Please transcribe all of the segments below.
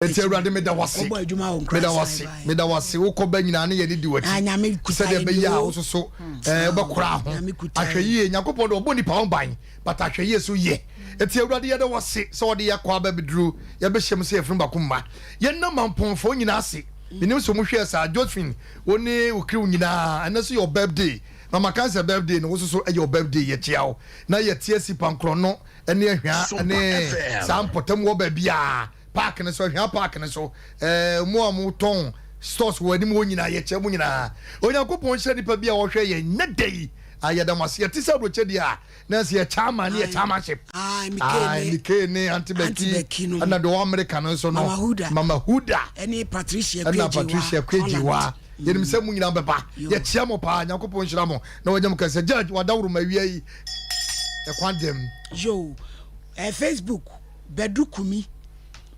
Enti Awurade, meda wo ase, meda wo ase, meda wo ase. Wokɔ ba nyinaa ne yɛne di w'akyi sɛdeɛ ɛbɛyɛ a wo soso eh, wobɛkora ho. Ahwɛ yie, Nyankopɔn de ɔbɔ nipa ho ban, but ahwɛ yie so yɛ. Enti Awurade, yɛda wo ase sɛ wɔde yɛ akɔ aba bɛduru yɛbɛhyɛ mu sɛ yɛfunu baako mma. Yɛnam mampɔnfoɔ nyinaa ase. Menim sɛ wɔhwɛɛ saa, Josephine, wo ne wo crew nyinaa, ɛnɛ so yɛ birthday. Mama kan sɛ birthday no, wo soso ɛyɛ wo birthday, yɛkyea wo. Na yɛte asi pankorɔno ne ahwia ne saa mpɔtam wɔ baabiara. Park no so, Ahwea Park no so, eh, mo a motɔn stores wɔ anim hɔ nyinaa, yɛkyɛ mo nyinaa. Onyankopɔn nhyira nipa bi a ɔhwɛ yɛn nnɛ da yi. Ah, yɛda mo ase. Yɛte sɛ aburokyɛ deɛ a, na ɛsɛ yɛ chairman ne yɛ chairmanship. Ah, Ah, Mike ne Auntie Becky, ɛna deɛ ɔwɔ America no nso no, Mama Huda. Mama Huda. Ɛne Patricia Ɛna Patricia Kwejewa. Yɛnim sɛ mo nyinaa bɛba. Yɛkyia mo paa. Nyankopɔn nhyira mo na wanya mo kɛsɛ. Judge, wadaworo ma awia yi. Ɛkwan dɛm. Yo, eh, Facebook. Badu Kumi,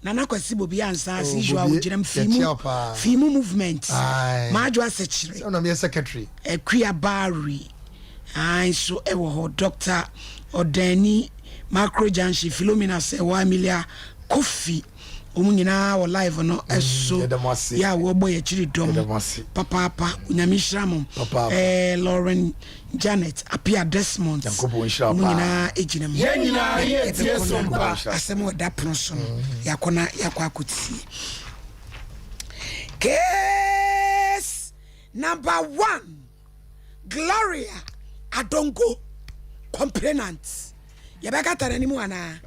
Nana Kwasi Bobi Ansah as Oh, usual Bobie, ogyina mu yɛkyia Fiimu wo paa. Fiimu movement Aye. Madwo Asekyere Sɛ na meyɛ secretary. Akua Barry ae nso wɔ hɔ Doctor Ɔdani Macro Junction Philomena Sɛwa Emilia Kofi wɔn nyinaa wɔ live no so Yɛda mo ase. yɛ a wɔbɔ yɛn akyiri dɔm Yɛda mo ase. papaapa Onyame nhyira mo Papaapa. eh, Lauren Janet Appiah Desmond, Nyankopɔn nhyira wo wɔn paa. nyinaa gyina mu. Yɛn nyinaa yɛ tie Yɛbɛkɔ so na mpa. asɛm a ɛda pono so no, yɛakɔ na yɛakɔ akɔtie. Case number one, Gloria Adongo, complainant. Yɛbɛkata n'anim anaa?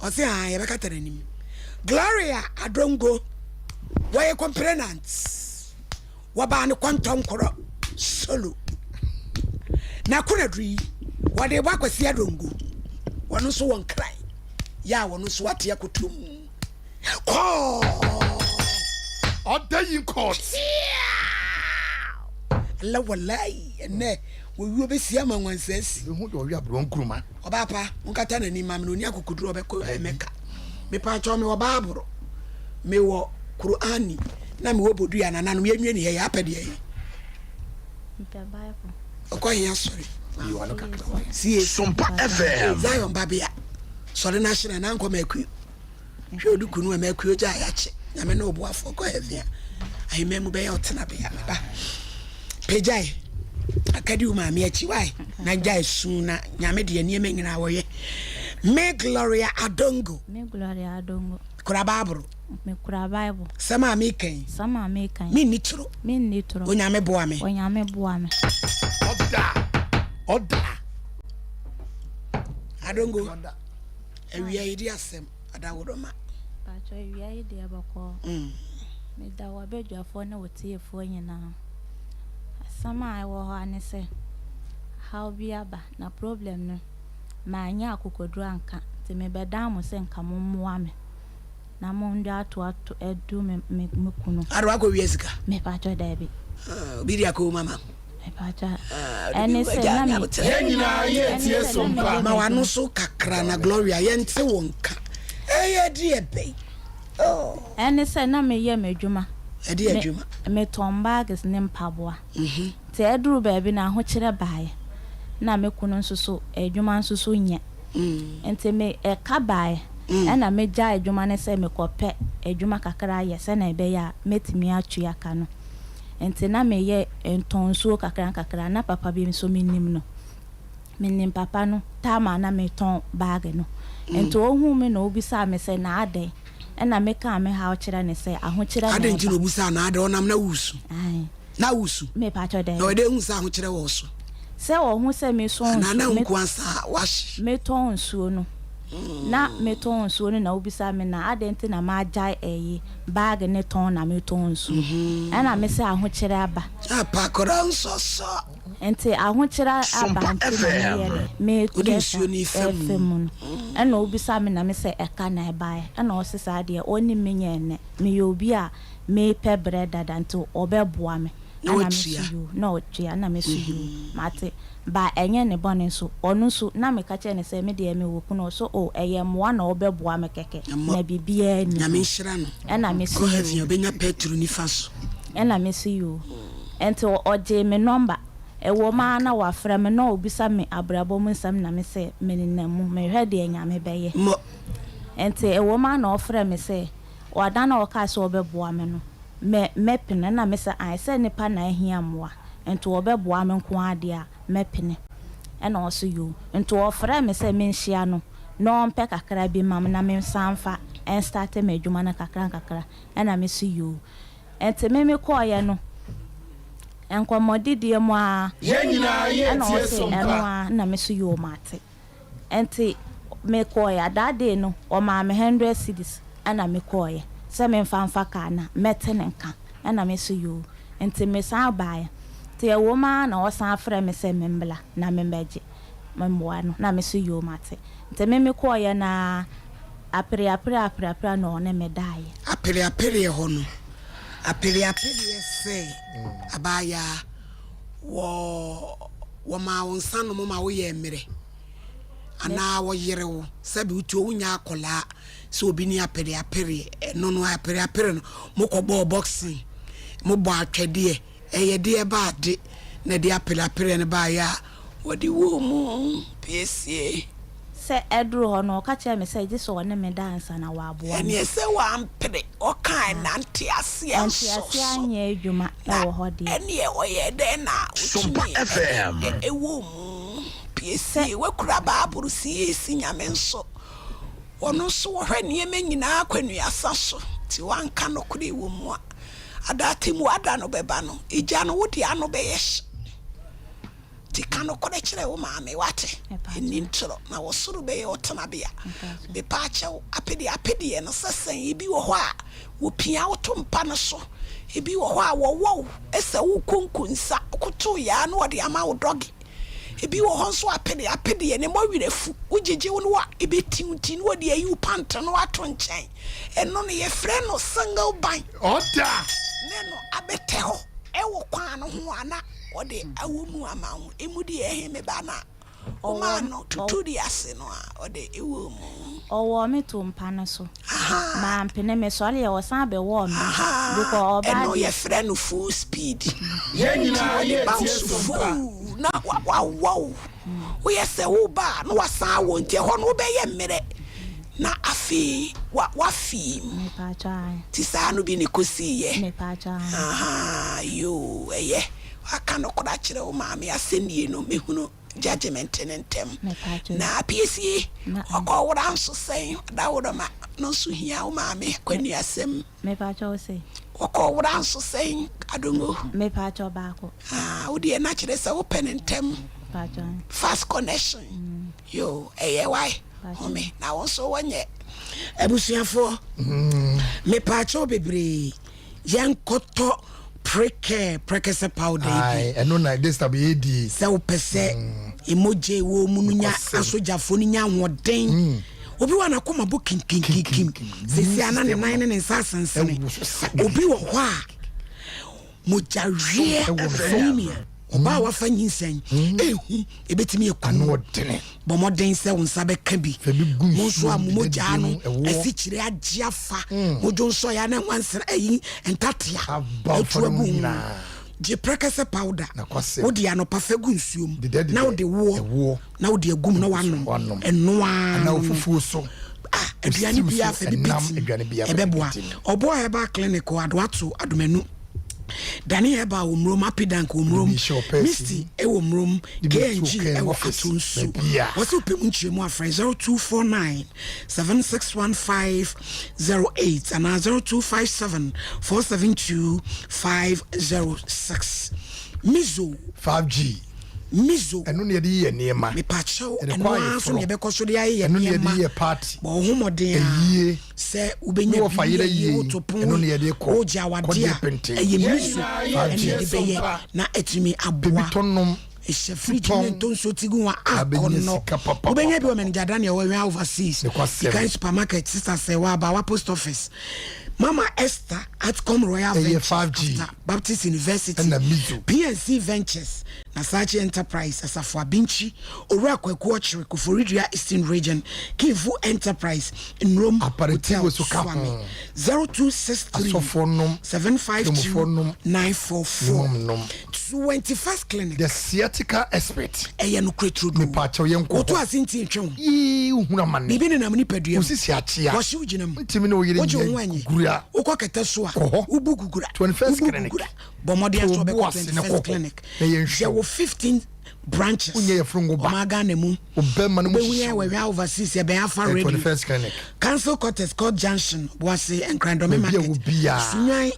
Ɔse aa yɛbɛkata n'anim. Gloria Adongo, wɔyɛ complainant. Wɔbaa no kɔntɔnkorɔ solo. Na konaduru yi, wɔde bɔ Akwasi Adongo. Wɔno nso wɔ Nkran. Yɛ a wɔno nso ate akoto mu. Kɔɔ! Ɔda yi court. Ala walai, ɛnɛ wɔwuo bɛsi ama nwansa asi. Ehu deɛ ɔwe aborɔ nkuruma. Ɔbaa pa, monkata n'anim ma me na ɔni akokoduro a ɔbɛkɔ Mɛka. Mepaakyɛw mewɔ Baaboro, mewɔ Qur'ani, na mewɔ Bodua nananom yɛnwie ne yɛyɛ apɛ deɛ he? Mepɛ Bible. Ɔkɔ he asɔre? Yi w'ano kakra wai. CAC. Sompa FM. Zion babea, sɔre na hyerɛn na nkɔ Makuo. Hwɛ oduku no a Makuo gya a yɛakye. Nyame ne ɔboafoɔ kɔ heaven a, ahemman mu bɛyɛ wo tenabea. Me ba, pagyae akadi wo maame akyi wae na gyae su na Nyame deɛ nneɛma nyinaa wɔyɛ. Me Gloria Adongo. Me Gloria Adongo. Kura Bible. Me kura Bible. Sɛm a meka yi. Sɛm a meka yi. Menni toro. Menni toro. Onyame boa me. Onyame boa me. Ɔda. Ɔda. Adongo. Awia yi di asɛm adaworoma. Paatwɔ awia yi deɛ bɔkɔɔ. Meda w'abadwafoɔ ne wo tiefoɔ nyinaa. Asɛm a ɛwɔ hɔ ara ne sɛ haw bi aba na problem no mannya akokoduru anka nti mebɛdan mo sɛ nka mommoa me na mondwa ato ato adu me me me kunu. Ade wakɔ wia sika? Mepaatwɔ daabi. Ah, obi de akɔ mama. Mepaatwɔ ɛne sɛ na me. Yɛn nyinaa yɛ tie so mpa. Ma w'ano so kakra na Gloria yɛnte wo nka. Ɛyɛ deɛ bɛn? Oh. Ɛne sɛ na meyɛ m'adwuma. Ɛde adwuma. Me metɔn bags ne mpaboa. Nti ɛduru baabi no ahokyerɛ baeɛ. Na me kunu nso so adwuma nso so nyɛ. Nti me ɛka baeɛ. Ɛna megyae adwuma no sɛ mekɔpɛ adwuma kakra ayɛ sɛnea ɛbɛyɛ a mɛtumi atua ka no. Nti na meyɛ ntɔn nsuo kakra nkakra. Na papa bi nso menim no. Menim papa no time a na metɔn bag no. Nti ohuu me na obisaa me sɛ na adɛn? Ɛna mekaa me haw kyerɛ no sɛ ahokyerɛ na Adɛn nti na ɛba. obisaa na adɛn? Ɔnam na wusu. Ae. Na wusu. Mepakyɛw Na daabi. ɔyɛ dɛn hu sɛ ahokyerɛ wɔ wo so? Sɛ ɔhu sɛ mesɔn Anaa na nsuo, wo me, nko ara saa wahye? metɔn nsuo no. Na metɔn nsuo no na obisaa me na adɛn nti na magyae ɛyi, bag no tɔn na metɔn nsuo. Ɛna mese ahokyerɛ aba. Apakora nsɔsɔ. Nti ahokyerɛ aba Sompa nti na meyɛ FM. dɛ metu Wode ɛfa nsuo no refa ɛfa mu. mu no ɛna obisa me na me sɛ ɛka na ɛbaeɛ ɛna ɔse saa deɛ ɔnim me nyɛ ɛnɛ meyɛ obi a mepɛ brɛ dada nti ɔbɛboa me Na ɛna me watua. so yoo na ɔtua ɛna me so yoo mate ba ɛnyɛ ne bɔne nso ɔno nso na meka kyerɛ no sɛ me deɛ mewɔ kunu ɔse oh ɛyɛ mmoa na ɔbɛboa me kɛkɛ Ɛmmɔ. na biribiara nni Nyame ho nhyira no. ɛna me so Kɔ heaven yoo a ɔbɛnya Petro nifa so. ɛna me so yoo. Nti ɔgyee me nɔmba. Ɛwom ara na wafrɛ me na ɔbisa me abrabɔ mu nsɛm na me sɛ menenam mu, mehwɛ deɛ Nyame bɛyɛ. Mmɔ. Nti ɛwom ara na ɔfrɛɛ me sɛ ɔda no a ɔkaa sɛ ɔbɛboa me no, mɛ mɛpene. Ɛna me sɛ ae, sɛ nipa na ahia mmoa nti ɔbɛboa me nko ara deɛ a, mɛpene. Ɛna ɔse yoo. Nti ɔfrɛɛ me sɛ menhyia no na ɔmpɛ kakra bi mma me na mensan mfa nstarte m'adwuma no kakra nkakra. Ɛna me se yoo. Nti me mekɔeɛ no, nkɔmmɔdidie mu ara Yɛn nyinaa yɛ ɛna tie ɔse so ɛno mpa. ara, ɛna me se yoo mate. Nti mekɔeɛ a, that day no ɔmaa me hundred cedis ɛna mekɔeɛ sɛ memfa mfa car no a mɛte ne nka. Ɛna me se yoo. Nti mesan baeɛ. Nti ɛwom ara na ɔsan frɛɛ me sɛ memmla na memmɛgye mmoa no, na me se yoo mate. Nti me mekɔeɛ no ara apereapereɛ apereapereɛ na ɔne me daeɛ. Apereapereɛ hɔ no, apereapereɛ sɛ abaayaa, wɔ wɔmaa wo nsa nom ma woyɛɛ mmerɛ, anaa wɔyere wo sɛbe wotuo wonyɛ akɔlaa sɛ obi ne apereapereɛ, ɛno no apereapere no mokɔbɔɔ boxing, mobɔ atwɛdeɛ, Ɛyɛ deɛ ba ade na ɛde apereapereɛ no baeɛ a wɔde woo mu piesie. Sɛ ɛduru hɔ no, ɔka kyerɛɛ me sɛ gye sɛ ɔne me da ansa na waboa me. Ɛneɛ sɛ wampere, ɔkaa na nteaseɛ nsɔ Nteaseɛ so. anyɛ adwuma Na wɔ hɔ deɛ. ɛneɛ ɔyɛɛ dɛn na Sompa ɔtumi FM. de woo mu Sɛ. piesie? Wakura Baaboro CAC Nyame nso, ɔno nso ɔhwɛ nneɛma nyinaa kwanuasa so, nti wanka nokorɛ wɔ mu a. Ada atemmu ada no bɛba no, egya no wo de ano bɛyɛ hye. Nti ka nokorɛ kyerɛ wo maame, wate? Nni ntorɔ, na wɔ soro bɛyɛ wo tenabea. Mepaakyɛw, apedeapedeɛ no sɛ sɛn? Ebi wɔ hɔ a, wɔpia wo to mpa no so. Ebi wɔ hɔ a, wɔwɔ wo sɛ wokɔ nkonsa, wokoto yɛ a na wɔde ama wo dɔge. Ebi wɔ hɔ nso apedeapedeɛ, ne mmɔwerɛ fu, wogyegye wo no a, ɛbɛti wo nti na wɔde ayi wo pant no ato nkyɛn. Ɛno no yɛfrɛ no single ban. Ɔda. Ne no abɛtɛ hɔ wɔ kwan no ho a na ɔde awɔ mu ama wo. Emu deɛ ɛhe me ba na womaa no tutu de ase no a ɔde wɔ mu. Ɔwɔɔ me too mpa no so. Mampene, mesɔreeɛ ɔsan bɛwɔɔ me because ɔbaa Ɛno deɛ. yɛfrɛ no full speed. Yɛn Nti nyinaa ɔde yɛ ba wo tie so so mpa. fuu na wawɔ wo. Woyɛ sɛ woreba a na wasan awɔ nti ɛhɔ no wobɛyɛ mmerɛ na afei wa wafii mu. Nti saa no bi na ɛkɔsiiɛ. Ahaa yoo ɛyɛ waka nokorɛ akyerɛ wo maame asɛnnie no mɛhunu judgement no ntɛm. Na apiesie ɔkɔ wora nso sɛn ɔdaworoma no nso hia wo maame akwanuasɛm. Mepakyɛ wo se. Wɔkɔ wora nso sɛn Adongo? Mepakyɛ baako. Ah wo deɛ na kyerɛ sɛ wo pɛ no ntɛm. Mepakyɛ. Fast connection. Yoo ɛyɛ wae home na wo nso wɔnyɛ. Abusuafoɔ mepakyɛw bebree yɛnkɔtɔ prekɛ prɛkɛsɛ powder yi bi. Ae ɛno na this time yɛ die. Sɛ wopɛ sɛ emogya ɛwɔ mu no nya asogyafoɔ no nya ahoɔden. Obi wɔ a n'akoma bɔ kinkinkinkim sisi a na ne nan ne ne nsa asensene. Obi wɔ hɔ a mogyaweɛ anemia ɔbaa a wafa nyinsɛn ehu ebetumi eku no. Bɔ mmɔden sɛ wo nsa bɛka bi. Mo nso a mo mogyaa no asikyire agye afa mo dwonsɔeɛ a na nwansena ayi ntatea atu agu ho. Gye prɛkɛsɛ powder wode anɔpa fa gu nsuo mu na wode woɔ na wode agu mu na wanom ɛno ara no no ah aduane biara fa bi piti ɛbɛboa. Ɔboa herbal clinic wɔ Adoato Adomanu. Dane Herbal wɔ Murom, Apidank wɔ Murom, Misty wɔ Murom, KNG wɔ Atonsu. Wɔsɛ wopɛ mu nkyerɛmu a frɛ 0249 761508 anaa 0257 472 506. Mizo. 5G. Mizo. Ɛno na yɛde yɛ nneɛma. Mepakyɛw, ɛno ara nso na yɛbɛkɔ so de ayɛ yɛ nneɛma. Ɛno na yɛde yɛ party. Bɔ wo ho mmɔden a. Ayie. Sɛ wobɛnya bi ne ayie, woto pon, wogye awadeɛ a, ɛyɛ miso ɛna yɛde bɛyɛ na atumi aboa. Hyɛ fridge mu na ntɔ nsuo ti gu ho a akɔnnɔ. Wobɛnya bi wɔ Manager Daniel wɔ Awia Overseas, Ikan Supermarket, Sister Sɛwa, Abawa Post Office, Mama Esther, Atcom Royal Ventures, after Baptist University, PNC Ventures. Nasachi Enterprise, Asafo Abinkyi, Owura Kwaku Ɔkyere, Koforidua Eastern Region, Kinfu Enterprise, Nrom Aparetiwo Hotel, so ka Suame, ho. 0263 Asɔfoɔ nom, 752 Kramofoɔ nom, 944. Imam nom. 21st Clinic. The sciatica expert. Ɛyɛ nokorɛ turodoo. Mepaakyɛw yɛnkɔ hɔ. Woto ase nti ntwe ho. Yii wohunu amane. Biribi nenam nipadua Wo mu. sisi akyea. Wɔhyew gyina mu. Wontumi ne wo yere Wogye wo ho nyɛ anyi. gugura. Wokɔ kɛtɛ so a. Kɔ hɔ. Wobu gugura. 21st Wobu Clinic. gugura. Bɔ mmɔden To sɛ wo bo wobɛkɔ ase na kɔ 21st hɔ Clinic. na yɛnhwɛ wo. Yɛwɔ 15 branches. Wonyɛ yafunu ngo ba. Ɔman Ghana mu. Wo bɛrima no mu Wobɛhu hyehye yɛn wo. wɔ Hwɛ Overseas, yɛbɛn Alpha Ɛyɛ Radio. 21st Clinic. Council Quarters, Court Junction, Boase, Nkran Dɔme Baabi a Market, wɔ biara. Sunyani,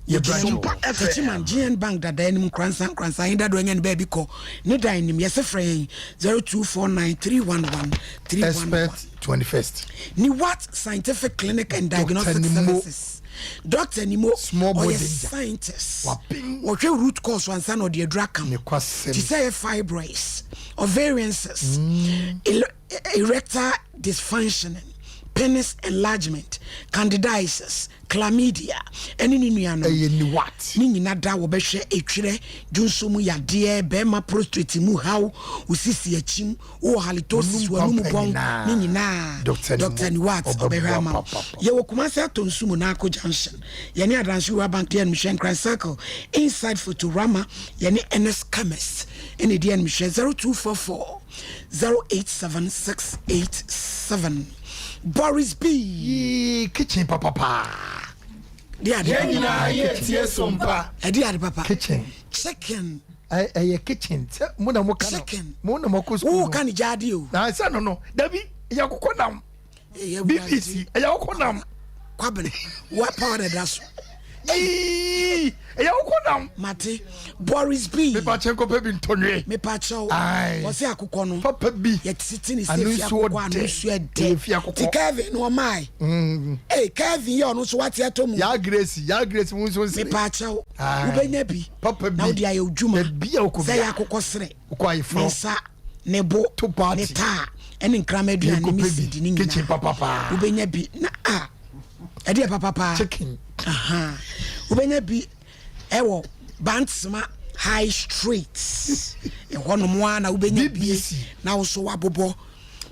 Yɛ branch Yɛgyina wɔ hɔ. Techiman, GN Bank dada anim, Nkoransa, Nkoransa, Ahenda do anya ne baabi kɔ, ne dan anim. Yɛse frɛ yɛn 0249 311 311. Expert 21st. Niwat Scientific Clinic and Doctor Diagnostic Nimo. Services. Doctor Nimo, Small boy ɔyɛ danger. scientist. Waben. Wɔhwɛ root cause ansa na ɔde aduru aka ho. Nokwasɛm. Te sɛ ɛyɛ fibroids, ovarian cysts, erectile dysfunctioning, penis enlargement, candidiasis, chlamydia, ɛne ne nuanom. Ɛyɛ Niwat. Ne nyina da wɔbɛhwɛ etwerɛ, dwonso mu yadeɛ, bɛrima prostate mu haw, wo sisi akyim, wowɔ halitosis, Wonum w'anum pampa bɔn, nyinaa. ne nyinaa. Doctor Nimo, Doctor Niwat ɔbɛboa ɔbɛhwɛ ama wo. papapa. Yɛwɔ Kumasi Atonsu mu Naako Junction. Yɛne Adansi Rural Bank di animhwɛ, Nkran Circle, Inside Photorama, yɛne Ernest Chemist ɛna ɛdi animhwɛ, 0244 087 687. Boris B. Yee, kitchen papapa. Di ade Yɛn papa. nyinaa yɛ tie so mpa. Ɛdi ade papa. Kitchen. Chicken. Ɛyɛ kitchen. Sɛ mo na mo ka no. Chicken. Mo na mo kɔ school. Wo ka ne gyaade o. Na sɛ no no. Dabi, ɛyɛ akokɔ nam. Ɛyɛ awurade. BBC, ɛyɛ akokɔ nam. Kwabena, wa power na ɛda so. Yee, ɛyɛ akokɔ nam. Mate, Boris B. Mepa kyɛn kɔpɛ bi ntɔnwe. Mepa kyɛw. Aye. Wɔsi akokɔ no. Papa bi. Yɛtete ne sɛ Ano fi nsuo akokɔ ano dɛ. nsuo Ɛyɛ ɛdɛ. fi akokɔ. Ti Kevin no ɔmae. Ee Kevin yɛ ɔno nso wate atɔ mu. Yaa Grace, Yaa Grace mu nso nsere. Mepa kyɛw. Aye. Wobɛnya bi. Papa bi. Na wode ayɛ odwuma. Baabi a wokɔ Sɛ biara. yɛ akokɔ serɛ. Wokɔ ayeforɔ. Ne nsa, ne bo, To party. ne taa, ɛne nkrama aduane Yɛnkɔpɛ ne bi. sidi ne nyinaa. Kitchen papapaa. Wobɛnya bi na a ɛdeɛ papapaa. Chicken. Aha. Wobɛnya bi ɛwɔ Bantsema High Street. Ɛhɔ nom a na wobɛnya bi BBC. na wo so wabobɔ.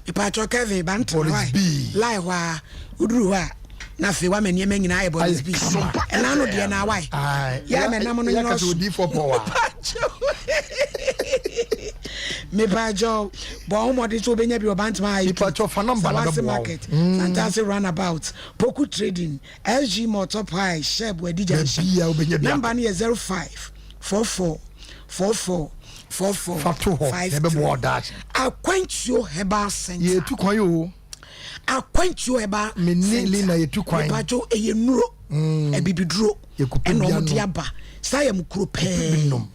Mepatwɔ Kevin Bantsema Boris why? B. Lie hɔ a woduru hɔ a na afei wama nneɛma nyinaa ayɛ Boris Ayɛ B. kama. Ɛna no deɛ na wae. Aye. Yɛ ama nam no Yɛ nyina kasa ɔso. odiifoɔ pɔ wa. Mepatwɔ bɔ ho mmɔden sɛ wobɛnya bi wɔ Bantsema High Street. Mepatwɔ, fa number na Sawase bɛboa wo. Market, Santase Runabout, Poku Trading, SG Mall Top High, Sheb Wadi Junction. Baabi a wobɛnya bi Number akɔ. no yɛ 05 44 44 44 Fa to hɔ, na ɛbɛboa wo daakye. Akwantuo Herbal Center. Yɛtu kwan o. Akwantuo Herbal Me ne Center. Lina yɛtu kwan. Mepatwo ɛyɛ nnuro. Abibiduro. Yɛkɔpɛ Ɛna bi ɔmo de anom. aba. Saa yɛ mo kuro bi pɛɛ. nom.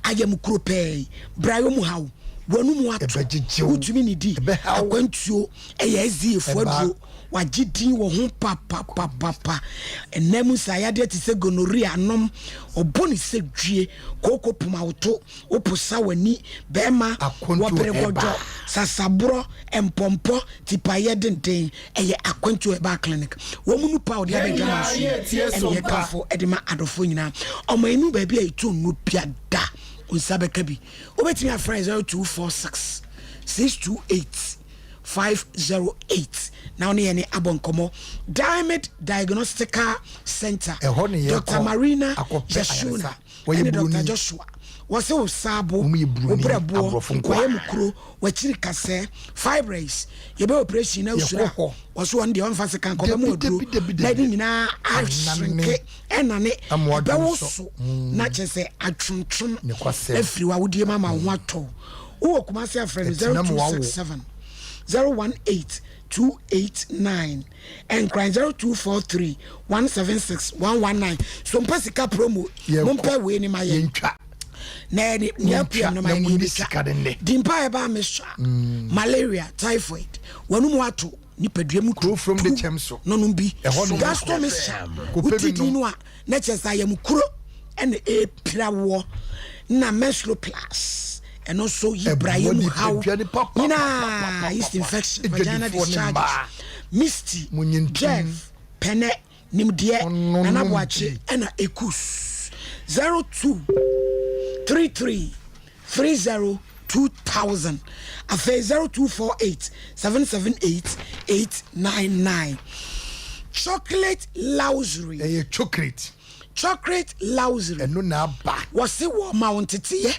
Ayɛ mo kuro pɛɛ. Brayɔ mu haw. Wɔn mu ato. Ɛbɛgyegye wo. Wotumi ne di. Ɛbɛhaw wo. Akwantuo ɛyɛ SDA fo Ɛba. aduro. Wagye din wɔ ho papapapapa. Ɛnam mu sɛ ayadeɛ te sɛ gonorrhea nom. Ɔbɔ ne sɛ dwie. Kooko pomawoto. Woposa w'ani. Bɛrima. Akwantuo Wɔpere ɛba. gɔdɔ. Sasaborɔ. Mpɔmpɔ. Tipayɛ denden. Ɛyɛ Akwantuo Herbal Clinic. Wɔn mu nupa a wɔde Yɛn abɛdwa nyinaa so. yɛ tie Ɛna so yɛ mpa. kamfo ɛde ma adɔfoɔ nyinaa. Ɔmo enu baabi a yɛtu nnuro bia da. Nsa bɛka bi. Wobɛtumi afrɛ 0246 628 508 na wo ne yɛne abɔ nkɔmmɔ. Diamond Diagnostical Center. Ɛhɔ ne yɛkɔ Dr. Marina akɔpɛ Yasuna ayaresa. Wɔyɛ ɛne Dr. buroni. Joshua. Wɔsɛ wo saabo, Wɔn yɛ buroni, wo brɛboɔ, aborɔfo nko wɔyɛ a. mu kuro, wɔakyiri kasɛɛ, fibroids, yɛbɛ operation na wosuro Yɛkɔ a, hɔ. wɔso wɔn deɛ wɔmfa sika nkɔ, bɛma Dabi, aduro dabi, dabi, na dabi. ɛde nyinaa ahyenke ɛnane Ama wadwo ɛbɛwo nso. so na kyerɛ sɛ atwontwom Nokwasɛm. afiri w'awodie mu ama wo ho atɔ wo. Wowɔ Kumase afrɛ no Ɛtena mu wawo. 0267 018 289, Nkran 0243 176 119. So mpɛ sika promo, Yɛkɔ. mompɛ wei ne ma yɛn Yɛntwa. na ɛne nea Montwa apue no ma na yɛn monni yɛbɛtwa. sika de nnɛ. Dimpa ɛbaa mesua malaria, typhoid, wɔn mu ato nipadua mu Kuro from de kyɛm so. nɔnum bi Ɛhɔ nom. gastro mixture Kɔpɛ bi wotidi nom. no a na kyerɛ sɛ ayɛm kuro ɛna ɛpira woɔ na menstro plus ɛno nso yi Ɛboa brayɛ mu haw nipadua ne pa, pa, pa, pa, pa, nyinaa pa, yeast pa. infection, Edwadifoɔ vaginal ne discharge, mmaa. misty, Munyi ntom. Jeff pɛnɛ nimdeɛ Ɔno Nana nom Boakye bi. ɛna ekus 02 33. 30 2000 afei 0248 778 899 Chocolate Luxury. Ɛyɛ chocolate. Chocolate Luxury. Ɛno na aba. Wɔse wɔma wo nteteyɛ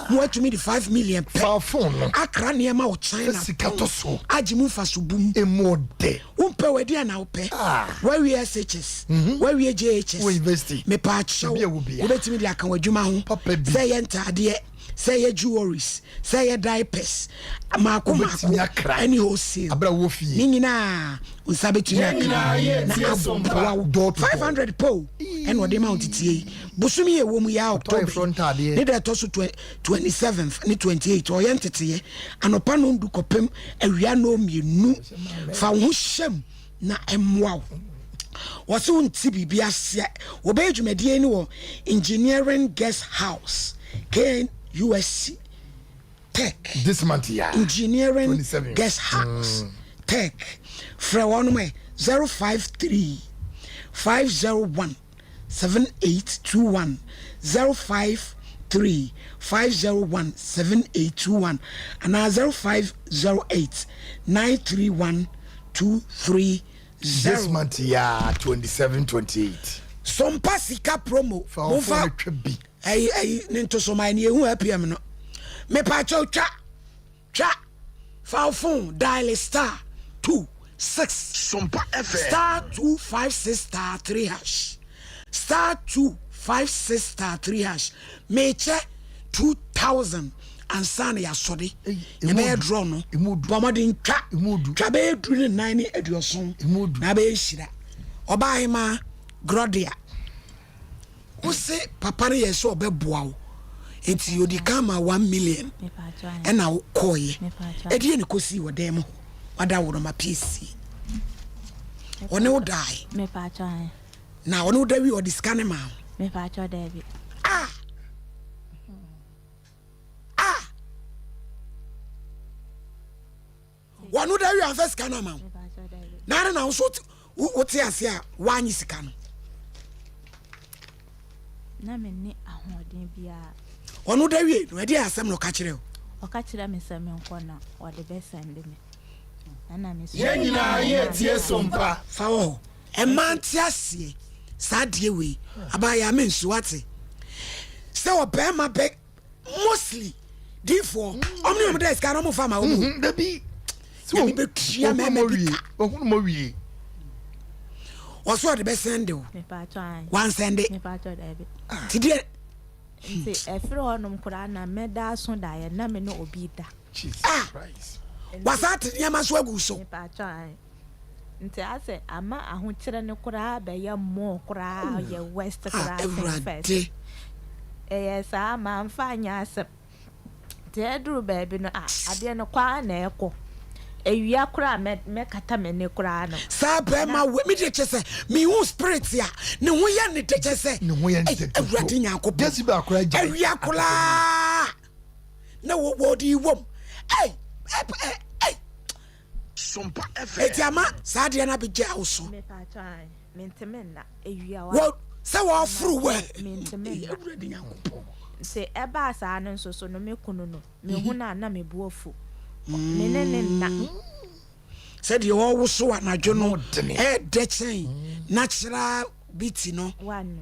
na woatumi de 5 million pɛ Fa phone no. akra nneɛma wɔ China Fa sika pɔn to so. agye mu mfaso bum. Emu ɔdɛ. Wompɛ w'adi anaa wopɛ? Ah. Woawie SHS, woawie JHS. Wɔ university. Mepaakyɛw, Ebi a ɛwɔ bia. wobɛtumi de aka w'adwuma ho. Papa bi. Sɛ ɛyɛ ntaadeɛ, sɛ ɛyɛ jewelries, sɛ ɛyɛ diapers, maako maako Wobɛtumi akra. ɛne wholesale. Abere a wowɔ fie. Ne nyinaa wo nsa bɛtumi Yɛn aka nyinaa yɛ na tie so mpa. aboa wo. Door to door. 500 po ɛna ɔde ma wo tetie yi. Bosome yi a ɛwɔ mu yi a October Atɔ ntaadeɛ. ne da ɛtɔ so 27th ne 28 ɔyɛ nteteyɛ anɔpa nondu kɔpem awia nnɔnmienu. Fa wo ho hyɛm na ɛmmoa wo. Wɔse wo nte biribi aseɛ. Wɔbɛyɛ dwumadie no wɔ Engineering Guest House, KNUST Tech. This month ya. Engineering 27. Guest House Tech. Frɛ wɔn ɛ 053 501 7821 053 501 7821 anaa 0508 931 230. This month ya 27 28. Sompa sika promo. Fa wo phone twa bi. Ɛyi ɛyi ne ntosoman ne ehu APM no. Mepaakyɛw twa twa fa wo phone dial star 2 6 Sompa FM. star 2 5 6 star 3 hash star 2 5 6 star 3 hash mekyɛ 2000 ansa na yɛasɔre Ei, emu yɛbɛyɛ odu. draw no Emu odu. bɔ mmɔden twa Emu odu. twa bɛyɛ du ne nan ne aduɔson Emu odu. na bɛyɛ nhyira ɔbaa hema Gloria wo se papa no yɛ sɛ ɔbɛboa wo nti odi kan ma 1 million ɛna wokɔɔyɛ ɛdeɛ ne kɔsii wɔ dan mu hɔ wada wo no ma piesie ɔne wo dae na ɔne wo da wie ɔde sika ne maa wo ah ah wɔno da wie amfa sika no ama wo na ade na wo so wote ase a woanye sika no na menni ahoɔden biara. Ɔno da wie no ɛdeɛ asɛm na ɔka kyerɛ wo? Ɔka kyerɛ me sɛ menkɔ na ɔde bɛsɛnde me. Ɛna me so. Yɛn nyinaa yɛ tie so mpa. Fa wɔ hɔ. Ɛmaa nte aseɛ saa adeɛ wei. Abaayaa me nsu wate. Sɛ ɔbɛrima bɛ mostly diifoɔ ɔmo ne ɔmo dɛ sika no ɔmo fa ma ɔmo. Mhm, dabi. Nyame bɛtua mɛma bi ka. Ohunu mo wie. Ɔso ɔde bɛsɛnde wo. Wansɛnde. Ti deɛ. Nti ɛfiri hɔnom koraa na mɛda aso daeɛ na me ne obi da. Jesus Ah! Christ. Wasan ate nneɛma so agu so. Mepaatwɔ ae. Nti asɛ ama ahokyerɛ no koraa bɛyɛ more koraa yɛ worst Ah, koraa sen first. Awurade. Ɛyɛ saa mamfa anyɛ asɛm. Nti ɛduru baabi no ah adeɛ no kɔ ara na ɛkɔ. Awia koraa mɛ mɛkata m'ani koraa no. Saa bɛrima wei me deɛ kyɛ sɛ mehu spirit a ne ho yɛ ne dɛ kyɛ sɛ Ne ho yɛ ne ei, dɛ dodo. Awurade Nyankopɔn. Jezebel koraa gyae Awia koraa na wɔ wɔde wɔm. Ei, ɛ, ɛ, ei. Sompa FM. Eti ama saa adeɛ no abɛgya wo so. Mepatwa ae, menteme nna awia wa. Wɔ sɛ wɔaforo wɔ. Menteme Ei, nna. Awurade Nyankopɔn. Nti ɛbaa saa no nso so no me kunu no mehu no a na me bo afu. Me ne ne nna. Sɛdeɛ ɔrewoso anadwo no Ano dene. ɛɛdɛ kyɛn natural beauty no. One.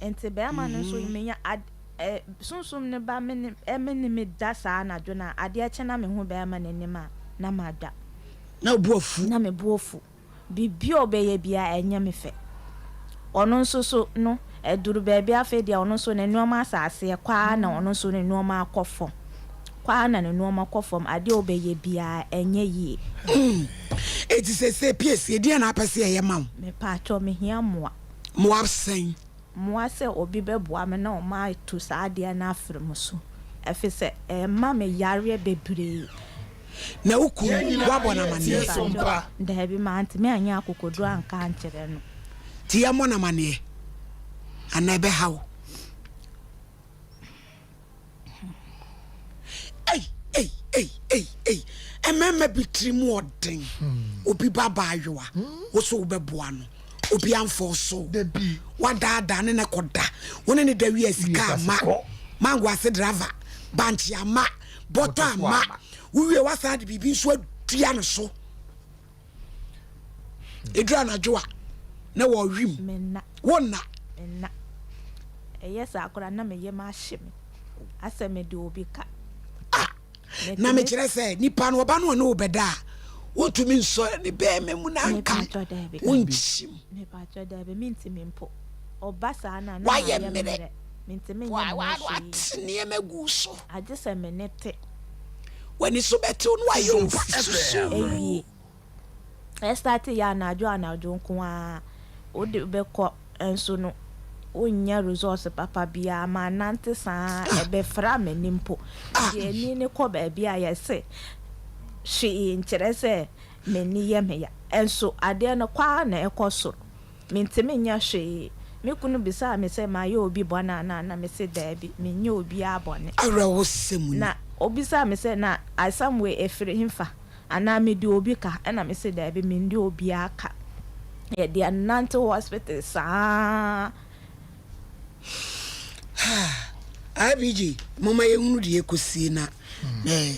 Nti bɛrima no nso menya ad ɛ sunsum no ba me ne ɛme ne me da saa anadwo no a adeɛ kye na mehu bɛrima no anim a na mada. Na wo bo afu. Na me bo afu. Biribi a ɔbɛyɛ biara ɛnyɛ me fɛ. Ɔno nso so no ɛduru baabi afei deɛ ɔno nso ne nnoɔma asɛ aseɛ kɔ ara na ɔno nso ne nnoɔma akɔ fam. Kɔ ara na ne nnoɔma kɔ fam adeɛ a ɔbɛyɛ biara ɛnyɛ yie. Enti seesei piesie deɛn na apɛ sɛ yɛyɛ ma wo? Mepaakyɛw mehia mmoa. Mmoa sɛn? Mmoa sɛ obi bɛboa me na wɔatu saa adeɛ no afiri me so ɛfiri sɛ ɛrema me yareɛ bebree. Na wo kunu, Yɛn nyinaa woabɔ no yɛ amaneɛ? tie so mpa. Daabi, mantumi anyɛ akokoduro anka ankyerɛ no. Nti yɛmmɔ no amaneɛ anaa ɛbɛha wo? Ei, ei, ei, ei, ei, mmarima bi tiri mu ɔden. Obi ba abaayewa, wo so wobɛboa no. Obi amfɔɔ so. Dabi. Wadaadaa ne ne kɔda. Wo ne ne da wie a sika Wie ama. kɔ. Mango ase driver. Bankye ama, bɔtɔ ama, wowie wasan de biribi nso adua no so. Ɛduru anadwo a na wɔwim. Menna. Wonna. Menna. Ɛyɛ saa koraa na me yam ahye me. Asɛ mede obi ka. Ah! Na mekyerɛ sɛ nipa no ɔba no ɔne wo bɛda a wontumi nsɔ ne bɛɛma mu na nka wonkyim. Mepakyɛ daabi mentumi mpo. Ɔba saa no a na Wayɛ mayɛ mmerɛ. mmerɛ. Mentumi nyɛ me ho hwee. Wate nneɛma gu so. Agye sɛ me ne te. W'ani so bɛtew na wayɛ Sompa ofi FM. susuu. Awie. Ɛstate yɛ anadwo anadwo nko ara wode bɛkɔ nso no wonnya results papa biara manante saa ara ɛbɛfra m'ani mpo. Mede ani no kɔ baabi a yɛse hwee nkyerɛ sɛ m'ani yɛ me ya nso adeɛ no kɔ ara na ɛkɔ soro. Mentumi nyɛ hwee. Me kunu bisaa me sɛ mayɛ obi bɔne anaa na mese daabi, menyɛɛ obiara bɔne. Awerɛhosɛm ni. Na obisaa me sɛ na asɛm wei ɛfiri hefa? Anaa mede obi ka? Ɛna mese daabi, mende obiara ka. Yɛde anante hospital saa. IBG, momma yɛnhunu deɛ ɛkɔsie na eh,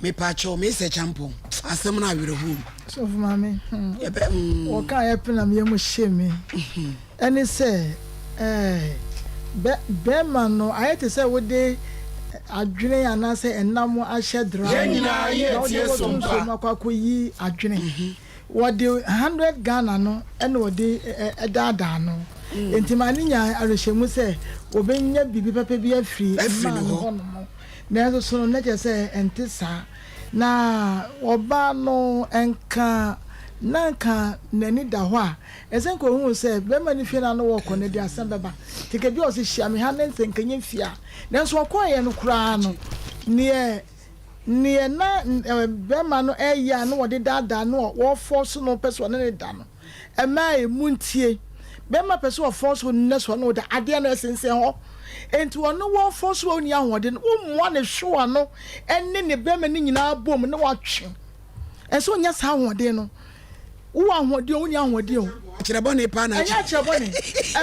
mepaakyɛw mesɛ kyampɔn asɛm no awerɛhoɔ mu. Sɔfo maame, hmm, Yɛbɛ, mm. wɔka yɛ pɛ na meyɛ mu hye me. Ɛne sɛ, eh, bɛ, bɛrima no ayɛ te sɛ wode adwene anaasɛ ɛnam ahyɛ dra Yɛn mu nyinaa yɛ na wode tie kɔto so nsuo mpa. mu akɔ akɔyi adwene. Wɔde hundred Ghana no na wɔde daadaa no. Enti maa no nyaa awerɛhyɛmu sɛ wɔbɛnya biribi papa bi afiri mmaa no hɔnom. Nanso so no, na kyerɛ sɛ ɛnte saa. Na ɔbaa no nka na anka n'ani da hɔ a, ɛsɛ nka ɔhuu sɛ barima no fie no ano wɔkɔ no de asɛm bɛba. Nti nka bi a ɔse hyia me ha ne sɛ nka nyɛ fie a. Nanso ɔkɔeɛ no koraa no, neɛ Neɛ na bɛrima no reyɛ a na wɔde daadaa no a wɔfɔɔso no pɛ sɛ ɔne no da no, ɛmaa ɛmu ntie. Bɛrima pɛ sɛ ɔfɔɔso wo no sɛ ɔne wo da, adeɛ no ɛsensɛn hɔ. Enti ɔno wɔfɔɔso a ɔnni ahoɔden no, wommoa ne hwewa no ne ne bɛrima no nyinaa bom na watwe. Ɛsɛ ɔnya saa ahoɔden no. Wowɔ ahoɔden o, wonni ahoɔden o. Akyerɛ bɔne paa na Ɛnyɛ akyerɛ bɔne.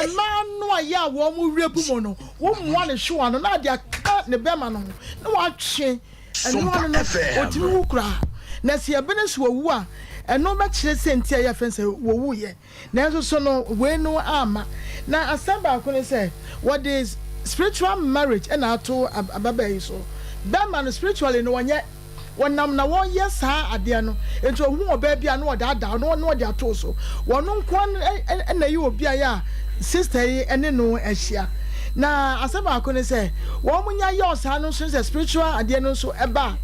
Mmaa no a yɛ a wɔn werɛ bu mu no, wommoa ne hwewa no na ade aka ne bɛrima no ho na watwe ɛno ano no, ɔtumi wu koraa. Na sɛ yɛbene sɛ wɔwu a, ɛno bɛkyerɛ sɛ nti a yɛfrɛ no sɛ wɔwuiɛ. Nanso so no wei no amma. Na asɛm baako ne sɛ, wɔde spiritual marriage na ato ababaa yi so. Bɛrima no spiritually no ɔnyɛ. Wɔnam na wɔyɛ saa adeɛ no. Enti ɔhu ɔbaa bi a na ɔdaadaa no na ɔde ato so. Wɔno nko ara na ɛyɛ obi a yɛ a sister yi ne no ahyia. Na asɛm baako ne sɛ, wɔn nya yɛ ɔsaa no nso ne sɛ spiritual adeɛ no nso ɛba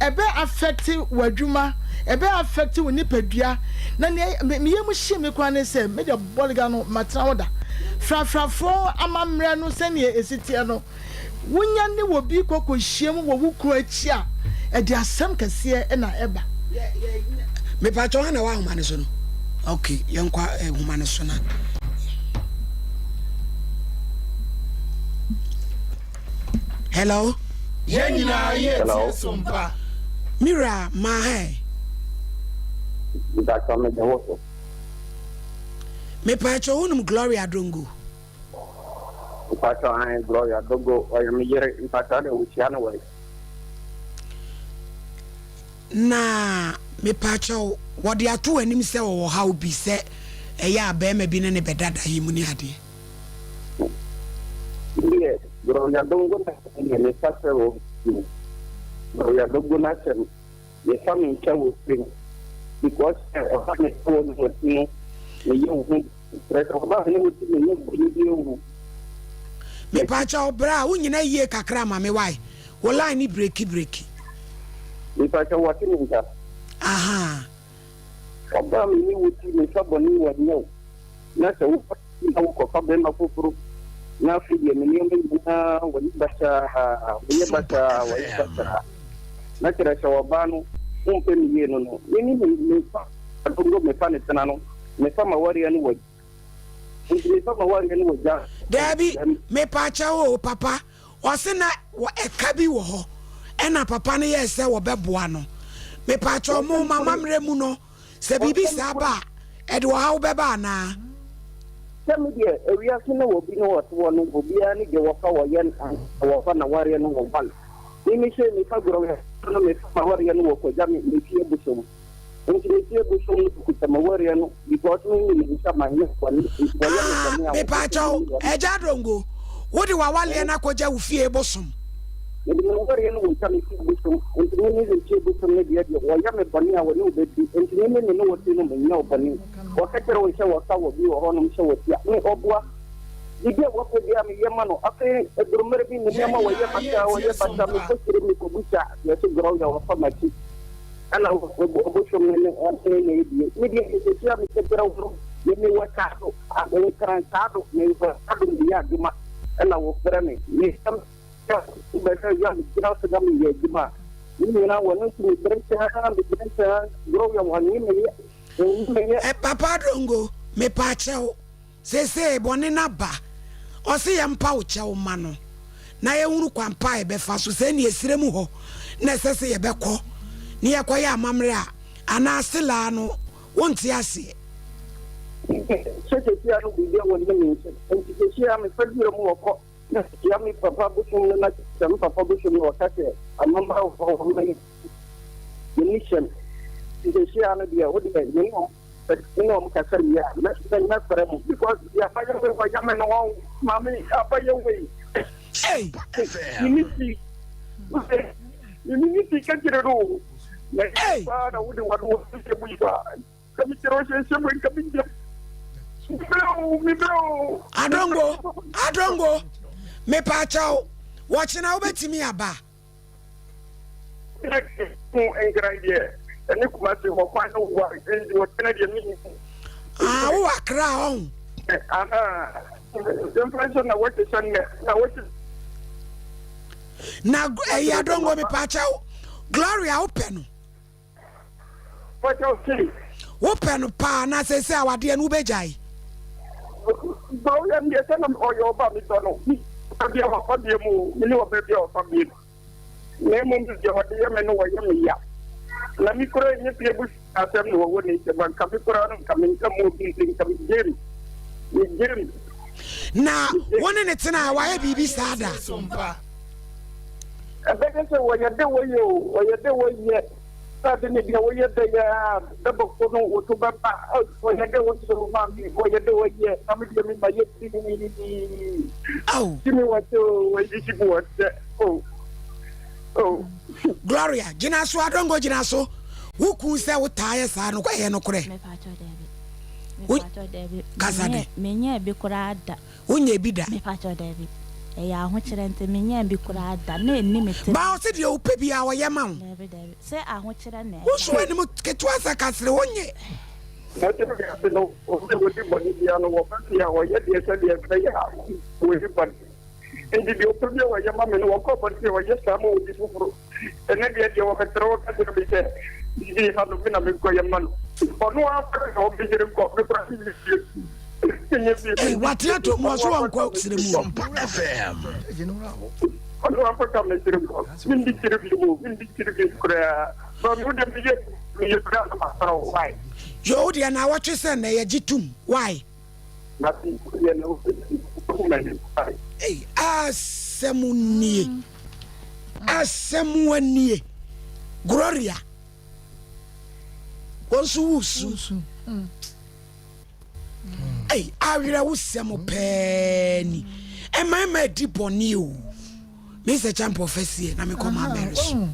a, ɛbɛ affect w'adwuma, ɛbɛ affect wo nipadua. Na nea me yam hye me koraa ne sɛ, me deɛ bɔlega no matena hɔ da. Frafrafoɔ amammerɛ no sɛdeɛ ɛsi teɛ no, Wonya ne obi kɔ kɔhyiam wɔ wo kunu akyi a, ɛde asɛm kɛseɛ na ɛba. Mepakyɛw hwan na ɛwɔ ahoma no so no? Ok, yɛnkɔ ahoma no so na. Hello. Yɛn nyinaa yɛ tie so mpa. Me wura maa hɛ. Mepakyɛw meda wo so. Mepakyɛw wonim Gloria Dongo? Mpatsɔ ahen Gloria Dogo ɔyɛ me yer mpatsɔ adɛn wohyia no wɔ he? Na mepakyɛw wɔde ato w'anim sɛ ɔwɔ haw bi sɛ ɛyɛ a barima bi ne no bɛda da yi mu ne adeɛ? Medeɛ Gloria Dogo n'asɛm deɛ mefa sɛ wɔ Gloria Dogo n'asɛm. Mefa me nsa wɔ tirim because sɛ ɔfa me nsa wɔ me ti no meyɛ wo ho kyerɛ sɛ ɔba me ne wo ti meyɛ bɔne bi ewu. Mepaakyɛw bra wo nyina yie kakra ma me wai wo line no breki breki. Mepaakyɛw wate me nka. Ahaa. Ɔbaa me ne wo ti mefa bɔne wɔ nyɛ wo na sɛ wo fa na wo kɔfa bɛrima foforo na afei deɛ me nneɛma nyinaa wɔyɛ basaa wɔyɛ basaa wɔyɛ basaa na kyerɛ sɛ ɔbaa no wompɛ me yie no no me ne me mefa adongo mefa ne tena no mefa ma wareɛ no wɔ nti mefa ma wareɛ no wɔ gya. Daabi mepaakyɛw o papa Ɔse na wɔ ɛka bi wɔ hɔ ɛna papa no yɛɛ sɛ wɔbɛboa no. Mepaakyɛw mo m'amammerɛ mu no sɛ biribi saa ba a ɛde ɔhaw bɛba anaa? Sɛ me deɛ ewiase no wɔ bi no ɔte hɔ no obiara ne deɛ wɔfa wɔyɛ ansa wɔfa nawareɛ no wɔ wale. Me me sei mefa gorɔwɛ no mefa m'awareɛ no wɔ kɔgya me me fie bosom. Nti me fie bosom no kuta m'awareɛ no because me me nsa manyɛ bɔne nti wɔyɛ me Ah, bɔne a wɔpɛ sɛ mepaakyɛw, me ne wɔn. Agya Adongo, wode w'awareɛ no akɔgya wo fie bosom? Mede m'awareɛ no wɔ gya me fie bosom nti me ne me fie bosom no deɛ deɛ wɔyɛ me bɔne a wɔne wo bɛdi nti me ne me ne wo te no menyɛ wo bɔne. Wɔka kyerɛ wo sɛ wɔka wɔ bi wɔ hɔnom sɛ wɔtia me ɔboa. Biribi a wɔpɛ biara meyɛ ma no. Afei ɛduru mmerɛ bi me Yɛn nneɛma wɔyɛ nyinaa basaa yɛtie wɔyɛ basaa Sompa. mekɔ kyerɛ mekɔbusa yɛse gorɔw yɛ wɔfa m'akyi ɛna ɔbosom no ne ɔne na ɛdie. Me deɛ seesei a meka kyerɛ wo no me mewɔ Taado Nkran Taado mewɔ Taado meyɛ adwuma ɛna wɔfrɛ me meyɛ bɛhwɛ yɛ a megyina so na meyɛ adwuma a ne nyinaa wɔno nti mebrɛ saa mebrɛ saa gorɔw yɛ wɔnye meyɛ wɔnye meyɛ. Eh, Papa Adongo, mepaakyɛw, seesei bɔne no aba, ɔse yɛmpa wo kyɛw mma no na yɛnhunu kwan pa a yɛbɛfa so, sɛ ɛne ɛserɛ mu hɔ na ɛsɛ sɛ yɛbɛkɔ na yɛkɔyɛ amammerɛ a, anaa selaa no, wonte aseɛ. Sɛ seesei a no biribi a wɔnne me nsam, nti seesei a mefa dua mu ɔkɔ na mehyia me papa bosom no na sɛ me papa bosom no ɔka sɛ amammerɛ wɔ hɔ wɔmma yɛn yɛnni hyɛm, nti seesei a no deɛ wo deɛ me ne wɔn Me ne wɔn kasa wie a, mɛ mɛ mɛfrɛ mo because deɛ abayɛ wei wɔyɛ me no wɔn maame abayɛ wei. Hey. Mimi si mimi si kakyere no o. Na Hey. paa na wode wano wɔ sɛ mu yi paa. Ka mi kyerɛ ɔhyɛ nhyɛ mu nka mi gyam. Mebrɛ o mebrɛ o. Adongo, Adongo, mepaakyɛw, wɔkyena wobɛtumi aba? Ho Nkran deɛ ɛne Kumasi hɔ kwan no wa nti ɔkyena deɛ me Ah, wowɔ Accra ɔho. Aha, yɛmfa nhyɛ na wɔte sɛ nnɛ na wɔte. Na ɛyɛ adongo mepaakyɛw Gloria wopɛ no. Wopɛ no paa na seesei awadeɛ no wobɛgyae? Na wo ne ne tena a wayɛ biribi saa da? Ɛbɛyɛ sɛ wɔyɛ dɛ wɔyɛ o, wɔyɛ dɛ wɔyɛ. Sɛ ade ne deɛ woyɛ dɛ yɛ a, bɛbɔ ko no wo to bɛba. Wɔyɛ dɛ wɔyɛ o maame, wɔyɛ dɛ wɔyɛ. Na me deɛ me ma yɛ pii. Ao. Ti mi wɔ sɛ o, wɔyi ti mi wɔ sɛ o, o. Gloria, gyina so, Adongo gyina so. Wo kun sɛ wo taa yɛ saa no, ɛyɛ nokorɛ? Mepakyɛw daabi. Wo Mepakyɛw daabi. kasa dɛ. Menyɛɛ bi koraa da. Wonyɛɛ bi da? Mepakyɛw daabi. Ɛyɛ ahokyerɛ nti menyɛɛ bi koraa da. Na ɛnni me tirim. Ba ɔse deɛ wopɛ biaa ɔyɛ ma wo. Daabi daabi. Sɛ ahokyerɛ na Wo nso ɛba. w'anim ketewa sɛ kasere wonyɛ. Na sɛ wiase no obi a ɔdi bɔne biara no wɔba fie a ɔyɛ deɛ sɛdeɛ ɛbɛyɛ a wɔnni bɔne. Enti deɛ ɔpɛ biara ɔyɛ ma me no, wɔkɔ abɔnten a ɔyɛ saa ma obi foforo. Ɛnnɛ deɛ deɛ wɔbɛsrɛ wo ka kyerɛ me sɛ biribi reha no, me na menkɔyɛ mma no. Ɔno ara mpo na ɔbɛyere nkɔ, me koraa menyɛ bio. Menyɛ bio. Ei, wate ato mu ɔso ɔnkɔ serɛ mu. Sompa FM. Ɔno ara mpo ka mesere nkɔ. Mendi kyerɛ bio mu, mendi kyerɛ bio koraa. Maame wo deɛ meyɛ meyɛ koraa na masrɛ wo, why? Yo, wo deɛ naawɔtwe sɛ nnɛ yɛgye tom, why? Ei asɛm nie asɛm nie Gloria wɔn nso wusu ei awerɛwosɛm pɛɛ ni mmarima adi bɔne o. Me sɛ champ ɔfɛseɛ na mekɔ maa Mary so. Wahu,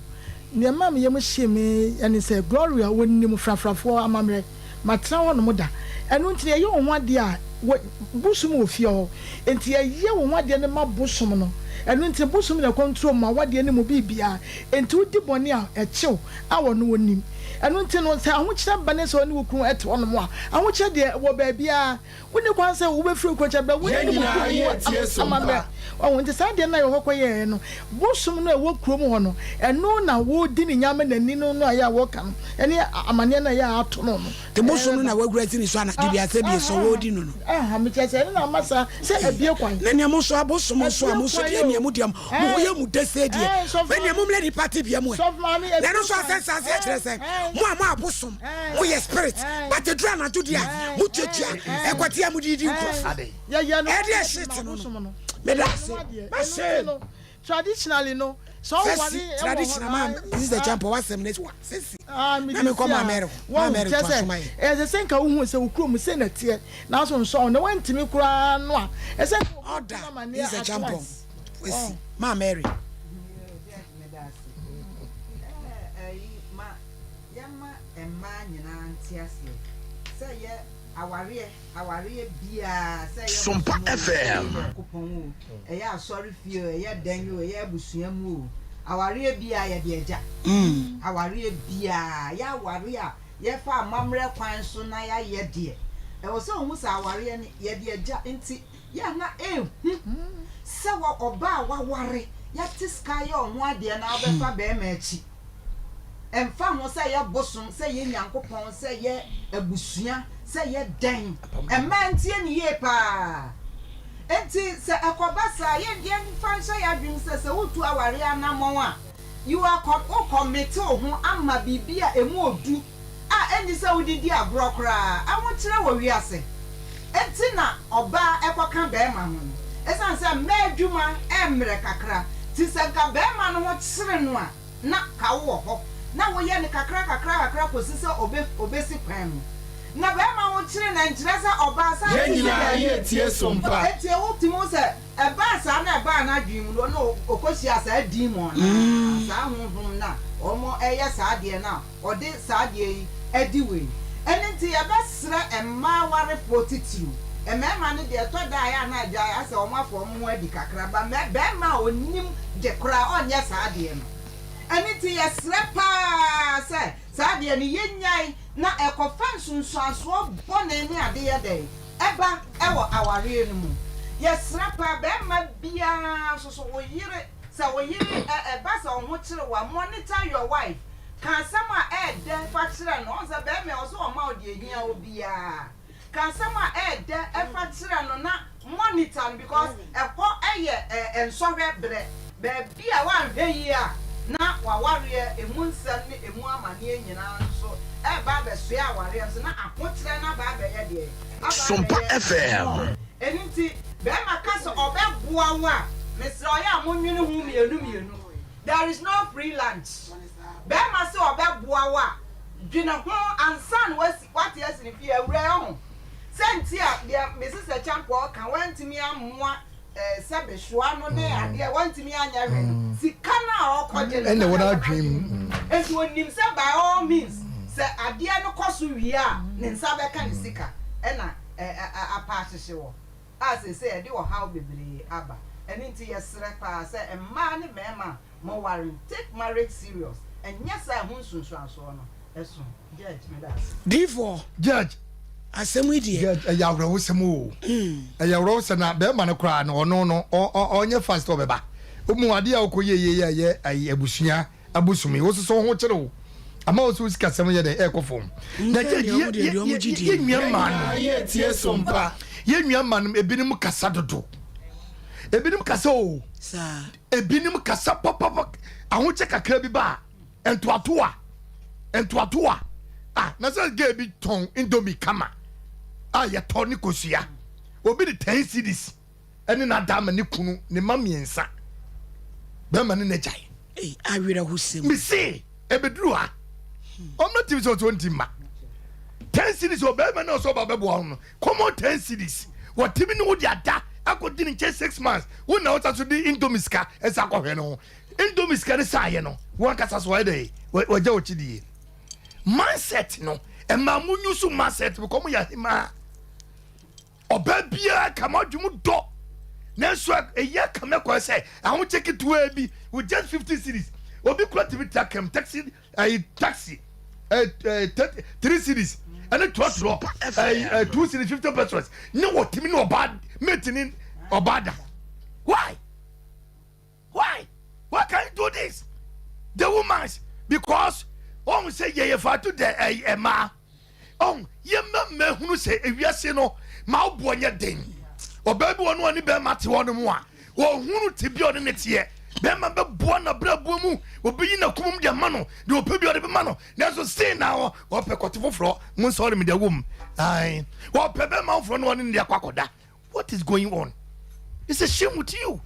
nea ɛmaa me yam hyee me ne sɛ Gloria, wɔnim Frafrafoɔ amammerɛ. Matena hɔnom da. Ɛno nti no, yɛyɛ wo ho adeɛ a, wɔ, bosom wɔ fie hɔ. Enti yɛyɛ wo ho adeɛ no ma bosom no. Ɛno nti no, bosom na ɛkɔntrol mo awadeɛ ne mo biribiara. Enti wodi bɔne a, ɛkye wo, a ɔno ɔnnim. Ɛno nti no, sɛ ahokyerɛ ba ne sɛ wo ne wo kunu te hɔnom a, ahokyerɛ deɛ, ɛwɔ baabiara. Wonni kwan sɛ wobɛfiri kuro kyɛ berɛ wo ne Yɛn nyinaa mu yɛretie so amammerɛ. mpa. Wahu? Nti saa deɛ no a yɛwɔ hɔ kɔyɛeɛ no, bosom no a ɛwɔ kurom hɔ no, ɛno na wɔredi ne nya ama n'ani no no a ɛyɛ a wɔka no, ɛne amaneɛ no a ɛyɛ a ato no no. Nti bosom no na wahura asi ne so anadwo bi asɛ bi sɛ wɔredi no no. Aha, mekyerɛ sɛ ɛno na ama saa sɛ abue kwan. Na nea mo nso abosom nso a Abue mo nso kwan deɛ o. nea mo deɛ mo ho yɛ mu dɛsɛ deɛ Ɛɛ, sɔfo bɛ nea mo mmrɛ nipa tebea mu ɛ. Sɔfo maame, Na abue ɛno nso kwan. asɛ nsa aseɛ kyerɛ sɛ Ɛɛ, mo a mo abosom ɛɛ, mo yɛ spirit ɛɛ, but ɛduru anadwo deɛ a mo tuatua ɛkɔte a mo de di nkurɔfo. Yɛyɛ no Ɛdeɛ adeɛ shit ma no no. abosom no. Meda Yɛyɛ ase. no adeɛ. Ɛno Mase. nti no, traditionally no, Sɛ ɔware Sɛsi wɔ hɔ traditional na ma Sister Champon wasɛm ne wa sɛsi na me kɔ Maame Mary hɔ Maame Mary kyɛ to sɛ aso ma yɛ. ɛsɛ sɛ nka wohu sɛ wo kurom sei na ɛteɛ nanso nsɔ wo na woantumi koraa no a ɛsɛ nka obi Order hu amaneɛ Sister at Champon once. wasi Maame Mary. Meda ase. Ɛɛ ɛyi ma yɛma mmaa nyinaa nte aseɛ sɛ yɛ awareɛ Awareɛ biara, sɛ ɛyɛ Sompa bosom oo, sɛ ɛyɛ FM. Nyankopɔn oo, ɛyɛ asɔre fie oo, ɛyɛ dɛn oo, ɛyɛ abusua mu oo, awareɛ biara yɛde agya. Awareɛ biara, yɛ awareɛ a yɛfa amammerɛ kwan so na yɛayɛ deɛ, ɛwɔ sɛ wohu sɛ awareɛ no yɛde agya nti yɛ a na ɛhu sɛ wɔ ɔbaa a waware, yɛate sika ayɛ wo ho adeɛ na wobɛfa barima akyi. Ɛmfa ho sɛ ɛyɛ bosom, sɛ ɛyɛ Nyankopɔn, sɛ ɛyɛ abusua, sɛ ɛyɛ dɛn, mmaa ntie no yie paa. Enti sɛ ɛkɔba saa a, yɛn yɛmfa nhyɛ yɛn adwene mu sɛ, sɛ woretu awareɛ anammɔn a, you are com worekɔmete wo ho ama biribi a ɛmu ɔdu a ɛnni sɛ wode di agorɔ koraa. Ahokyerɛ wɔ wiase. Enti na ɔbaa ɛkɔka barima ho no. Ɛsiane sɛ mmaa adwuma ɛmmerɛ kakra nti, sɛ nka barima no ho kyere no a, na ka wo wɔ hɔ na woyɛ no kakra kakra kakra kɔsi sɛ ɔbɛ ɔbɛsi kwan mu. Na bɛrima ho kyere no ɛnkyerɛ sɛ ɔbaa saa Yɛn nti nyinaa daabi. yɛ tie so mpa. Enti wotumi hu sɛ ɛbaa saa na ɛbaa n'adwene mu no na ɔkɔhyiaa saa demon no a, saa honhom no a wɔyɛ saa adeɛ no a ɔde saa adeɛ yi adi wei. Ɛno nti yɛbɛsrɛ mmaa awarefoɔ titiriw, mmarima no deɛ ɛtɔ da a ɛyɛ a na agyae asɛ wɔn afa wɔn ho adi kakra but mɛ barima a ɔnim de koraa ɔnyɛ saa adeɛ no. Ɛno nti yɛsrɛ pa ara sɛ saa adeɛ no yɛnnyae na ɛkɔfa nsunsuansoɔ bɔne ne ade yɛ dɛn ɛba wɔ awareɛ no mu. Yɛsrɛ pa ara barima biara nso so wo yere sɛ wo yere ɛ ɛba sɛ wo ho kyere wo a monitor your wife Ka asɛm a ɛyɛ dɛ fa kyerɛ no. Woahu sɛ barima yi, ɔsɛ ɔma wo deɛ ɛhia wo biara. Ka asɛm a ɛyɛ dɛ fa kyerɛ no na monitor no because ɛhɔ yɛ nsɔhwɛ berɛ. Baabi a woanhwɛ yie a na w'awareɛ, ɛmu nsɛm ne ɛmu amaneɛ nyinaa nso reba abɛsoɛ awareɛ nso na ahokyerɛ no aba abɛyɛ deɛn? Aba Sompa abɛyɛ FM. more. Ɛno nti barima ka sɛ ɔbɛboa wo a, mesrɛ wo, ɛyɛ a monnwene ho mmienu mmienu. There is no free lunch. Bɛɛma se ɔbɛboa wo a, dwene ho ansa na wasi wate asi ne fie awura ɛho. Sɛ nti a deɛ me sesɛ Kyampɔɔ ka wantumi ammoa eh, sɛbe soa no ne adeɛ wantumi anyɛ hwɛ no, sika no a ɔkɔgye no Ɛna na ɛwɔ ɛwɔ n'adwene n'adwene mu. mu. Nti onim sɛ by all means sɛ adeɛ no kɔ so wie a ne nsa bɛka ne sika ɛna eh, eh, apa ahyehye wɔ. a seesei ɛde ɔhaw bebree aba. Ɛno nti yɛsrɛ paa sɛ mmaa ne mmarima a moware no, take marriage serious, ɛnyɛ saa a ɛho nsunsuansoɔ no ɛso. Judge, meda ase. Diifoɔ, Judge, asɛm yi deɛ. Judge, ɛyɛ awerɛhosɛm o. Ɛyɛ awerɛhosɛm na bɛrima no koraa no ɔno no ɔnyɛ fast sɛ ɔbɛba. Womu adeɛ a wokɔ yɛ yie yɛ ɛyɛ ayi abusua abosom yi wososo wo ho kyere wo ama wo so wo sikasɛm yɛ dɛn ɛrekɔ fam. Na Nka judge deɛ ɔmo yɛ deɛ yɛ deɛ ɔmo yɛ gye die yɛ no. nua Yɛn mmaa nyinaa nom yɛ tie so mpa. yɛ nua mmaa nom ebinom kasa dodo ebinom kasa o. Saa. Ebinom kasa papapa ahokyɛ kakra bi ba a ntoatoa ntoatoa ah na sɛ girl bi tɔn indomie kama a yɛtɔ ne kosua obi de ten cedis ɛne n'ada ama ne kunu ne ma mmiɛnsa bɛrima ne n'agyae. Ei awerɛhosɛm. Mese ebeduru ha ɔmo ti sɛ ɔsɛ ɔnti mma ten cedis ɔbɛrima na ɔsɛ ɔba bɛboa ho no common ten cedis wɔtumi ne wo de ada akɔdi ne nkyɛn 6 months wo na wosa so de indomie sika ɛsa akɔhwɛ no ho. Indomie sika ne saayɛ no wɔn ankasa so wɔyɛ dɛ wɔgya wɔkyi die. Mindset no ɛmaa mo nyusu mindset because mo yɛ ahemaa. Ɔbaa biara ka mo adwene mu dɔ nanso ɛyɛ ka mɛkɔ sɛ ahokyɛ ketewaa bi with just 50 cedis obi kura tumi ta kɛm taxi ɛyi taxi ɛɛ ɛɛ 3 cedis ɛne trɔtrɔ ɛyi ɛɛ 2 cedis 50 pesewas ne wɔtumi ne ɔbaa mate ne ɔbaa da. Why can you do this? The woman, because ɔn sɛ yɛyɛ fatu dɛ ɛyi ɛmaa ɔn yɛmma mmɛhunu sɛ ewiase no ma ɔboɔ nyɛ den. Ɔbaa bi wɔ no ɔne bɛrima te hɔ no mu a wɔhunu te bi a ɔne ne teɛ bɛrima bɛboa n'abrabɔ mu obiyi n'akoma mu de ama no deɛ ɔpɛ bi ɔde bɛma no nanso sin na hɔ wɔpɛ kɔte foforɔ mo nsɔre mi deɛ wom ayi wɔpɛ bɛrima foforɔ na ɔne ne de akɔ akɔda. What is going on? It's a shame with you,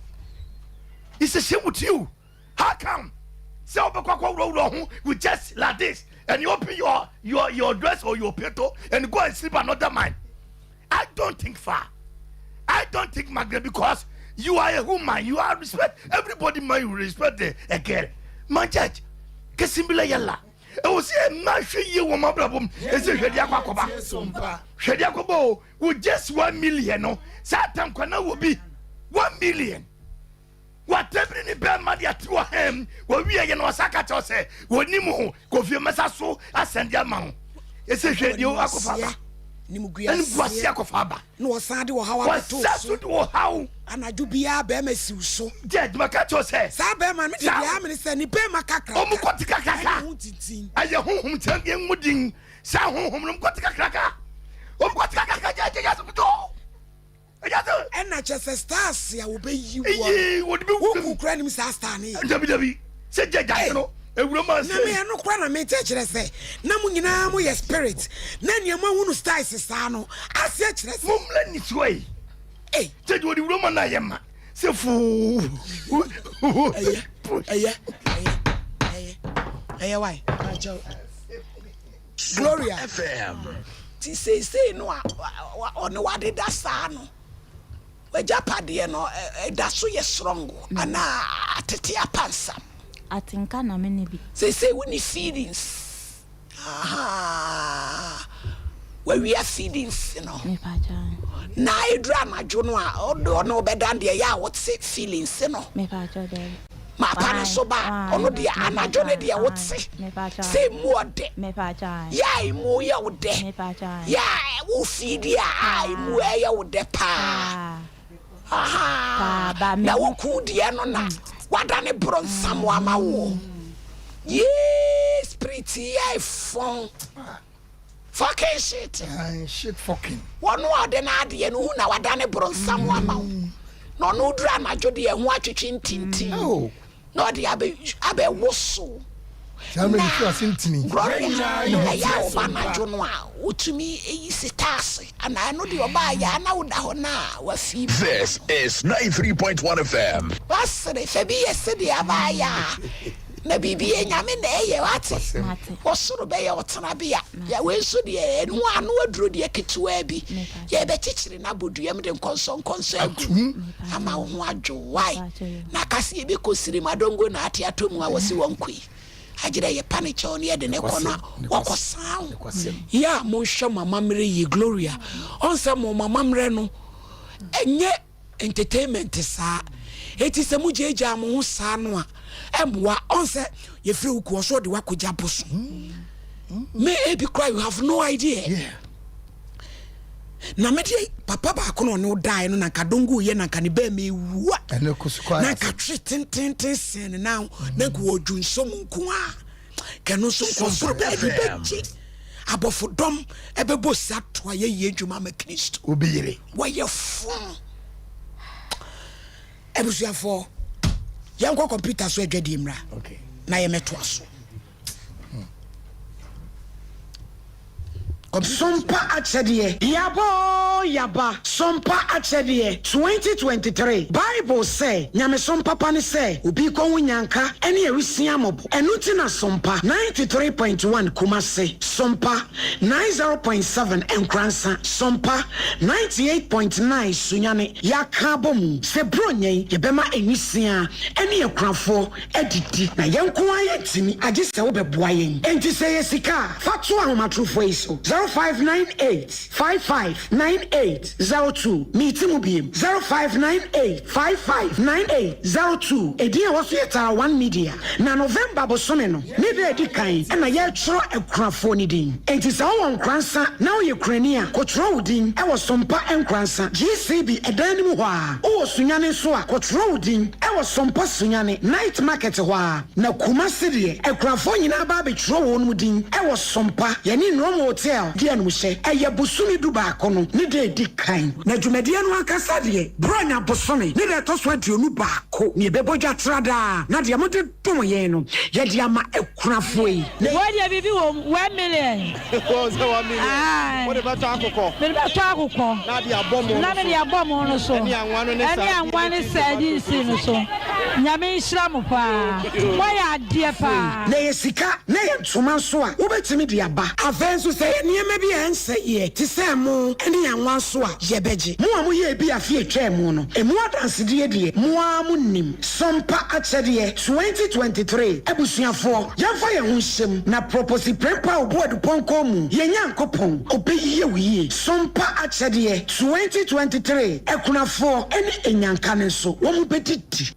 it's a shame with you. How come sɛ wobɛkɔ akɔ wurɔwurɔ ho with just like this and you open your your your dress or your peto and go and sleep another man? I don't think far. I don't think Margaret because you are a woman. You are respect everybody man you respect the, a girl. Man judge. Kesimbila yalla. Ɛwɔ sɛ mma hwɛ yie wɔ mo abrabɔ mu. Ɛsɛ hwɛde akɔ akɔba. Hwɛde akɔba o. Wo just 1 million no. Saa tankwa na wɔ bi. 1 million. Watabiri ne bɛrima de ate wɔ ham. Wɔwie yɛ no ɔsa ka kyerɛ sɛ wɔnim ho. Kofie mɛsa so asɛnde ama ho. Ɛsɛ hwɛ deɛ akɔfa ba. Ɛne guase akɔfa aba. Na wɔsan de ɔhaw abɛto Wɔsa so de ɔhaw. Anadwo biara bɛrima siw so. Judge maka kyerɛ sɛ. Saa bɛrima no de deɛ amene sɛ ne bɛrima kakra. Ɔmo kɔte kakraka. Ɛne ho tintin. Ɛyɛ honhom kyɛn yɛn mu din. Saa honhom no ɔmo kɔte kakraka. Ɔmo kɔte kakraka judge ɛyɛ asɛm to. Ɛyɛ asɛm. Ɛna kyɛ sɛ stars a wɔbɛyi wɔ. Eyi wɔde bɛ wura mu. Woku kura nim saa star ne yɛ. Dabi dabi sɛ judge ase no ewura mu ase. Na me ɛno kora na mente kyerɛ sɛ na mo nyinaa mo yɛ spirit na nea mo ahunu styles saa no aseɛ kyerɛ sɛ. Mo mmla nisuo yi. Ei. Judge wɔde wura mu na ayɛ ma sɛ fuu. Ɛyɛ ɛyɛ ɛyɛ ɛyɛ ɛyɛ wae akyɛw. Gloria. Ti seesei no a ɔne wadeda saa no w'agyapadeɛ no ɛda so yɛ strong anaa atete apansam? Atenka na me ne bi. Seesei wonni feelings ahaa wawia feelings no na ɛduru anadwo no a ɔne wo bɛda deɛ ɛyɛ a wote feelings no. Mapa no so ba a ɔno deɛ anadwo no deɛ wote sɛ emu ɔdɛ yɛ a emu yɛ wo dɛ yɛ a wo fiidi a a emu ɛyɛ wo dɛ paa ahaa na wo kun deɛ no na wadane borɔnsam ama woɔ yee spirit yɛ fɔn. Fucking shit. Aye, shit fucking. Wɔn a ɔde n'adeɛ no hu na wadane borɔnsam ama wo. Na ɔno duru anadwo deɛ ɛho atwetwe ntintin. Oh. Na ɔde abɛ abɛwosow. Saa mmerɛ ne fi ase ntini. Gloria, ɛyɛ a ɔba anadwo no a wotumi yi sitaase anaa ɛno deɛ ɔbaa yɛ a na woda hɔ no a wafi mu. This is 93.1 FM. Wasere fɛ bi yɛ sedeɛ abaayɛ a na biribi yɛ Nyame na ɛyɛ wate. Ɔsoro bɛyɛ wo tenabea. Yɛ wei nso deɛ, ɛno ano aduro deɛ ketewaa bi. Yɛbɛkyekyere no abɔ dua mu de nkɔnsɔnkɔnsɔn agu ama wo ho adwo wo. Why? Na ka sɛ yɛbɛkɔ sirim adongo na ate atɔ mu a wɔse wɔnkɔ yi. Agyerɛ yɛpa ne kyɛw na yɛde ne kɔ na wɔkɔsan wo. Yɛ a monhwɛ mo amammerɛ yie Gloria. Ɔn sɛ mo amammerɛ no ɛnyɛ entertainment saa eti sɛ mo gyaagyaa mo ho saa no a ɛmmoa ɔn sɛ yɛfrɛ wo kuo ɔso ɔde wakɔgya bosom me ebi kora you have no idea yeah. na me deɛ papa baako na ɔne wo daeɛ no na nka dongo yɛ na nka ne bɛɛ ma ewu a na nka twe tententen sɛn ne nan na nka wɔdwu nso mu nko a kɛno nso nkɔsoro baabi bɛgye abɔfodɔm ɛbɛbɔ sa to a yɛyɛ adwuma ma Kristo obi yere wɔyɛ fon abusuafoɔ yɛnkɔ kɔmputa so adwadie mmra na yɛmɛtoa so. Sompa Akyɛdeɛ, Yaba oo yaba, Sompa Akyɛdeɛ, 2023 Bible sɛ, Nyamesom papa ne sɛ obi rekɔhu nyanka ne awisiaa mmɔbɔ. Ɛno nti na Sompa 93.1 Kumase, Sompa 90.7 Nkoransa, Sompa 98.9 Sunyani yɛaka abɔ mu sɛ Buronya yi yɛbɛma nwisiaa ne akunafoɔ adidi, na yɛn nko ara yɛntumi, agye sɛ wobɛboa yɛn. Enti sɛ ɛyɛ sika a, fa to ahomatorofoɔ yi so, 0598 55 98 02. Meti mu biem, 0598 55 98 02. Edin a ɛwɔ so yɛ Tara One Media. Na November bosome no ne da a ɛdi kan na yɛretwerɛ akunafoɔ no din. Enti sɛ wowɔ Nkoransa na woyɛ kurani a, kɔtwerɛ wo din wɔ Sompa Nkoransa, GCB ɛdan no mu hɔ ara. Wowɔ Sunyani nso a, kɔtwerɛ wo din wɔ Sompa Sunyani, Night Market hɔ ara. Na Kumasi deɛ, akunafoɔ nyinaa ba abɛtwerɛ wɔn din wɔ Sompa, yɛne Nrom Hotel di animhyɛ. Ɛyɛ bosome dubaako no ne da a ɛdi kan. Na dwumadie no ankasa deɛ, Buronya bosome ne da a ɛtɔ so 21 na yɛbɛbɔ dwa tradaa, na deɛ mode dom yɛn no, yɛde ama akunafoɔ yi. Wei deɛ biribi wɔ mu, 1 million. Wɔn sɛ 1 million. Aye. Wode bɛtɔ akokɔ. Mede bɛtɔ akokɔ. Na de abɔ mo Na no mede so. abɔ mo no so. Ɛne anwa no ne Ɛne anwa ne sardine sardines no so. Nyame nhyira mo paa. Moayɛ adeɛ paa. Na ɛyɛ sika na ɛyɛ ntoma nso a, wobɛtumi de aba. Afei nso, sɛ ɛyɛ nneɛma bi a ɛnsɛeɛ te sɛ ɛmo ne anwa nso a, yɛbɛgye. Mo a moyɛɛ bi afe a ɛtwaa mu no, ɛmu adansedie deɛ, mo ara monim. Sompa Akyɛdeɛ 2023 Abusuafoɔ, yɛmfa yɛn ho nhyɛ mu na Proposi Prempeh a ɔbu Adupɔnkɔ mu, yɛn Nyankopɔn, ɔbɛyie wo yie. Sompa Akyɛdeɛ 2023 Akunafoɔ ne Anyanka no nso, wɔbɛdidi.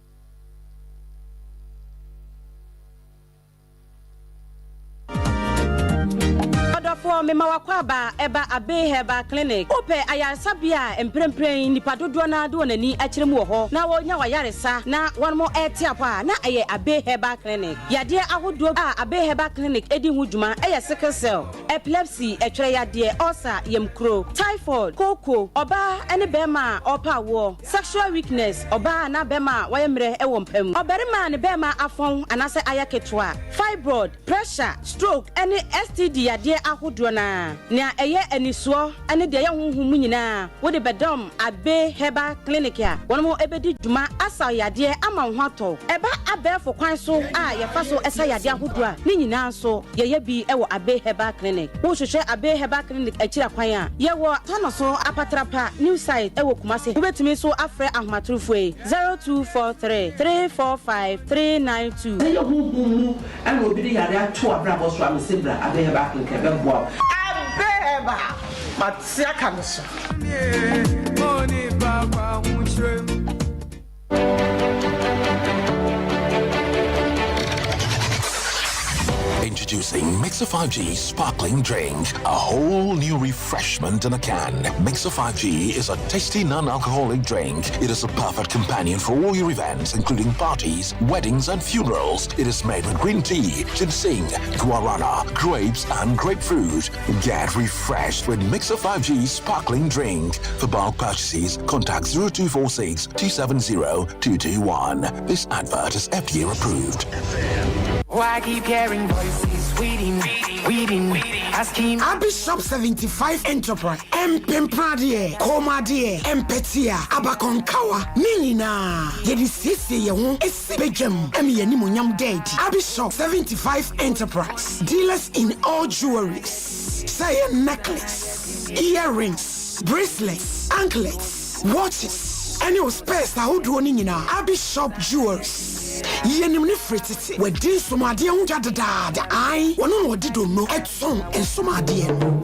Ɔdɔfoɔ, mema w'akwaaba ɛba Abbey Herbal Clinic. Wopɛ ayaresabea a mprempren nnipa dodoɔ no ara de wɔn ani akyerɛ mu wɔ hɔ na wɔnya w'ayaresa na wɔn rete apɔ a, na ɛyɛ Abbey Herbal Clinic. Yadeɛ ahodoɔ a Abbey Herbal Clinic di ho dwuma yɛ sickle cell, epilepsy, ɛtwerɛ yadeɛ, ulcer, yamkuro, typhoid, kooko, ɔbaa ne barima a ɔrepɛ awoɔ, Sexual weakness, ɔbaa anaa bɛrima a wayɛ mmerɛ wɔ mpa mu, ɔbarima a ne bɛrima afɔn anaasɛ ayɛ ketewa, fibroid, pressure, stroke ne STD yadeɛ ahodoɔ no ara. Nea ɛyɛ anisoɔ ne deɛ ɛyɛ honhom mu nyinaa wode bɛdɔm Abbey Herbal Clinic a wɔn bɛdi dwuma asa wo yadeɛ ama wo ho atɔ wo. Ɛba abɛɛfo kwan so a yɛfa so sa yadeɛ ahodoɔ a, ne nyinaa nso yɛyɛ bi wɔ Abbey Herbal Clinic. Wohwehwɛ Abbey Herbal Clinic akyiri akwan a, yɛwɔ Tanoso Apatrapa New Site wɔ Kumasi. Wobɛtumi nso afrɛ ahomatorofoɔ yi, 0243 345 392. Sɛ ɛyɛ honhom mu na obi de yare ato w'abrabɔ so a, mese bra Abbey Herbal Clinic ɛbɛboa wo. Abbey Herbal, mate aka me so. Introducing Mixer 5G Sparkling Drink, a whole new refreshment in a can. Mixer 5G is a tasty non-alcoholic drink. It is a perfect companion for all your events, including parties, weddings, and funerals. It is made with green tea, ginseng, guarana, grapes, and grapefruit. Get refreshed with Mixer 5G Sparkling Drink. For bulk purchases, contact 0246 270 221. This advert is FDA approved. Why keep hearing voices waiting, waiting, asking? Abishop 75 Enterprise, Mpempradeɛ, Kɔnmuadeɛ, Mpɛtea, Abakɔnkawa, ne nyinaa yɛde siesie yɛn ho si badwam ma yɛn animuonyam da adi. Abishop 75 Enterprise, dealers in all jewelries, sɛ ɛyɛ necklace, earrings, bracelets, anklets, watches, ɛne wo spares ahodoɔ no nyinaa. Abishop Jewelries, yɛnim no firi tete. Wadi nsomadeɛ ho dwa dedaada. Ae, ɔno na ɔde donno tɔn nsomadeɛ no.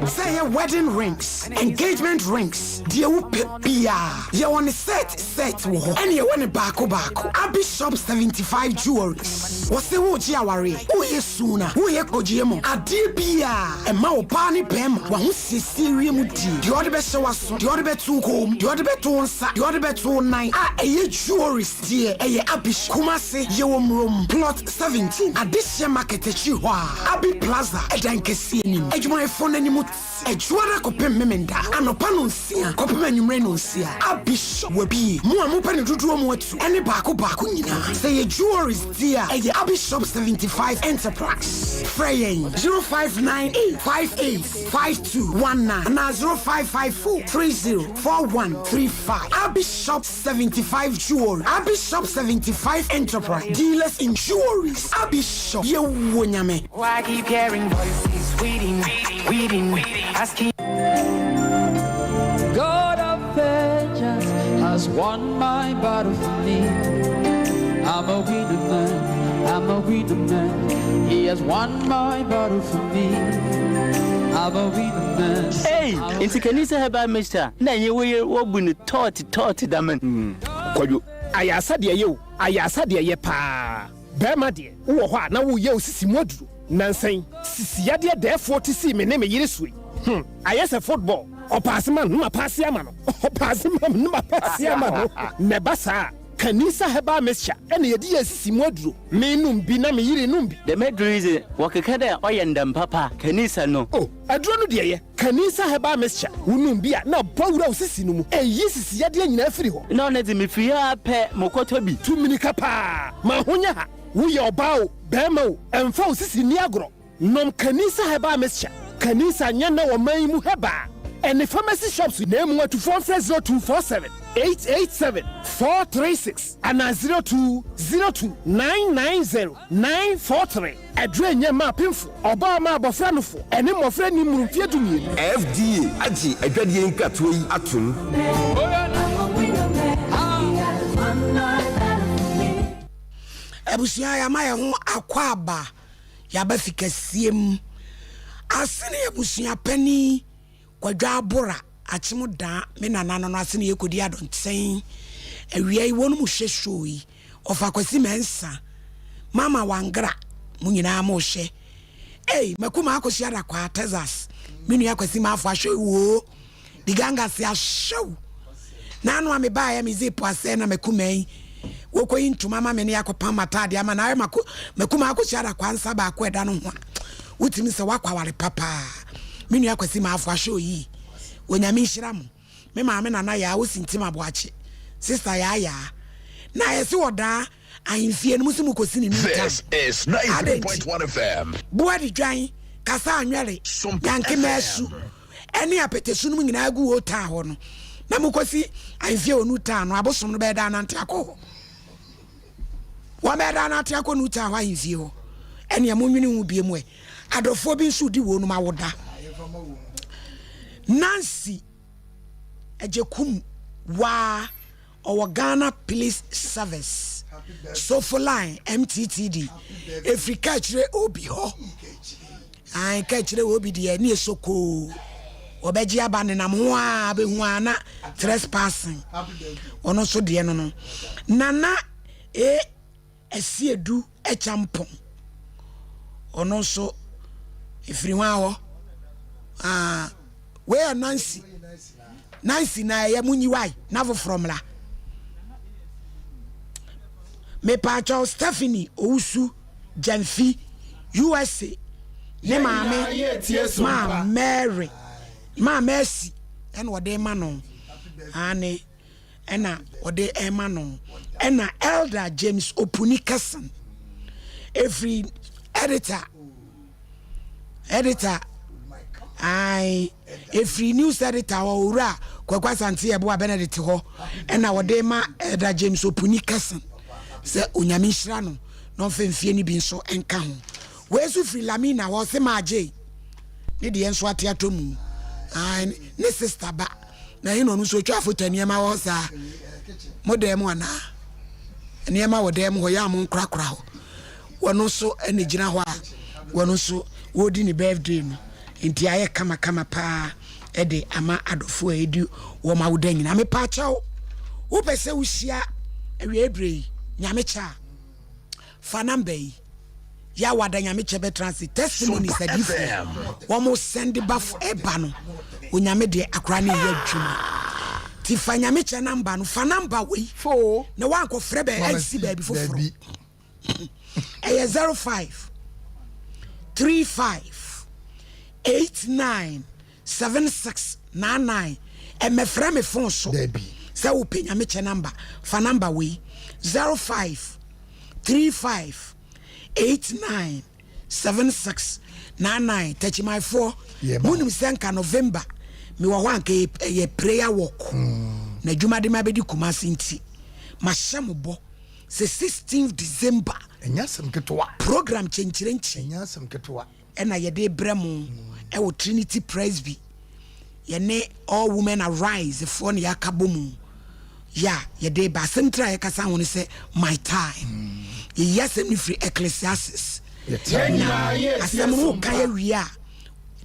Sɛ ɛyɛ wedding rings, engagement rings, deɛ wopɛ biara, yɛwɔ no set set wɔ hɔ, ɛne yɛwɔ no baako baako. Abi Shop 75 Jewelries, wɔse woregye awareɛ, woreyɛ suna, woreyɛ kɔgyeɛ mu, adeɛ biara ɛma ɔbaa ne barima w'ahosiesie wie mu die, deɛ ɔde bɛhyɛ w'aso, deɛ ɔde bɛto wo kɔn mu, deɛ ɔde bɛto wo nsa, deɛ ɔde bɛto wo nan a ɛyɛ jewelries deɛ ɛyɛ Abi Shop. Kumasi, yɛwɔ Murom, Plot 17, Adehyeɛ Market akyiri hɔ a, Abi Plaza ɛdan kɛseɛ nim, adwumayɛfoɔ no anim Ɛdwoada kɔpem Memenda anɔpa nonsia kɔpem anwummere nonsia. Abishop wabie. Mo a mopɛ no dodoɔ mu atu ɛne baako baako nyinaa. Sɛ ɛyɛ jewelries deɛ a, ɛyɛ Abishop 75 Enterprise. Frɛ yɛn 0598 58 5219 anaa 0554 30 4135. Abishop 75 Jewelry, Abishop 75 Enterprise, dealers in jewelries. Abishop, yɛwɔ Nyame. Why keep hearing voices waiting, waiting, asking? God of vengeance has won my battle for me. I'm a winner man, I'm a winner man. He has won my battle for me. I'm a winner man. Ei, nti Kanisa Herbal Mixture na enye wo yer wobu no tɔɔt tɔɔt dɛm n? Kwadwo, ayarsa deɛ ɛyɛ o, ayarsa deɛ ɛyɛ paa. Barima deɛ, wowɔ hɔ a na woreyɛ wo sisi mu aduro. Nnansa yi, sisi yadeɛ dɛɛfoɔ te sii me ne me yere soɔ yi. Hmm, ayɛ sɛ football. Ɔpaase ma no, na mapaase ama no. Ɔpaase ma me, na mapaase ama no. Na ɛba saa a, Kanisa Herbal Mixture na yɛde yɛ sisi mu aduro. Menom bi na me yere nom bi. Dɛm edur yi dze, wɔkeka dɛ ɔyɛ ndam papa, Kanisa no. Oh, aduro no deɛ ɛyɛ. Kanisa Herbal Mixture, wonom bi a na bɔ wura wo sisi no mu. Ɛyi sisi yadeɛ nyinaa firi hɔ. Nna ɔno dze, mifir ha ara pɛ, mokɔtɔ bi. Tu mirika paa ma ho nyɛ ha. Woyɛ ɔbaa o, barima o, ɛmfa wo sisi nni agorɔ. Nom Kanisa Herbal Mixture. Kanisa nyɛ nnɛ wɔ man yi mu herbal. Ɛne pharmacy shops na emu atufoɔ mfrɛ 0247 887 436 anaa 0202 990 943. Aduro a ɛnyɛ mma apemfo, ɔbaa ma abɔfra nofo, ɛne mmɔfra nni mmoro mfeɛ dumienu. FDA agye adwadie nkratoɔ yi atom. Abusua yɛama yɛn ho akwaaba yɛaba fi kɛseɛ mu asene abusua panin Kwadwo Abora akyem daa me nana no no ase na yɛkɔdi adɔnten awia yi wɔn mu hwɛ show yi ɔfa Kwasi Mɛnsa Mama Wangra mo nyinaa mo hwɛ ei Maku Maakɔsi Adakwaa Texas me nua Kwasi Maafo ahwɛ woo Diganga se ahwɛ wo N'ano a mebaeɛ me zip asɛe na maku mɛn wɔkɔyi ntoma ma me ne akɔpam m'ataadeɛ ama na ayɛ mako maku m'akɔsi adakwaa nsa baako ɛda no ho a wotumi sɛ woakɔ aware papaa me nua Kwasi Maafo ahwɛ oyi Onyame nhyira mo me maame Nana Yaa wosi ntim aboakye sister Yaa Yaa na yɛse ɔdaa ahemfie no mo se mokɔsi ne new town This is adɛn nti 93.1 FM. boa de dwan kasa anwɛre Sompa yanke maasu FM. ɛne apɛtɛsu nom nyinaa gu Old Town hɔ no, na mokɔsi ahemfie wɔ New Town no, abosom no bɛyɛ dɛ anante akɔ hɔ. Wɔbɛyɛ dɛ anante akɔ New Town hɔ ahemfie hɔ. Ɛneɛ monwene ho bie mu ɛ. Adɔfoɔ bi nso di wɔnom awoda. Nancy Agyekum waa Ɔwɔ Ghana Police Service, Sofo Line, MTTD, ɛfiri Kaakyire Obi hɔ. Ae, Kaakyire Obi deɛ ne ɛsɔ koo. Wɔbɛgye aba nenam ho a bɛhu a na trespassing. Ɔno nso deɛ no no. Nana E. Asiedu Acheampong, ɔno nso ɛfiri hwan hɔ? Ah, wei yɛ Nancy. Nancy na ɛyɛ mo nyiwae na foforɔ mmra. Mepaakyɛw Stephanie Owusu Gyamfi, USA ne maame maa Mary, maa Mercy ɛna ɔde ma no. Ane. ɛna ɔde ɛma no ɛna Elder James Opuni Kesson ɛfiri editor editor ae ɛfiri news editor hɔ owura Kwaku Asante Yeboah Benedict hɔ ɛna ɔde ma Elder James Opuni Kesson sɛ onyame nhyira no na ɔmfa mfie no bi nso nka ho wei nso firi Lamina hɔ ɔse maagye ne deɛ nso ate atɔ mu ae ne sister ba Na ɛhe na ɔno nso otwa foto nneɛma wɔ hɔ saa? Mo dan mu anaa? Nneɛma wɔ dan mu hɔ yɛ a mo nkorakora hɔ. Wɔn nso na gyina hɔ a wɔn nso wɔredi ne birthday no. Nti ayɛ kamakama paa de ama adɔfo a ɛdi wɔn awoda nyinaa. Mepaakyɛw, wopɛ sɛ wohyia awiei berɛ yi Nyame kyɛ a, fa number yi. Yawada Nyamekyɛ bɛtena ase testimonies adiifoɔ wɔn sɛnde ba ɛba no onyame deɛ akora ne yɛ adwuma ti fa Nyamekyɛ namba no fa namba wei na wankɔ frɛ bɛ ɛnsi baabi foforɔ ɛyɛ 05 35 89 76 99 ɛmɛfrɛ me phone so sɛ wopɛ Nyamekyɛ namba fa namba wei 05 35 89 76 99 Takyimanfoɔ monim sɛ nka November mewɔ hɔ a nka ɛyɛ prayer walk mm. na adwuma de ma bɛdi Kumasi nti mahyɛ mo bɔ sɛ 16 December ɛnyɛ asɛm ketewa program kyɛnkyerɛnkyɛn ɛnyɛ asɛm ketewa ɛna yɛde brɛ mo ɛwɔ Trinity Presby yɛne All Women Arise foɔ na yɛaka bɔ mu yɛ a yɛde ba asɛm tiri a yɛkasa ho no sɛ my time yɛyi asɛm no firi Ecclesiastes na asɛm no woka yɛ wie a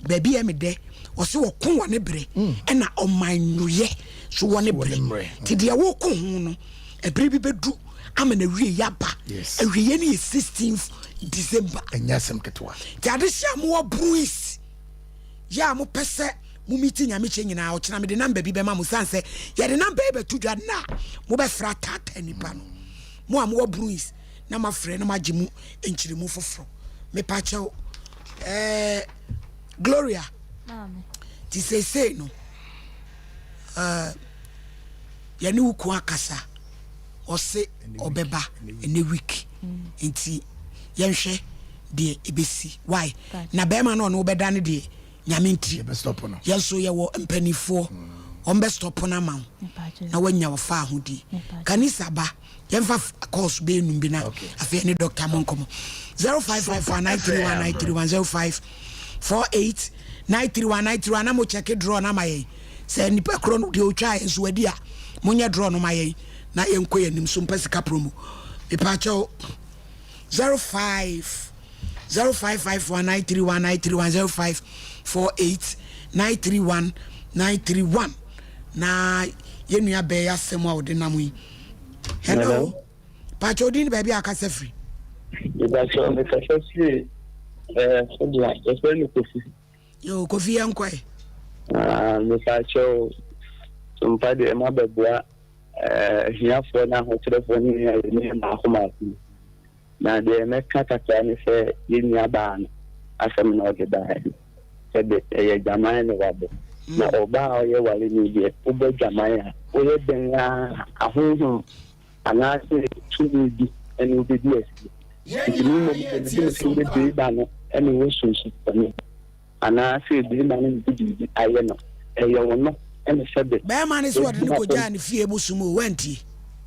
baabi yɛ me dɛ ɔsɛ wɔko wɔ ne berɛ ɛna ɔman nwoyɛ so wɔ ne berɛ nti deɛ woko ho no ɛberɛ bi bɛdu ama na wie yaba awieɛ no yɛ 16th December ɛnyɛ asɛm ketewa nti ade hyɛ a mowɔ Bruins yɛ a mopɛ sɛ mo miti nyame kyɛ nyinaa ɔkyena mede namba bi bɛma mo sane sɛ yɛde namba yi bɛto dwa na mobɛfrɛ ataataa nipa no mo a mowɔ Bruins na mafrɛ na magye mu nkyerɛmu foforɔ mepa kyɛw ɛɛ Gloria ti seesei no ɛɛ yɛne wo kun akasa ɔse ɔbɛba ɛnɛ week nti yɛnhwɛ deɛ ɛbɛsi why na bɛrima no ɔne wobɛda no deɛ. Nyame nti yɛn nso yɛwɔ mpanifoɔ wɔn bɛ stop no ama wo na wanya wɔfa ahodie. Kanisa ba yɛmfa calls bɛyɛ num bi na afei ɛne doctor mo nkɔmmɔ. 0554 931 931 05 48 931 931 na mo check draw no ama yɛn sɛ nipa korɔ no deɛ ɔtwa yɛn nso wadi a monyɛ draw no ma yɛn na yɛnkɔ yɛn anim so mpɛ sika promo mepaakyɛw 05 0551 931 931 0548 931 931 na yɛn nua bɛɛ asɛm a ɔde nam yi. Hello. Paakyɛw din ne baabi a akasa firi. Mepakyɛw mekasa firi ɛɛ sɛdeɛ yɛfrɛ no Kofi. Yoo Kofi yɛn kɔɛ. Ah, mepakyɛw mpa deɛ mabɛboa ɛɛ ahiafoɔ ne ahokyerɛfoɔ ne nea yɛne maako maako. Na deɛ mɛka kakra ne sɛ yɛn nua baa no asɛm na ɔde baeɛ no, sɛbe ɛyɛ adwaman na wabɔ. Na ɔbaa a ɔyɛ wareni deɛ, wobɔ adwaman a, woyɛ dɛn ara a, ahonhom anaasɛ tumi bi ne wo bɛdi asie. Nti me mmom deɛ mede me ho bɛbue ba no ne wo sunsum bɔne. Anaa sɛ barima no de biribi ayɛ no, ɛyɛ ɔno ne sɛbe. Barima no sɛ ɔde no kɔgyaa ne fie bosom o, woantie?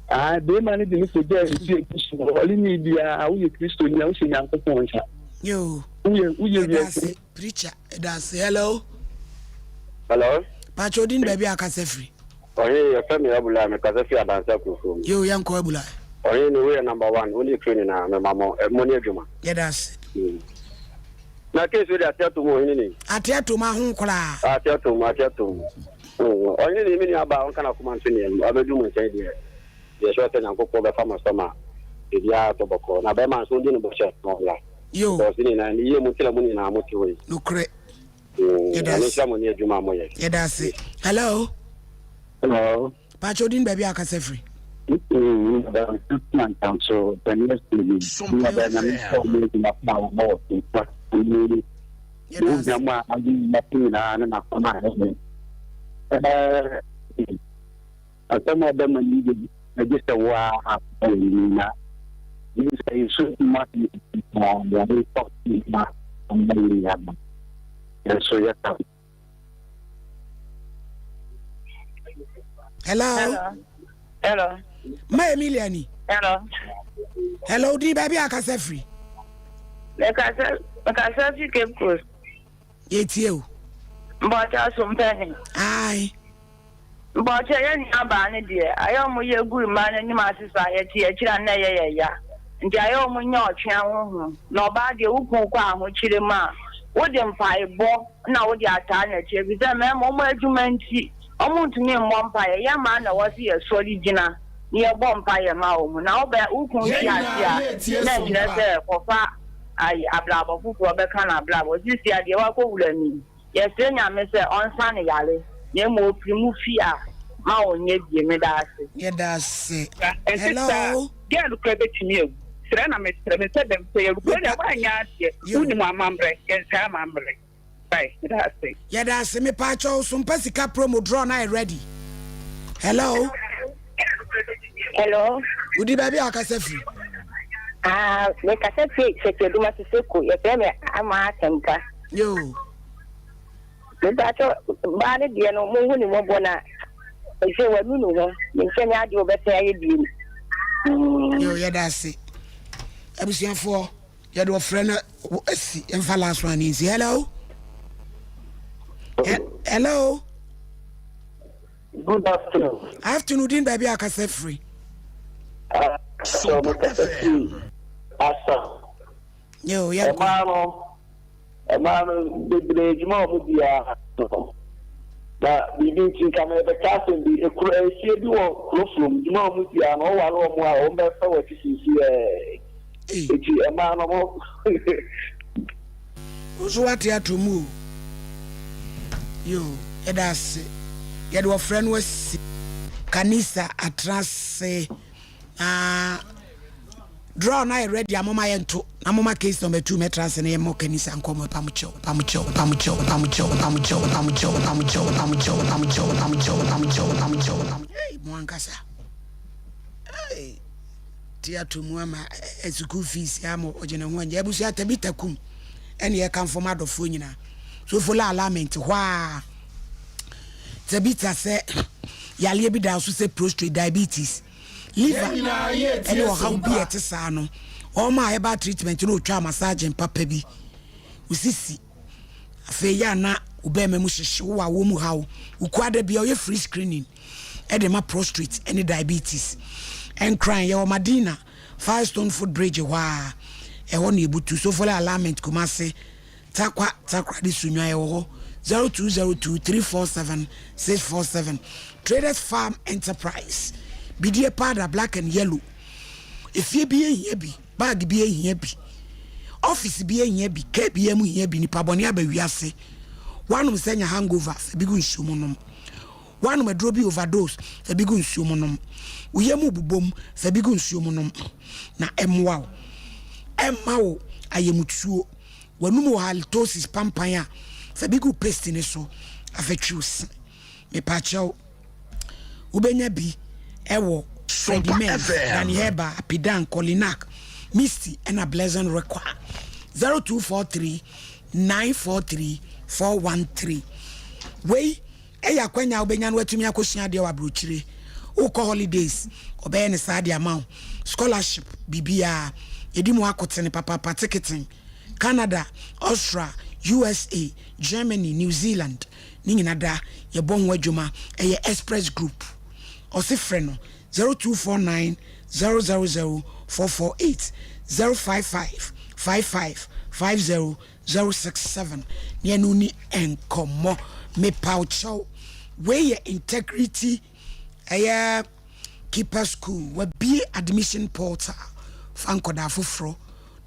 Ae, barima no de no kɔgyaa ne fie bosom o. Ɔrenni biara, woyɛ Kristoni a, wohyɛ Nyankopɔn nsa. Yoo, Woyɛ, woyɛ yɛda wiase. ase, preacher, yɛda ase. Hello. Hello. Pakyɛ wo din ne baabi a akasa firi? Ɔhene, yɛfrɛ me Abulai, mekasa firi Adansi Akurofuo mu. Yoo, yɛnkɔ Abulai. Ɔhene, woyɛ number one, wo ne kuro nyinaa, mema mo, mo ne adwuma. Yɛda ase. Na case wei de ate atom ɔhene ni. Ate atom aho koraa. Ate atom ate atom. Ɔhene ni me nua baa ɔnka n'akoma nto nea mu abɛdu mo nkyɛn deɛ yɛ sure sɛ Nyankopɔn bɛfa mo so ma biribiara atɔ bɔkɔɔ na bɛrima nso ɔndi ne bɔhyɛ na ɔmmra. Yo. Because ne nyinaa ne yie mu nti na mo nyinaa mo te hɔ yi. Nokorɛ. Yɛda ase. Nyame nhyira mo ne adwuma a moyɛ. Yɛda ase. Hello. Hello. Pakyɛ odin baabi a akasa firi. Asɛm a ɔbɛma ni de agye sɛ wo a na sɛ nsu ma yɛde kɔ ma ɔma yi aba nso yɛka Hello. Hello. Hello. Ma Emilia ni. Hello. Hello, di baabi a kasa firi. Mekasa mekasa fi Cape Coast. Yɛtie o. Mbɔkyɛ so mpɛni. Ae. Mpakyɛw yɛn nua baa no deɛ ayɛ ɔmo yɛ gu mmaa no anim ase saa yɛte akyire a na ɛyɛ yɛ ya nti ayɛ ɔmo nya ɔtwea honhom na ɔbaa deɛ wo kun kɔ ahokyere mu a wode mpaebɔ na wode ataa nakyi efisɛ mmarima ɔmo adwuma nti ɔmo ntumi mmɔ mpaeɛ yɛ mmaa na ɛwɔ se yɛsɔre gyina na yɛbɔ mpaeɛ ma ɔmo na wobɛ wo kun te ase a na ɛkyerɛ sɛ kɔfa ayi abrabɔ foforɔ bɛka nabrabɔ sisi a deɛ wakɔ wura ni. Yɛsrɛ Nyame sɛ ɔnsa no yare na mmom ofiri mu fie a ma ɔnyɛ bie. Meda ase. Yɛda ase. Ɛnte saa a, Hello. girl koraa bɛtumi awu. Srɛ na mesrɛ, mempɛ dɛm sɛ yɛwu. Wei deɛ woanyɛ adeɛ, wonim amammerɛ, yɛnsɛe amammerɛ. Bye, meda ase. Yɛda ase mepaakyɛw so mpa sika promo draw na ayɛ ready hello. Hello. Wodi baabi a akasa firi. Ah, mekasa firi Sɛkyɛduma Siseko, yɛfrɛ me Ama Asɛmpa. Yoo. Mepakyɛ baa no deɛ no monhu ne mmɔbɔ na ɛsɛ wanu ne ho menkyɛ nyɛ adeɛ wɔbɛsɛn ayɛ biem. Yoo yɛda ase abusuafoɔ yɛde ɔfrɛ no asi yɛmfa last one nsi hello hello. Good afternoon. Afternoon din baabi a kasa firi. Sọ mo kasa firi Asa. Yo, yɛnkɔ. Ɛmaa no, ɛmaa no bebree adwuma a wɔn di ara no. Na biribi nti nka mɛbɛka asɛm bi. Ekuro efie bi wɔ kuro from adwuma a wɔn di ara no wɔware wɔn a wɔn bɛfɛ wɔ akyi sisi ɛɛ. Eti ɛmaa no mo. Wo nso woate ato mu o. Yo, yɛda ase. Yɛde ɔfrɛ no asi. Kanisa atena ase. Na draw no ayɛ ready a moma yɛnto na moma case number 2 mɛtra ase na yɛmmɔ Kanisa nkɔmmɔ pamokyɛw pamokyɛw pamokyɛw pamokyɛw pamokyɛw pamokyɛw pamokyɛw pamokyɛw pamokyɛw pamokyɛw pamokyɛw pamokyɛw. Hey, mo ankasa. Hey. Te ato mu ama sukuu fees ama ɔgye ne ho angye. Abusua Tabitha Kum ɛne yɛkamfo ma adɔfoɔ nyinaa. Sofola alignment hɔ a. Sɛ bi ta sɛ yareɛ bi da so sɛ prostrate, diabetes, liver ɛne ɔhaw bi a ɛte saa no, wɔn a herbal treatment no otwa massaging papa bi, osisi. Afei yɛ a na wo bɛrima mu hyehye wo a wɔn mu haw. Okuada bi a ɔyɛ free screening ɛde ma prostrate ɛne diabetes. Nkran yɛwɔ Madina Firestone foot bridge hɔ a ɛhɔ na ebutu Sofola alignment Kumasi Tarkwa Takoradi Sunyani yɛwɔ hɔ 0202 347 647 Traders Farm Enterprise Bidie powder black and yellow efie bi ehia bi bag bi ehia bi office bi ehia bi car bi mu hia bi nipa bɔne aba wiase wanom sɛ nya hangover fa bi gu nsuo mu nom Woanom aduro bi overdose, fa bi gu nsuo mu nom. Wo yam bobom, fa bi gu nsuo mu nom na ɛmmoa wo. Ɛmma wo ayamtuo. W'anum wɔ halitosis pampan a, fa bi gu paste no so afa twi wo se. Mepakyɛw, wobɛnya bi ɛwɔ Freddie Men's, Danny Herbal, Apidan, Colinac, Misty ɛna Blessing Requa. 0243 943 413. Wei Ɛyɛ akwanya a wobɛnya na woatumi akɔsua adeɛ wɔ aburokyire. Wokɔ holidays, wɔbɛyɛ no saa de ama wo. Scholarship, biribiara. Yɛdi mu akotene papaapa, ticketing. Canada, Austria, USA, Germany, New Zealand, ne nyina da yɛbɔ ho adwuma. Ɛyɛ Express Group. Ɔse frɛ no 0249 000 448, 055 55 50 067 ne ɛno ni nkɔmmɔ. Mepaw kyɛw, wei yɛ Integrity ɛyɛ Keeper School. Wabie admission portal fa nkɔdaa foforɔ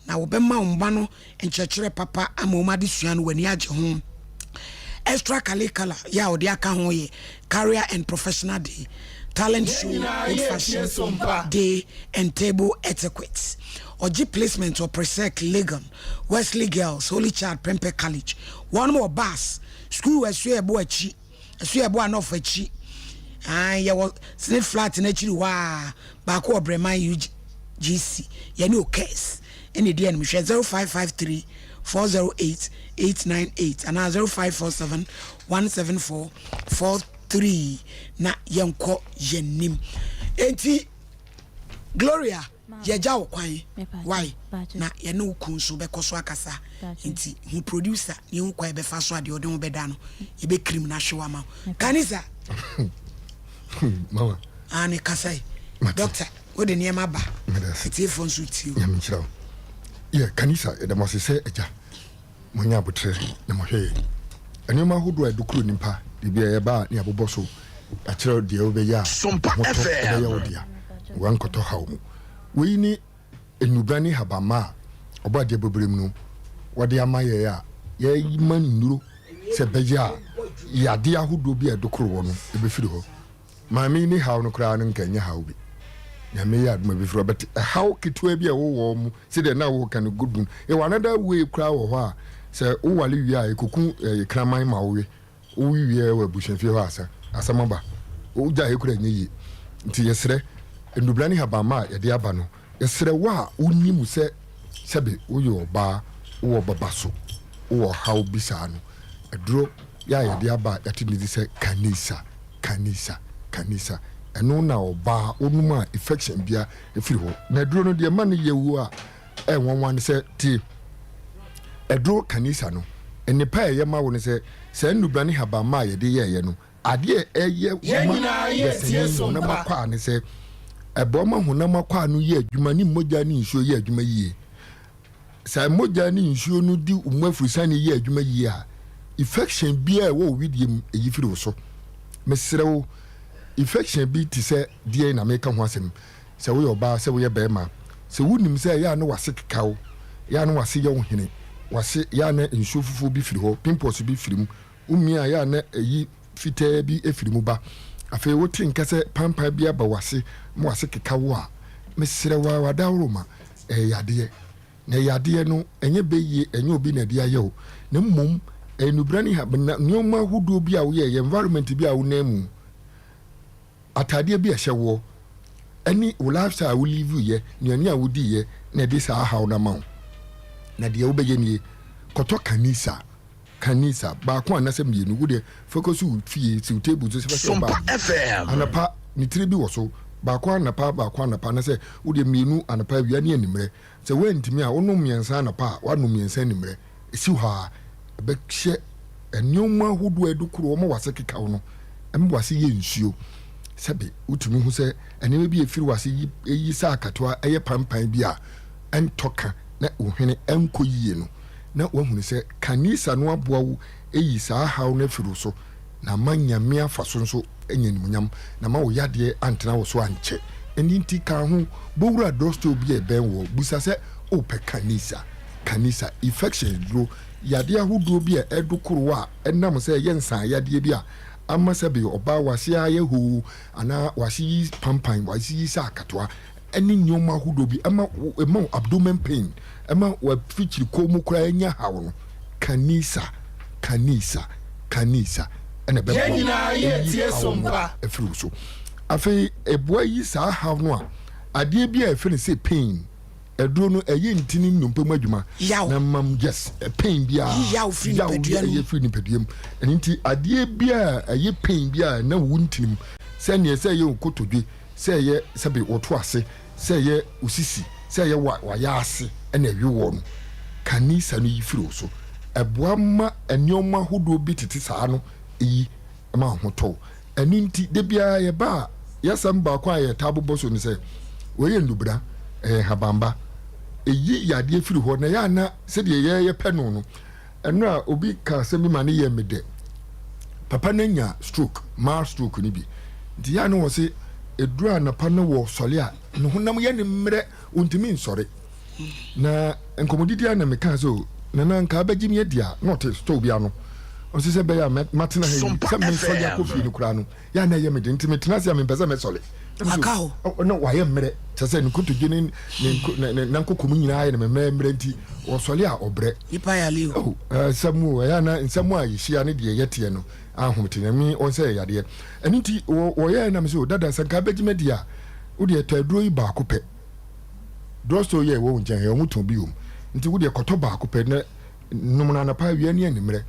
na wɔbɛma wo mma no nkyerɛkyerɛ papa ama wɔn adesua no w'ani agye ho. Extra curricular yɛ a wɔde aka ho yɛ Career and Professional Day, Talent Show, Old Fashion Day and Table Etiquette. Ɔgye placement wɔ Presec, Legon, Wesley Girls, Holy Child Prempeh College. Wɔnom wɔ bus, school wɔ Asuaɛbo akyi, Asuaɛbo Anɔfo akyi. Ae, yɛwɔ Senate Flat no akyiri hɔ a, baako wɔ Breman UGC. Yɛne Okes ɛna ɛdi anim. Hwɛ 0553 408 898 anaa 0547 174 43 na yɛnkɔ yɛn nim. Enti Gloria yɛgya wo kwan wai na yɛne wo kun nso bɛkɔ so akasa nti hu producer ne hu kwan bɛfa so a deɛ ɔde ho bɛda no yɛbɛkirim no ahwew ama wo. Kanisa Mama. Ane kasa yi. Doctor, wode nneɛma ba. Atiefoɔ nso tie o. Nyame nhyira wo. Yɛ kanisa yɛda mo ase sɛ agya moanya aboterɛ na mohwɛ yɛn. Nneɛma ahodoɔ a ɛdokoro nipa de bi a yɛba a ne yɛabobɔ so akyerɛ deɛ wobɛyɛ a ahotɔ ɛbɛyɛ wo dea na wankɔtɔ haw mu. Wei ne nnubra ne habamma a Ɔbɔadeɛ bɔberɛ mu no wɔde ama yɛn a yɛma nnuro sɛ ɛbɛyɛ a yadeɛ ahodoɔ bi a ɛdokoro wɔ no ɛbɛfiri hɔ. Maame yi ne haw no koraa no nka ɛnyɛ haw bi. Nyame yɛ adom a ɛbɛfiri hɔ but ɛhaw ketewa bi a ɛwɔ wɔn mu sɛdeɛ na woka no good one. Yɛwɔ another way koraa wɔ hɔ a sɛ wowale wie a ɛkɔku ɛyɛ kraman ma wowe. Wowe wie wɔ abusuafie hɔ asa asɛm aba. Wogyae koraa ɛnyɛ yie. Nti yɛsrɛ nnubra ne habamma a yɛde aba no yɛsrɛ wo a wonim sɛ sɛbe woyɛ ɔbaa wowɔ baba so wowɔ ɔhaw bi saa no aduro yɛ a yɛde aba a yɛate ne di sɛ kanisa. Kanisa, kanisa, ɛno na ɔbaa wonom a infection bia ɛfiri hɔ. Na aduro no deɛ ɛma no yɛ wuo a ɛyɛ nwanwa ne sɛ tie, aduro kanisa no nnepa a ɛyɛ ma wo ne sɛ saa nnubra ne habamma a yɛde yɛɛyɛ no adeɛ a ɛyɛ ma dasani honam akwaa ne sɛ ɛboa ma honam akwaa no yɛ adwuma ne mogya ne nsuo yɛ adwuma yie. Sɛ mogya ne nsuo no di wo mu afurusane yɛ adwuma yie a, infection biara a ɛwɔ wo wedeɛ mu, ɛyi firi wo so. Mesrɛ wo, infection bi te sɛ deɛn na meka ho asɛm? Sɛ woyɛ ɔbaa, sɛ woyɛ barima, sɛ wonim sɛ ɛyɛ a na w'ase keka wo, ɛyɛ a na w'ase yɛ wo hene, w'ase yɛ a na nsuo fufuo bi firi hɔ, pimples bi firi mu, womia a ɛyɛ a na ɛyi fitaa bi firi mu ba, afei wote nka sɛ pampan bi aba w'ase ma w'ase keka wo a, mesrɛ wo ara w'adaworoma, ɛyɛ yadeɛ. Na yadeɛ no, ɛnyɛ bɛyie, ɛnyɛ obi na ɛde ayɛ wo, na mmom ɛyɛ nnubra ne nneɛma ahodoɔ bi a woyɛeɛ, environment bi a wonam mu, ataadeɛ bi a ɛhyɛ woɔ, ɛne wo lifestyle a wo live yɛ, nnuane a wodiiɛ na ɛde saa haw no ama wo. Na deɛ wobɛyɛ nie, kɔtɔ kanisa. Kanisa, baako anasɛ mmienu, wo deɛ fa kɔsi wo fie, si wo table so, fa hyɛ wo bag mu. Anɔpa, ne tiri bi wɔ so, baako anɔpa, baako anɔpa, anasɛ wo deɛ mmienu anɔpa, awia ne anwummerɛ. Sɛ woantumi a, wonom mmiɛnsa anɔpa a, woanom mmiɛnsa anwummerɛ. Ɛsi hɔ ara, ɛbɛhyɛ nneɛma ahodoɔ a ɛdu koro wɔma w'ase keka wo no, ɛma w'ase yɛ nsuo. Sɛbe wotumi hu sɛ nneɛma bi a ɛfiri w'ase yi yi sɛ akatoa ɛyɛ pampan bi a ɛntɔ ka na wo hwene ɛnkɔ yie no, na woahunu sɛ kanisa no aboa wo ayi saa haw no afiri wo so na ama Nyame afa so nso anya animuonyam na ama wo yadeɛ antena wo so ankyɛ. Ɛno nti ka ho bɔ wura drugstore bi a ɛbɛn woɔ, bisa sɛ wopɛ kanisa. Kanisa, infections duro, yadeɛ ahodoɔ bi a ɛdo koro a ɛnam sɛ ɛyɛ nsaa yadeɛ bi a ama sɛbe ɔbaa w'ase ayɛ hoo anaa w'ase yi pampan, w'ase yi sɛ akatoa ɛne nnoɔma ahodoɔ bi ɛma ɛma wo abdomen pain, ɛma w'afikyiri kɔn mu koraa nya haw no, Kanisa, Kanisa, Kanisa ɛna ɛbɛboa wo ayi haw no afiri wo so. Afei ɛboa yi saa haw no a adeɛ bi a yɛfrɛ no sɛ pain, Aduro no ɛyɛ ntini nnompe mu adwuma. Yaw. Na mam yes pain biara. Yi yaw firi Yaw nipadua no ɛyɛ mu. firi nipadua mu. Ɛno nti adeɛ biara a ɛyɛ pain biara a ɛnam wo ntini mu sɛ neɛ sɛ ɛyɛ wo kotodwe, sɛ ɛyɛ sɛbe wo to ase, sɛ ɛyɛ wo sisi, sɛ ɛyɛ wa w'ayaase ɛna ɛwe woɔ no, kanisa no yi firi wo so. Ɛboa ma nnoɔma ahodoɔ bi tete saa no yi ma wo ho tɔ wo. Ɛno nti, da biara yɛba a, y'asɛm baako a yɛtaa bobɔ so ne sɛ, wei yɛ nnubena, ɛyɛ nhabanba. Ɛyi yadeɛ firi hɔ, na ɛyɛ a na sɛdeɛ yɛ yɛpɛ no no, ɛno a obi ka asɛm bi ma no yɛɛ me dɛ. Papa no anya stroke, mild stroke no bi. Nti yɛ a na wɔse, ɛduru anɔpa na wɔsɔre a, ne honam yɛ no mmerɛ, ɔntumi nsɔre. Na nkɔmmɔdidi a na mekaa sɛ o nana nka abɛgye me adi a na ɔte store bi ano ɔsɛ sɛ bɛyɛ a matena ha yi sɛ mensɔre akɔ fie no koraa no yɛ a na ɛyɛ me den nti metena ase a mempɛ sɛ mɛsɔre Aka hɔ. Na wayɛ mmerɛ kyɛ sɛ ne nkotodwe ne ne nankoko mu nyinaa yɛ no mmerɛ mmerɛ nti ɔsɔre a ɔbrɛ. Nipa yale o. Nsɛm o ɛyɛ na nsɛm a yɛhyia ne deɛ yɛteɛ no ahomete nyame ɔnsɛ yɛ yadeɛ ɛno nti wɔyɛɛ nam sɛ o dada sɛ nka abɛgye me adi a wodeɛ tɔ aduro yi baako pɛ Drugstore yi a ɛwɔ wo nkyɛn ha yi, wɔtɔn bi wom. Nti wo deɛ kɔtɔ baako pɛ na nom no anɔpa, awia ne anwummerɛ.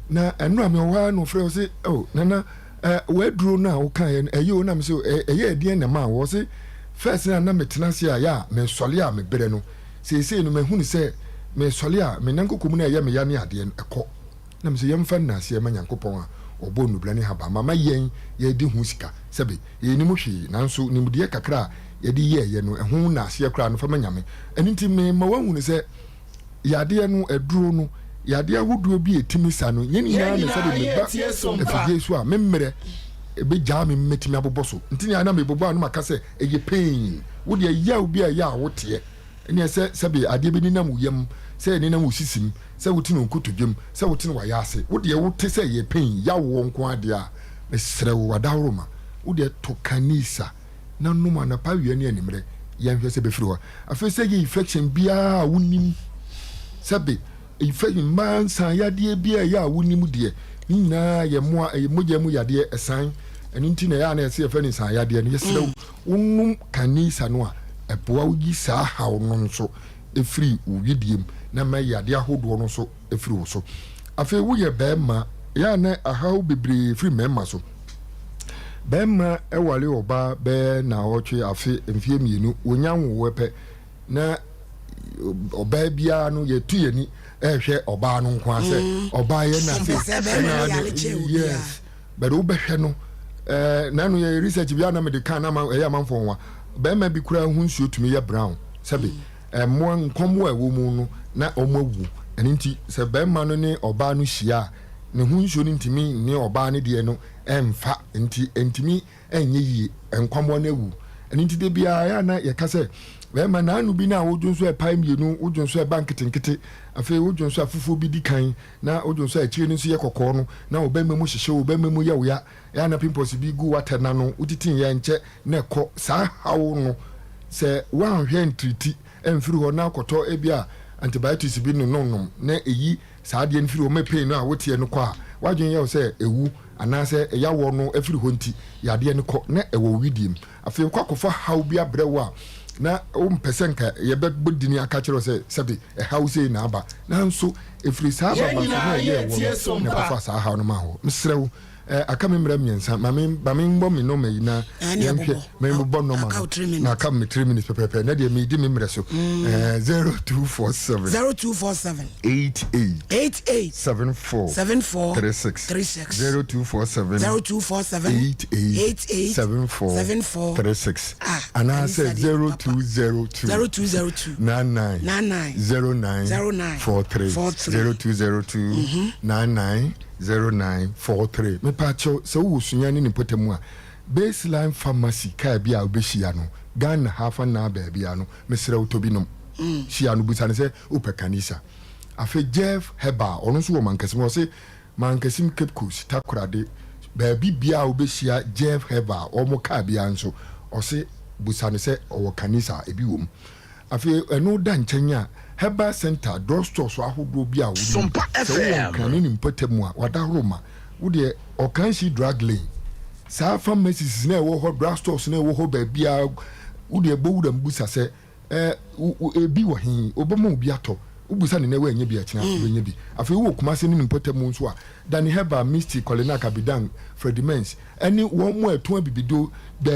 Na ɛno a mewɔ hɔ ara na ɔfrɛ ɔse, oh, nana, eh, w'aduro no a wokaeɛ no, ɛyɛ o. Na mese, ɛyɛ ɛdeɛn na ɛmaa wo? Ɔse, first no a na metena ase a, yɛ a mesɔre a mebrɛ no, seesei no mahunu sɛ mesɔre a, me nan koko mu no a ɛyɛ me ya ne adeɛ no, ɛkɔ. Na mese, Yɛmfa nnaaseɛ mma Nyankopɔn a ɔbɔɔ nnubena ne nhabamma ma yɛn, yɛredi ho sika. Sɛbe, yɛnnim hwee, nanso nimdeɛ kakra a yɛde yɛeɛ no, ɛho nnaaseɛ koraa no, fa ma Nyame. Ɛno nti mema woahunu sɛ, yadeɛ no, aduro no, yadeɛ ahodoɔ bi a ɛtumi sa no, nyɛ ne nyinaa na sɛbe meba afidie so a, me mmerɛ bɛgyaa me mɛtumi abobɔ so. Nti nea na mebobɔ a na maka sɛ, ɛyɛ pain. Wo deɛ, yaw bi a ɛyɛ a woteɛ. Ɛnneɛ sɛ sɛbe adeɛ bi nenam wo yam, sɛ ɛnenam wo sisim, sɛ wote no wo nkotodwam, sɛ wote no w'ayaase, wo deɛ wote sɛ ɛyɛ pain, yaw wɔ nko ara deɛ a, mesrɛ wo, adaworoma, wo deɛ tɔ Kanisa na nom anɔpa, awia ne anwummerɛ, yɛnhwɛ sɛ ɛbɛfiri hɔ. Afei sɛ ɛyɛ infection biara a wonim, sɛbe infection, mmaa nsa yadeɛ biara a ɛyɛ a wonim deɛ, ne nyinaa yɛ mmoa, ɛyɛ mogya mu yadeɛ, ɛsan, ɛno nti na ɛyɛ a na yɛse yɛfrɛ no nsan yadeɛ no, yɛsrɛ wo, Wonom kanisa no a, ɛboa wo yi saa haw no nso firi wo wedeɛ mu na ɛma yadeɛ ahodoɔ no nso firi wo so. Afei woyɛ barima, ɛyɛ a na ahaw bebree firi mmarima so. Barima ware ɔbaa bɛyɛ naawɔtwe, afe, mfeɛ mmienu, wɔnya nwoeɛ pɛ na ɔbaa biara no yɛtu yɛn ani ɛrehwɛ ɔbaa no nko ara sɛ ɔbaa yɛ na se ɛna yes. But wo bɛhwɛ no eh, nanu yɛ research bi a na mede kan na ma ɛyɛ amanfoɔ nwa. Bɛrima bi koraa ho nsuo tumi yɛ brown sɛbe mmoa nkɔmmoa a ɛwɔ mu no na wɔn awu. Ɛno nti sɛ bɛrima no ne ɔbaa no hyia a ne ho nsuo no ntumi ne ɔbaa no deɛ no ɛmfa nti ɛntumi ɛnyɛ yie nkɔmmoa no awu. Ɛno nti da biara yɛ a na yɛka sɛ bɛrima nanu bi no a wodwo nso ɛpae mmienu wodwo nso ɛba nketenkete afei wodwo nso afufuo bi di kan na wodwo nso a akyire no nso yɛ kɔkɔɔ no, na wo bɛmma mu hyehye wo, wo bɛmma mu yɛ wo ya, ɛyɛ a na pimples bi gu w'atɛ no ano, wotiti yɛ nkyɛ na ɛkɔ. Saa haw no, sɛ woanhwɛ antiriti amfiri hɔ na akɔtɔ ebia antibiotics bi nonomnom na ɛyi saa adeɛ no firi hɔ ma pain no a woteɛ no kɔ a, w'adwene yɛ wo sɛ ɛwu anaasɛ yawɔ no afiri hɔ nti yadeɛ no kɔ na ɛwɔ wo wedeɛ mu. Afei wokɔ akɔfa haw bi abrɛ wo a, Na wompɛ sɛ nka yɛbɛbɔ dini aka kyerɛ wo sɛ sɛbe ɛhaw sei na aba, nanso ɛfiri saa Yɛn babaso no nyinaa a ɛyɛɛ yɛretie woɔ so no na mpa. ɛkɔfaa saa haw no maa wo. Mesrɛ wo, eh, aka me mmerɛ mmiɛnsa, ma me, ma menbɔ me nɔma yi na Ɛne yɛnhwɛ, ɛbobɔ. mebobɔ nɔma Aka no wo three na minutes. aka me 3 minutes pɛpɛɛpɛ, ɛnɛ deɛ meredi me mmerɛ so. Eh, 0247. 0247. 88. 88. 74. 74. 36. 36. 0247. 0247. 88. 88. 74. 74. 36. Ah, Anaasɛ Anisa deɛ, papa. 0202. 0202. 99. 99. 09. 09. 43. 43. 0202. 99. 0943. Mepaakyɛw, sɛ wowɔ Sunyani ne ne mpɔtam a, Baseline Pharmacy kaa bi a wobɛhyia no, Ghana ha afa nnaa baabiara no, mesrɛ wo tɔ bi nom. Hyia no, bisa no sɛ wopɛ Kanisa. Afei Jeff Herbal, ɔno nso wɔ Mankasim, ɔse Mankasim, Cape Coast, Takoradi, baabi biara a wobɛhyia Jeff Herbal, wɔn kaa biara nso, ɔse bisa no sɛ ɔwɔ Kanisa a, ebi wɔ mu. Afei ɛno da nkyɛn a, herbal centre, drug stores ahodoɔ bi a wonim, sɛ wowɔ Nkran ne ne mpɔtam a, wadahoro ma wo deɛ, Ɔkanhyi Drug Lane, saa pharmacies no a ɛwɔ hɔ, drug stores no a ɛwɔ hɔ baabiara, wo deɛ bɔ wuram bisa sɛ, eh, ebi wɔ he? Wɔbɛma wo bi atɔ. Wobisa no nnɛ woannya bi a, kyena wobɛnya bi. Afei wowɔ Kumasi ne ne mpɔtam nso a, Danny Herbal, Misty, Kolinak, Abidang, Freddie Mens, ɛne wɔn a ɛtɔn abibiduro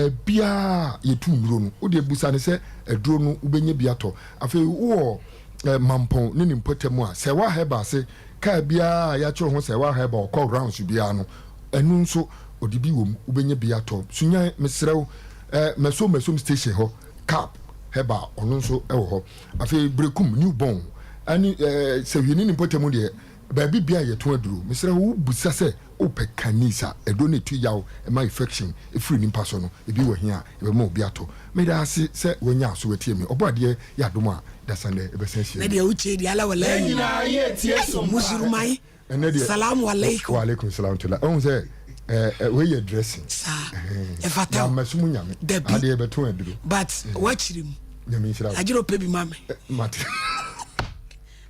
baabiara a yɛtu nnuro no, wo deɛ bisa no sɛ aduro no wobɛnya bi atɔ. Afei wowɔ eh, Mampɔn ne ne mpɔtam a, Sɛwa Herbal se kaa biara a yɛatwerɛ ho Sɛwa Herbal ɔkɔ rounds biara no, ɛno nso ɔde bi wɔ mu, wobɛnya bi atɔ. Sunyan, mesrɛ wo, eh, Masom Masom station hɔ, Cap Herbal ɔno nso wɔ hɔ. Afei Berekum, New Born, ɛne eh, Sɛhwi ne ne mpɔtam deɛ, baabi biara a yɛtɔn aduro, mesrɛ wo, wobisa sɛ Wopɛ Chinese a, aduro no ɛtu yaw, ɛma infection firi nipa so no, ebi wɔ he a, yɛbɛma obi atɔ. Meda ase sɛ wanya aso atie me. Ɔbɔadeɛ yɛ adom a, dasandɛ yɛbɛsan ahyia Na bio. deɛ wotie deɛ ala wala Yɛn yi. nyinaa yɛ tie Ei, so mpa. Musulmai, Ɛnɛ deɛ, Salamu alaikum. wa alaikum salam tula. Ɔhu sɛ, eh, eh, wei yɛ dressing. Saa, Ɛhɛn. ɛfata Na o. masom Nyame. Dabi. Adeɛ yɛbɛtɔn aduro. But woakyerɛ mu. Nyame nhyira wo. Agyere ɔpɛ bi ma me. Mate.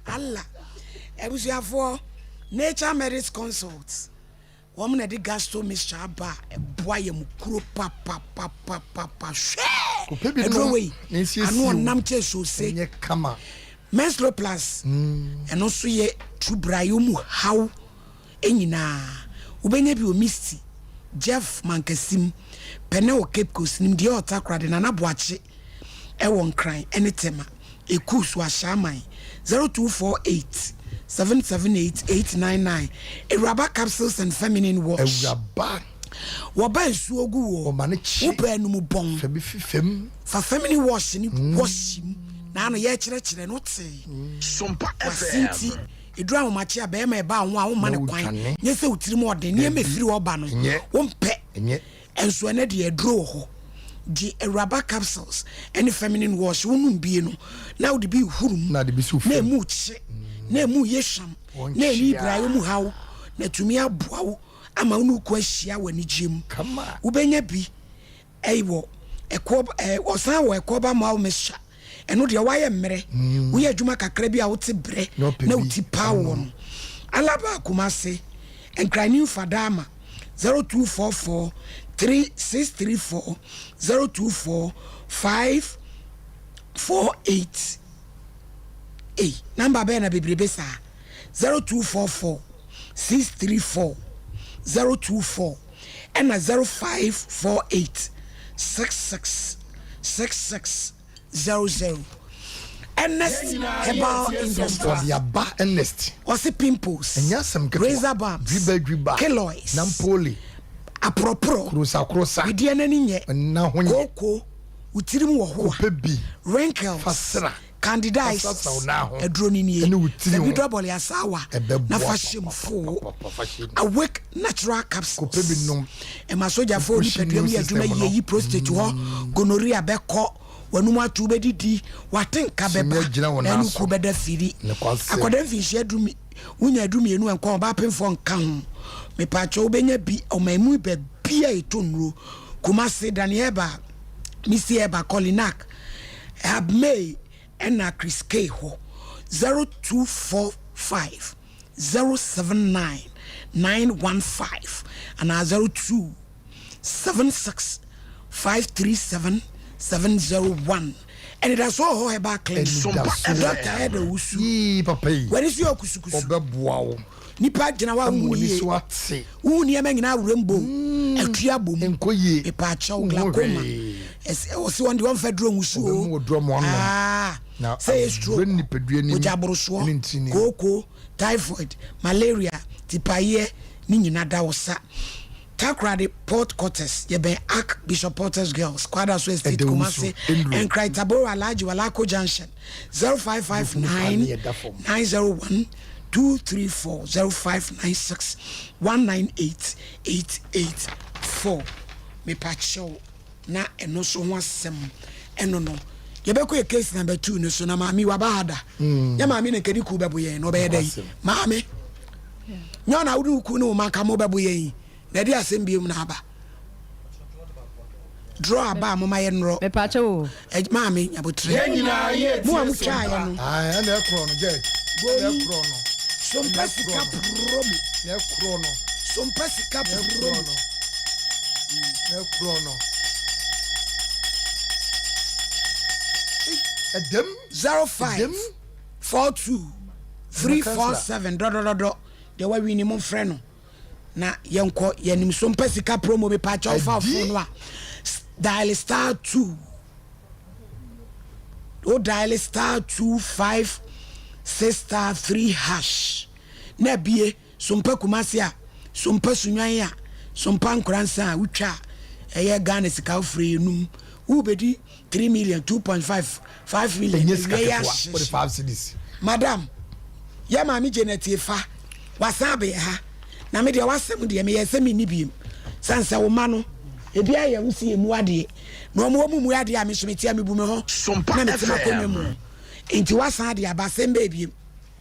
Allah abusuafoɔ Nature Medis Consult wɔn na ɛde gastro mixture aba a ɛboa yɛn kuro papapapapa hwɛ ɛduro wei ano ɔnam kyɛ sose Menstro Plus ɛno nso yɛ tubrayo mu haw nyinaa wobɛnya bi wɔ Misty Jeff Mankasim Pɛnɛ wɔ Cape Coast Nimdeɛ Ɔtakoradi Nana Boakye ɛwɔ Nkran ɛne Tema, Ekusu, Ashaiman, 0248 778 899, Awuraba Capsules and Feminine Wash. Awuraba. Wɔba nsuo gu woɔ. Ɔma no kye. Wopɛ anum bɔn. Fa bi fi fam. Fa feminine wash ni wash mu. Na ano yɛkyerɛkyerɛ no tee. Sompa Wase nti, FM. ɛduru ahomakye a bɛrima ɛba wo ho a womma Na no kwan. wodwane. Nyɛ sɛ wo tirim ɔden. Nneɛma Dabi. ɛfiri hɔ ba no, Ɛnyɛ. wompɛ. Ɛnyɛ. Nso ɛnɛ deɛ aduro wɔ hɔ. Gye awuraba capsules ne feminine wash wonom bie no na wode bi huru mu Na emu kye na emu yɛ hwam na ɛni brayɛ mu haw na tumi aboa wo ama wo ne wo kɔ ahyia wɔ anigyeɛ mu. Wobɛnya bi ɛwɔ ɛkɔ ɛɛ ɔsan wɔ ɛkɔba mouth mixture ɛno deɛ woayɛ mmerɛ woyɛ adwuma kakra bi a wote brɛ na wo ti paa wɔ no Alaba Kumase Nkran New Fadama 0244 3634 024 548 ei namba bɛyɛ na bebrebe saa 0244 634 024 ɛna 0548 66 66 00 Ernest Herbal Industries. Wɔde aba Ernest. Wɔsi pimples. Ɛnyɛ asɛm ketewa. Razor bumps. Dwiba dwiba. Keloids. Nampoli. Aporɔporɔ. Krosa krosa. Wedeɛ n'ani nyɛ. Nna ho nyɛ. Kooko. Wo tirim wɔ ho a. Kɔpɛ bi. Wrinkles. Fasra. Candidiasis. Aduro no nie. Ɛne wo tiri ho. Fa bi dɔbɔle asaawa. Ɛbɛboa Na fa hyɛ mu foo. Awake natural capsules. Kɔpɛ bi nom. Ɛma sogyafoɔ Push nipadua mu immune yɛ adwuma system yie no. yi prostate hɔ. Gonorrhea bɛkɔ. W'anum ato wobɛdidi. W'ate nka Tumi bɛba. agyina wo Na nan ɛne so. ku bɛda firi. Nokwasɛm. Akwadaa mfinhyia du wonya 12 nkɔ ɔbaa pemfoɔ nka ho. Mepaakyɛw wobɛnya bi ɔman mu baabi a yɛtɔ nnuro. Kumasi, Daniel Herbal, Misty Herbal, Kolinak, Habmay ɛna Chris K hɔ. 0245 079 915 anaa 02 76 537 701. Anidasoɔ wɔ hɔ herbal clinic. Anidasoɔ. Doctor Ɛda Owusu. Yii papa yi. W'ani so yɛ okusukusu. Ɔbɛboa wo. Nipa gyina hɔ a Ama wohu w'ani yie. so ate. Wohu nneɛma nyinaa rainbow. Atua bom. Nkɔ yie. Mepaakyɛw Wonhu glaucoma. hwee. Ɛsɛ ɔsi wɔn deɛ wɔnfɛ duro nwusu o. Ɔbɛmu wɔ duro ama wɔanom. Ah, Na sɛ yɛ stroke, awura nipadua nim mogya borosoɔ, ne ntini. kooko, typhoid, malaria, tipaeɛ ne nyina da wo sa. Takoradi Port Quarters, yɛbɛn Ark Bishop Porter's Girls, Kwadaso Estate, Ɛda wo so, Kumasi, Andrew. Nkran Tabora Alhaji Walako Junction, 0559 901 234 0596 198 884. Mepakyɛw na ɛno nso ho asɛm ɛno no. Yɛbɛkɔ yɛ case number 2 no so na maame waba ha da. Nyɛ maame na nkɛde kuw bɛbo yɛn na ɔbɛyɛ dɛ yi. Maame, nyɛ ɔna wode wo kuw ne wo ma nka mo bɛbo yɛn yi na ɛde asɛm biom na aba. Draw aba a moma yɛ nnorɔ. Mepakyɛ o. Ɛ maame nyabotrɛ. Yɛn nyinaa yɛ Mo a tie mo twaa yɛ no. Ae ɛna ɛkorɔ no judge. Ɛna ɛkorɔ no. Sompa sika promo. Na ɛkorɔ no. Sompa sika promo. Na ɛkorɔ no. Ɛdɛm. 05 42 347 dɔdɔdɔdɔ deɛ wawini mo mfrɛ no. Na yɛnkɔ yɛnim so mpɛ sika promo mepaakyɛw fa phone no a dial star 2 wo dial star 2 5 6 star 3 hash na abie so mpɛ kumase a so mpɛ sunwan a so mpa nkoransa a wotwa a ɛyɛ Ghana sika wofrɛ yɛnum wobɛdi 3 million 2.5 5 million Ɛnyɛ sika ewia yi ketewa. Wode ahyehye 5 cedis. Madam, yɛ maame Janet Efa, wasan abɛyɛ ha. Na me deɛ w'asɛm deɛ meyɛ sɛ menni biem. Sane sɛ wo mma no, ebi ayɛ wo si emu adeɛ. Na wɔn wɔn mu adeɛ a me nso mete a mebu me ho na mete m'akonnwa mu. Nti wasan de aba asɛm bɛɛ biem.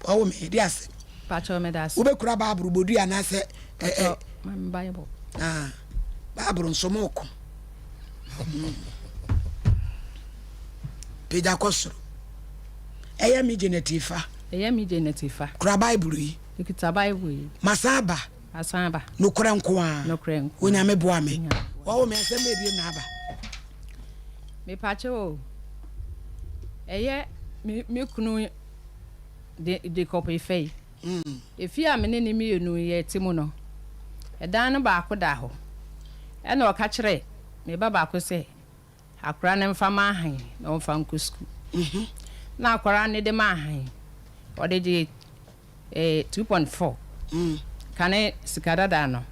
Ɔwɔ me de asɛm. Pacho me da ase. Wobɛkura Bible bodua anaasɛ ɛ ɛ. Maame Bible. Ah, Bible nso mo ko. Pagya kɔ soro. Ɛyɛ me Janet Ifa. Ɛyɛ me Janet Ifa. Kura Bible yi. Mekita Bible yi. Masan aba. Masan aba. Nokorɛ nko ara. Nokorɛ nko ara. Onyame boa me. Wɔwo me asɛm bɛɛ biem na aba. Mepakyɛ o. Ɛyɛ me me kunu de Jacob Ifa yi. Mm. Efie a me ne ne mmienu yɛte mu no, ɛdan no baako da hɔ. Ɛna ɔka kyerɛ me ba baako sɛ Akwadaa no mfa ma ahan na ɔmfa nkɔ sukuu. Na akwadaa no de ma ahan, ɔde gye eh, 2.4 kane sika dada no.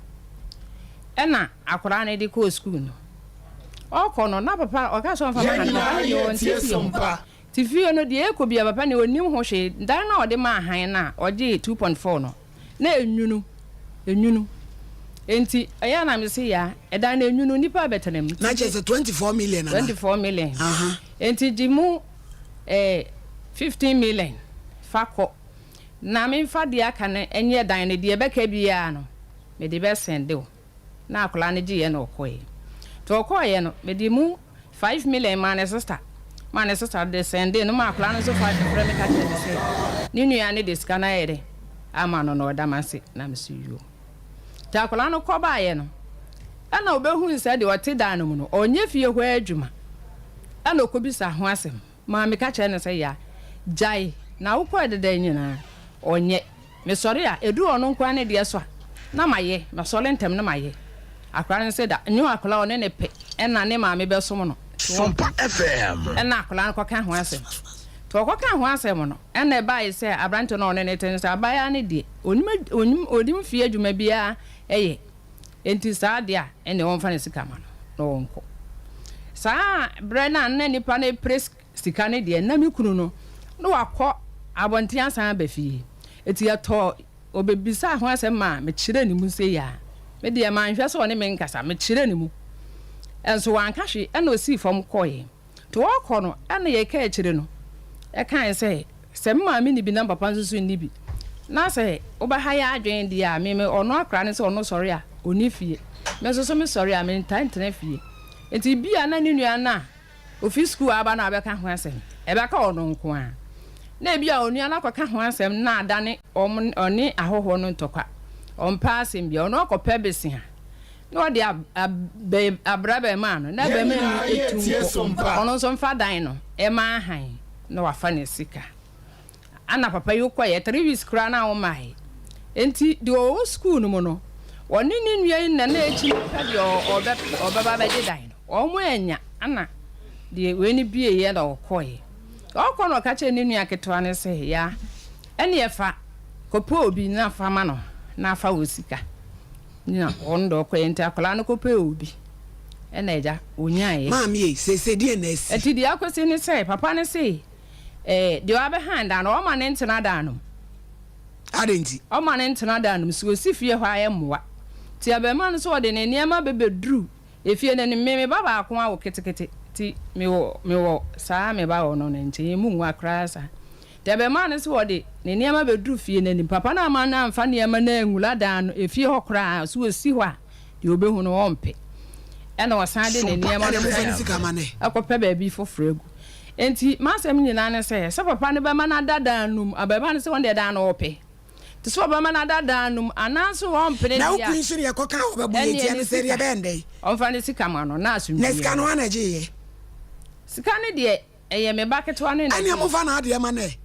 Ɛna akwadaa no de kɔɔ sukuu no. Ɔkɔ no, na papa ɔka sɛ ɔmfa ma ahan no, papa no deɛ ɔnte fie hɔ. Te fie no deɛ ɛkɔ bia papa no ɔnnim ho hwee. Dan no a ɔde maa ahan no a ɔgyee 2.4 no, na enwunu, enwunu. Enti ɛyɛ a na mese ya, ɛdan no enwunu, nnipa abɛtena mu. Na kyerɛ sɛ 24 million anaa? 24 million. Aha. Enti gye mu eh, 15 million fa kɔ, na memfa deɛ aka no nyɛ dan no, deɛ ɛbɛka biara no, mede bɛsɛnde wo. Na akwadaa no gyeeɛ na ɔkɔeɛ. Nti ɔkɔeɛ no, mede mu 5 million maa ne sista, maa ne sista de sɛndee no maa akwadaa no nso fa frɛ me ka kyerɛ me sɛ ne nua no de sika no ayɛ dɛ ama no na ɔda m'ase na me so yoo. Nti akwadaa no kɔ baeɛ no, ɛna ɔbɛhuu sɛ deɛ ɔte dan no mu no ɔnyɛ fie hɔ adwuma, ɛna ɔkɔbisa ho asɛm. Maame ka kyerɛɛ no sɛ, Ya, gyae, na wokɔɛ deda yi nyinaa, ɔnyɛ. Mesɔre a, ɛduru ɔno nko ara ne deɛ so a, na mayɛ. Masɔre ntɛm na mayɛ. Akwadaa no se da, nyɛ akwadaa a ɔne no pɛ na ne maame bɛsom no. Nti Sompa FM. Ɛna akwadaa no kɔka ho asɛm. Nti ɔkɔkaa ho asɛm no, ɛna ɛbaeɛ sɛ aberanteɛ no a ɔne no te no sɛ, abaayewa no deɛ, ɔnnim, ɔnnim, ɔnnim fie adwuma biara yɛ. Enti saa deɛ a, ɛnneɛ wɔmfa ne sika ma no na ɔnkɔ. Saa berɛ no a na nnipa no repere sika no deɛ, na me kunu no, na wakɔ abɔnten asan aba fie. Enti yɛtɔɔ, ɔbɛbisaa ho asɛm maa mekyerɛɛ ne mu sei ara. Me deɛ, manhwɛ sɛ ɔne me nkasa, mekyerɛɛ ne mu. Nso wanka hwee, ɛnna ɔsii fam kɔeɛ. Nti ɔrekɔ no, ɛna yɛkaa akyire no kae sɛ, sɛ me maame nni bi na me papa nso so nni bi, na sɛ wobɛha yɛn adwene deɛ a, me me ɔno akora ne sɛ ɔno sɔre a, ɔnni fie. Me nso so mesɔre a, mentaa ntena fie. Nti bi a na ne nua no a ɔfiri sukuu aba no abɛka ho asɛm, ɛbɛka ɔno nko ara. Na ebi a onua no akɔka ho asɛm na adane wɔn ɔne ahɔhoɔ no ntɔkwa. Ɔmpɛ asɛm biara, ɔno akɔpɛ besea. Na ɔde abra abarimaa no, na Yɛn abarimaa nyinaa no yɛ tu tie nkɔ. sompa. Ɔno nso mfa dan no. ɛma ahan na wafa ne sika. Ana papa yi kɔeɛ 3 weeks koraa na ɔmmaeɛ. Enti deɛ ɔwɔ sukuu no mu no, ɔne ne nua yi na na akyi no pɛ deɛ ɔbɛ ɔbɛba abɛgye dan no. Wɔn annya, ana deɛ wei no bieeɛ na ɔkɔeɛ. Ɔkɔ na ɔka kyerɛɛ ne nua ketewa no sɛ, Yaa, ɛnneɛ fa kɔpɛ obi na fa ma no na fa wo sika. Na ɔno deɛ ɔkɔeɛ nti akwadaa no kɔpɛɛ obi ɛna agya ɔnyaeɛ. Maame ei, seesei deɛn na asi? Nti deɛ akɔsi ne sɛ, papa no se, eh, deɛ wabɛhan dan no, ɔmma no ntena dan no mu. Adɛn nti? Ɔmma no ntena dan no mu. Sɛ ɔsi fie hɔ a, ɛmmoa. Nti abarimaa no nso ɔde ne nneɛma bɛbɛduru efie no anim. Me, me ba baako awo ketekete, nti mewɔ, mewɔ saa me ba wɔ no no nkyɛn, yɛn mu nwa koraa saa. Nti abarimaa no nso ɔde ne nneɛma bɛduru fie no anim. Papa no amma no amfa nneɛma no anwura dan no, efie hɔ koraa. Sɛ ɔsi hɔ a, deɛ ɔbɛhu no, ɔmpɛ. Ɛna ɔsan de ne nneɛma no kɔpɛ baabi foforɔ agu. Enti m'asɛm nyinaa ne sɛ, sɛ papa no bɛma no ada dan no mu, abarimaa no sɛ ɔno deɛ dan no ɔpɛ. Nti sɛ ɔbɛma no ada dan no mu anaasɛ ɔmpene Na deɛ wo a, kun nso deɛ kɔka a ɔbɛbo yɛ ɛnneɛ tia ne no sɛ deɛ sika. ɛbɛyɛ ndɛn? Ɔmfa ne sika ma no na Na asomdwoeɛ sika no mmra. hwan na ɛgyeeɛ? Sika no deɛ, ɛyɛ me ba ketewa no na Ɛnneɛ ɛgyeeɛ. momfa n'adeɛ ma no ɛ.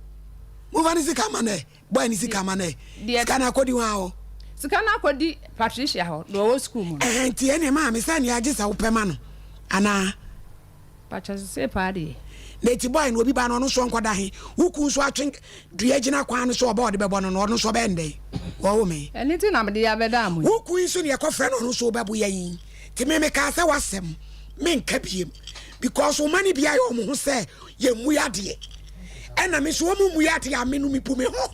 Momfa ne sika ma no ɛ. Boy no sika ma no ɛ. Deɛ. Sika no akɔdi hwan hɔ? Sika no akɔdi Patricia hɔ, deɛ ɔwɔ sukuu mu no. Ɛhɛn, nti ɛnneɛ maame sɛ nea agye sɛ wopɛ ma no anaa? Pakyɛ sesei paa deɛ. Na eti boy no obi ba no ɔno nso ɔnkɔda he? Wo kun nso atwe dua gyina kwan no so ɔba ɔde bɛbɔ no no ɔno nso ɔbɛyɛ no dɛn? Wɔwo me. Ɛno nti na mede abɛdaa mo yi. Wo kun yi nso deɛ kɔfrɛ no ɔno nso ɔbɛbo yɛn yi nti me mekaa sɛ w'asɛm menka biem because wo mma no bi ayɛ wɔn ho sɛ yɛmmu yadeɛ ɛna me nso wɔn mmu yadeɛ a me no mebu me ho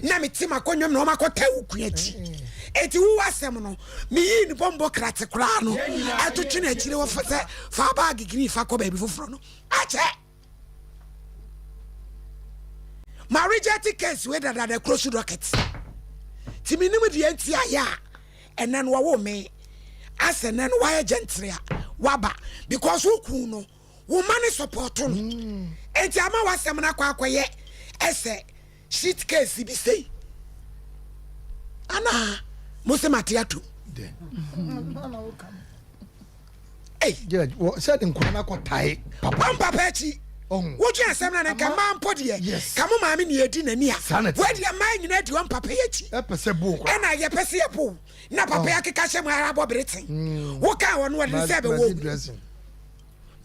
na mete m'akonnwa mu na wɔn akɔtaa wo kun akyi eti wo w'asɛm no meyii ne bɔmbɔ krate koraa no ɛto twene akyire wɔ sɛ fa baage green fa kɔ baabi foforɔ no akyɛ ma reject case wei dadada kuro so docket ti menim deɛ nti ayɛ a ɛnɛ no wɔwo me asɛ nɛ no wayɛ gentry a waba because wo kun no wo ma ne support no enti ama wasɛm no akɔ akɔyɛ ɛsɛ Sheet case bi sei anaa mo se mate atom. Hey. Judge, wɔ sɛ de nkwadaa no akɔtae papa. Wɔn papa akyi. Wodwen asɛm no ne nka mmaa mpo deɛ ka mo maame ne edi n'ani a. Wɔadi mmaa nyinaa di wɔn papa yi akyi. Ɛpɛ sɛ bo nkwadaa. Ɛna yɛpɛ sɛ yɛbo na papa yi akeka hyɛ mu ara abɔ bere ten. Wokaa wɔn wɔde ne sɛ ɛbɛwɔ.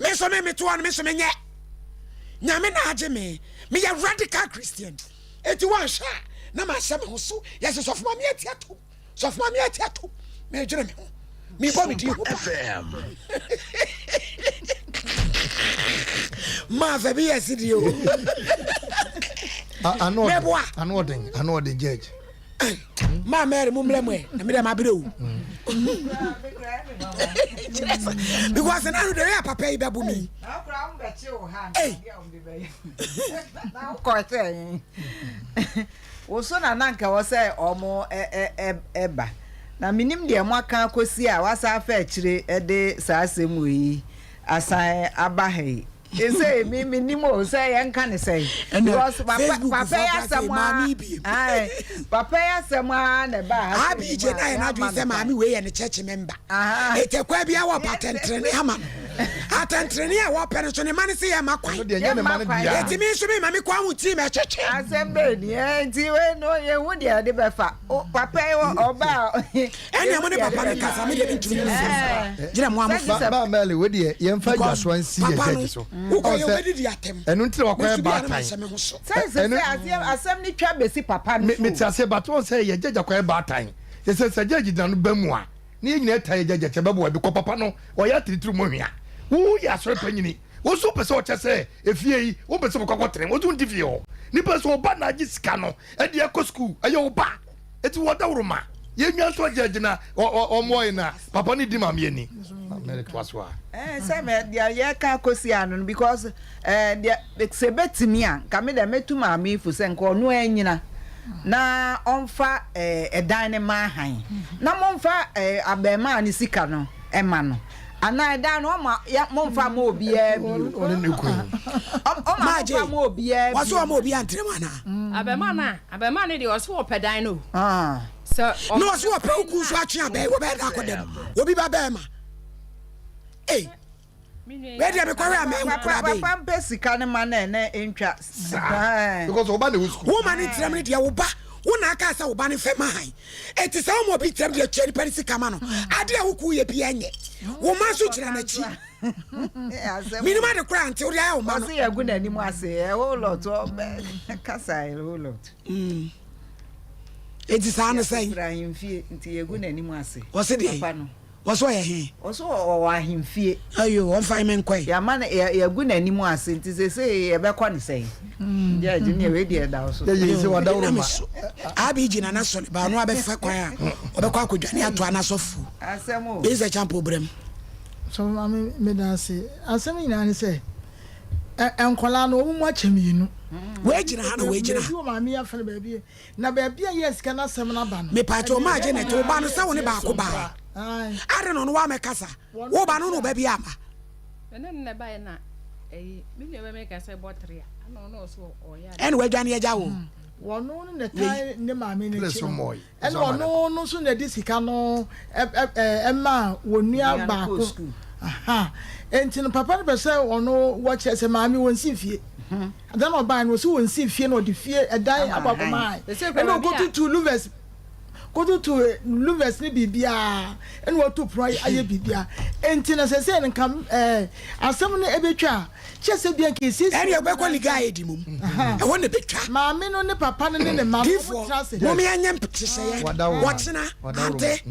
Me nso me metoa no me nso menyɛ nyame na agye me meyɛ radical christian eti wanhwɛ a na mahyɛ me ho so yɛsɛ sɔfo ma me ati atom sɔfo ma me ati atom medwene me ho mebɔ me din ho ba maa fɛ bi yɛ si deɛ o meboa ano ɔden ano ɔden judge maa mary mo mmerɛ mu ɛ na mede mabrɛ o because na no de yɛ papa yi bɛbo mi wo so na na nka wɔ sɛ ɔmo ɛba na menim deɛ mo aka akɔsi a wasa afa akyire de saa asɛm wɔ yi asan aba ha yi Sesei me me nim o sɛ yɛn ka ne sɛn. Because papa papa yi asɛm a ayi papa yi asɛm a na ɛba ha. Abi gye na yɛ n'adwene sɛ maame wei yɛ ne church member. Ete kwa bi awɔ pa atɛntrene ama no. Atɛntrene a wɔpɛ no so ne ma ne se yɛ ma kwan. Eti mi nso mi ma mi kwan ho ti ma ɛtwetwe. Asɛm bɛɛ ni ɛ nti wei no yɛn hu deɛ yɛde bɛfa papa yi ɔba. Ɛnna mo ne papa no kasa, me deɛ mentumi ne sɛ gyina mo a mo fa. Ba Mary wo deɛ yɛmfa adwasoa nsi yɛ gyɛgye so. Wokɔ yɛ wobɛdidi atɛm. Ɛno nti na wakɔyɛ baatan. Sɛ sɛ sɛ asɛm no twa bɛsi papa no so. Mete aseɛ but wɔn sɛ yɛ gyɛgye akɔyɛ baatan. Yɛ sɛ sɛ gyɛgye gyina no ba mu a ne yɛ nyinaa ta yɛ gyɛgye kyɛ bɛboa bi kɔ papa no ɔyɛ atiritiri mu hwea. Wo yɛ asɔre panyini wo nso wopɛ sɛ ɔkyɛ sɛ efie yi wo mpɛ sɛ wobɛkɔ akɔtene wo nso wonte fie hɔ. Nipa sɛ ɔba na agye sika no ɛde akɔ sukuu ɛyɛ wo ba. Eti wɔ dawuro ma yɛn nwa nso agye agyina ɔmoa yɛn na papa ne di maame ani. Mary toa so a. Ɛɛ sɛ mɛ deɛ yɛka akɔsi ano no because ɛɛ deɛ sɛ ebetumi a nka me deɛ mɛtu maame yi fo sɛ nka ɔno anyina na ɔnfa ɛɛ ɛdan ne ma ahan na momfa ɛɛ abɛɛmaa ne sika no ɛma no anaa ɛdan no ɔma yɛ momfa ma obiara bio Ɔne ne kun. ɔma momfa ma obiara bio. Wɔso ɔma obiara ntere mu anaa? Abɛɛmaa no a Abarimaa no deɛ ɔse ɔpɛ dan no o. Sɛ Na ɔse ɔpɛ wo kun so atwe abɛn wɔbɛyɛ da akɔ dɛm obi ba bɛɛma. Ei. Wei deɛ mekɔhwɛ a mɛhu koraa bɛyi. Papa mpɛ sika no ma no ɛnɛ ntwa. Saa because ɔba na ɛwɔ sukuu. Wo ma ne ntiram no deɛ wo ba wo na aka sɛ wo ba no mfɛ ma han. Eti sɛ wo ma obi ntiram deɛ tua nipa no sika ma no. Ade a wo kuu yɛ bia nyɛ. Wo ma nso gyina n'akyi. Menim ade koraa nti wode ayɛ wo ma no. Ɔse yɛgu n'anim ase a whole lot ɔbɛ kasa a whole lot. Eti saa no sɛn? Yɛfiri ahemfie nti yɛgu n'anim ase. Ɔse deɛ? Papa no. Ɔse ɔyɛ he? Ɔse ɔwɔ ahemfie. Ayo ɔmfa me nkɔe. Yɛama no yɛgu n'anim ase nti sesei yɛbɛkɔ no sɛn? Judge neɛ wei deɛ ɛda wo so. Yɛyɛ sɛ wadaworo ma. Abi gyina n'asɔre ba ɔno abɛfa kwan a ɔbɛkɔ akɔdwane atoa n'asɔfoɔ. Asɛm o. Bɛyi sɛ champo brɛm. Sɔfo maame meda ase. Asɛm nyinaa ne sɛ nkwadaa no wɔn mu akyɛ mmienu. Wei gyina ha na wei gyina ha. Baabi wɔ maame yi afa no baabi na baabi a yɛ sika n'asɛm no aba no. Mepatwa ɔmo agye na ɛte wo ba no sɛ wo ne baako baa. Ade na ɔno wa mɛkasa. Wo ba no ne ɔba bi ama. Ɛne no na ɛbaeɛ na ɛyi me nua bɛmɛ ka sɛ bɔ tere a ɛna ɔno ɔso ɔyɛ ade. Ɛna wadwane agya wo. Wɔno no na ɛtae ne maame no akyi no. Ɛna ɔno no nso na ɛde sika no ɛma wɔn nua baako. Nti no papa no pɛ sɛ ɔno wɔkyerɛ sɛ maame wɔn si fie. Adan na ɔbaa no wɔsi wɔn si fie na ɔde fie ɛdan akɔ akɔma. Ɛna ɔkɔtutu louvers kɔtutu louvers ne biribiara ɛna wɔtu pono ayɛ biribiara. Nti na sɛ sɛ nka ɛɛ asɛm no ɛbɛtwa a. Kyɛ sɛ bia nka esiesie. Ɛnna ɛbɛkɔ liga a edi mum. Ɛhɔ na ebetwa. Maame no ne papa no ne ne mma no wɔn tena ase. Difoɔ, mom yɛnyɛ nhyehyɛeɛ. Wɔkyena, ante,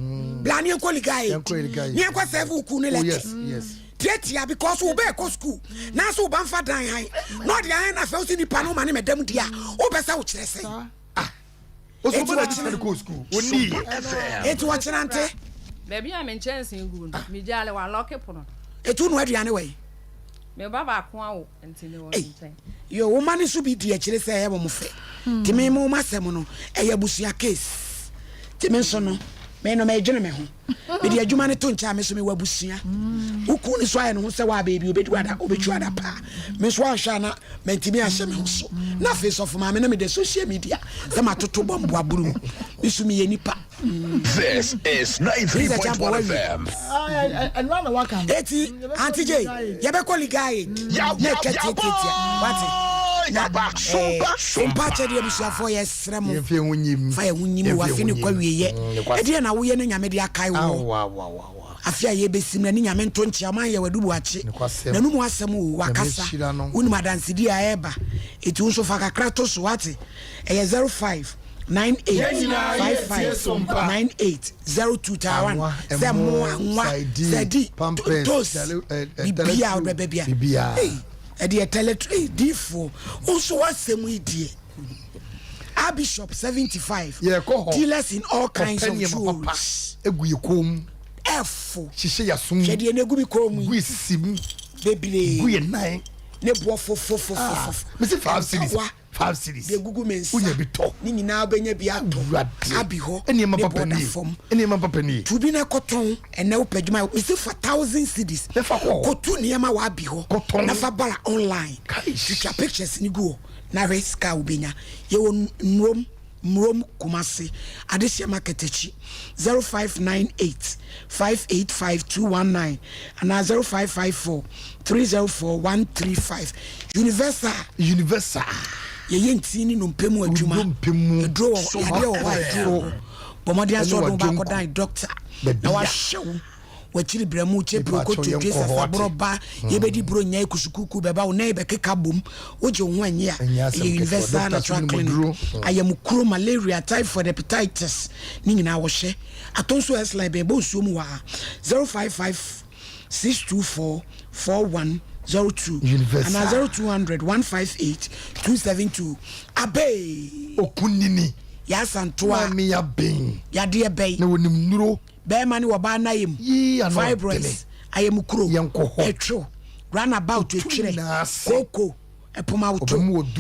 bla ne yɛnkɔ liga a edi. Ne yɛnkɔ sɛve wo kuw ne lɛtɛ. Tiatia because wo bɛɛkɔ sukuu nanso wo ba nfa dan han na ɔde ahan na afɛ wo sɛ nipa no ma ne mɛdam di a wopɛ sɛ wokyerɛ sɛn. Eti wɔkyena Eti wɔkyena nte. Baabi a me nkyɛnsee gu no, megyaale wɔalɔke pono no. Eti wo noa aduane wɔ he? Me ba baako awo nti mewɔ ne nkyɛn. Yo, wo mma no nso bi di akyire sɛ ɛyɛ wɔn fɛ. Nti me mo m'asɛm no, ɛyɛ abusua case. Nti me nso no, me no medwene me ho. Mede adwuma no to nkyɛn a, me nso mewɔ abusua. Wo kunu no nso ayɛ ne ho sɛ waa baabi obɛdu ada, obɛtwa ada paa. Me nso anhwɛ a na mantumi anhyɛ me ho so. Na afei sɔfo maame na meda social media sɛ matoto bɔmbo aboro mu. Me nso meyɛ nipa. This is 93.1 FM. Eti Auntie J, yɛbɛkɔ ligae na atwa tiatiatia. Wate? Na eh, mpa akyɛdeɛ abusuafoɔ yɛsrɛ mo. Yɛmfa yɛn ho nyim. Fa yɛn ho nyim wɔ afe ne kɔ awieɛ. Ɛdeɛ na woyɛ ne Nyame de akae woɔ. Afe a yɛbɛsim na ne Nyame nto nkyea ɔman yɛ wadu boakye. N'anum asɛm o, wakasa. Wonim adansedi a ɛreba. Eti wo nso fa kakra to so, wate? Ɛyɛ 05 98 55 98 02 Taiwan sɛ mmoa nwa sɛ di toast bibia wobɛbɛ bia ɛdeɛ tɛlɛtri diifoɔ wo nso w'asɛm yi deɛ Archbishop 75 dealers in all kinds of jewelries egu yɛ kɔn mu ɛfo hyehyɛ yɛ asom hwɛ deɛ na egu mi kɔn mu gu yɛ sisi mu bebree gu yɛ nan ne boɔ fofofofofo mesi 5 cedis 5 cedis deɛ gugu me nsa wonya bi tɔ ne nyinaa wobɛnya bi atɔ abi hɔ nneɛma ne papa bɔda nie fam nneɛma papa nie tu bi na kɔtɔn ɛnɛ wopɛ adwuma mesi fa 1000 cedis kɔtu nneɛma wɔ abi hɔ Kɔtɔn. na fa bara online twitwa pictures ne gu hɔ na hwɛ sika a wobɛnya yɛwɔ nnurom Murom Kumasi Adehyeɛ Market akyi 0598 585 219 anaa 0554 304 135 Universal Universal Yɛyɛ ntini ne nnompe mu adwuma Nnompe mu Aduro wɔ yadeɛ wɔ hɔ a aduro wɔ hɔ Bɔ mmɔden ara sɛ Ɛne wode wo ba w'adwonku. akɔdan dɔkta Baabi na a. wahwɛ wo W'akyiri berɛmo kyɛ Mepa proko kyɛw, twetwe yɛnkɔ hɔ, sasa wate. borɔ ba yɛbɛdi buro nyɛ kusukuku bɛba wo nan bɛkeka bom wogye wo ho annye a Ɛnyɛ asɛm ɛyɛ ketewa. Universal Doctor so Natural nim Clinic aduro. ayamukuro malaria typhoid hepatitis ne nyinaa wɔhwɛ Atonso S-line bɛn bɔ nsuo mu hɔ a 055 624 4102 Universal. anaa 0200 158 272 Abee Okunini. Yɛasantoa Maame Aben. Yadeɛ bɛn Na wɔnim nnuro. Bɛɛma ne ɔbaa nayɛ mu, fibroids, ayamukuro, ɛtwo, runabout, etwerɛ, kooko, ɛpomawoto,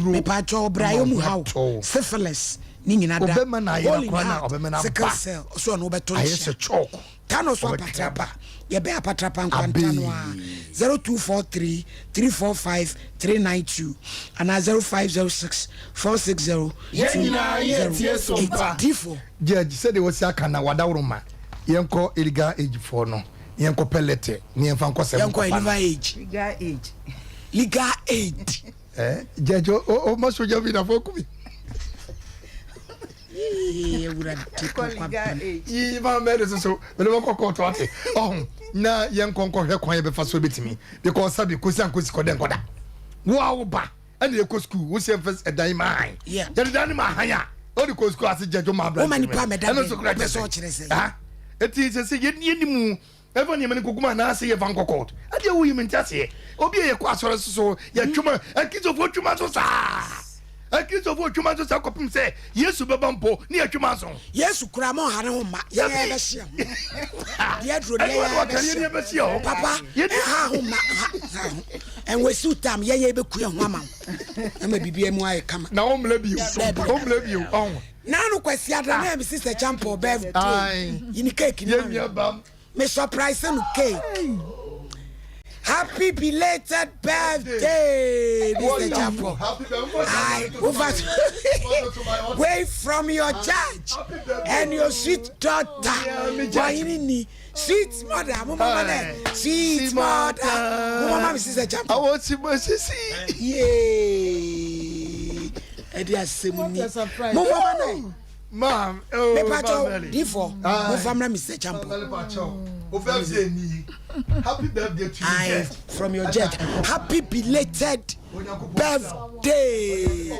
mepaakyɛw ɔbrayɛ mu haw, syphilis, ne nyina da, hole in heart, sickle cell, ɔsɛ ɔno wobɛto nkyea. Tano so apatrapa, yɛbɛn apatrapa nkwanta no a, 0243 345 392 anaa 0506 460 208. Difo. Judge, sɛdeɛ wasi aka na wadaworo ma yɛnkɔ illegal age foɔ no. Yɛnkɔpɛ lɛtɛ ne yɛmfa nkɔ sɛ Yɛnkɔ nkɔfa no. legal age. Legal age. Legal aid. Eh, judge, o o ma soja bi na fo kumi. Yi ma mɛri soso mɛri bɛ kɔ kɔɔtu ate ɔhun na yɛn nkɔ nkɔhwɛ kwan yɛ bɛfa so ebetumi because sabi kosi ankosi kɔ dɛ nkɔda wo a wo ba ɛna ekɔ sukuu wo sɛ nfɛ ɛdan yi ma han yɛde dan no ma han a ɔde kɔ sukuu ase gyɛdwo ma abira ɛno nso kura kyɛ sɛ ha eti sɛ sɛ yɛn yɛn ni mu ɛfa nneɛma no nkogum anaasɛ yɛfa nkɔ court adeɛ woyi me nte aseɛ obi a yɛkɔ asɔre so so yɛtwuma akristofoɔ twuma so saa akristofoɔ twuma so saa kɔpem sɛ yesu bɛba mpo ne yɛtwuma so yesu kura ma ɔha ne ho mma yɛn yɛn bɛhyia ho deɛ duro deɛ yɛn bɛhyia ho papa ɛha ho mma ha ha ho ɛnwesiw tam yɛn yɛn bɛku yɛn ho ama wo ɛma biribi mu ayɛ kama na wɔmmlɛ bio wɔmmlɛ bio ɔho Nanu Kwasi Adra na mi sister Champo birthday. Yini cake ni ma mi. surprise no cake. Happy belated birthday, Mr. Champo. I over wait from your judge and your sweet daughter. Wahini ni sweet mother, mo mama ne sweet mother, mo mama mi sister Champo. Awo si mo sisi. Yeah. Ɛde asɛm ni. Mo mama ne. Maam, oh, Mepacho, difo, mo famra Mr. Champo. O birthday ni. Happy birthday to you. I from your judge. Happy belated birthday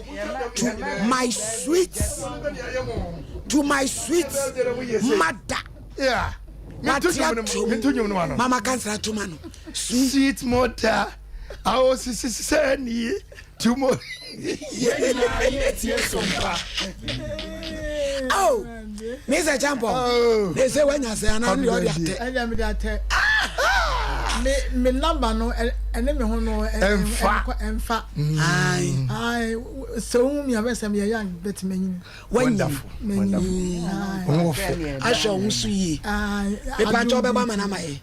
to my sweet to my sweet mother. Yeah. Watia Mama kansra tuma no. Sweet mother. Awo sisi sɛ ni tumo. Oh, Mr. Champo. Oh. They say when you say anan de ɔde atɛ. Ɛna mi de atɛ. Me me number no ɛne me ho no ɛnfa ɛnfa. Ayi. Ayi sɛ ohun mi abɛ sɛ mi yɛ yan bɛti mɛ nyini. Wonderful. Wonderful. Ahwɛ ɔho so yie. Mepakyɛ wobɛbɔ ama no ama yɛ.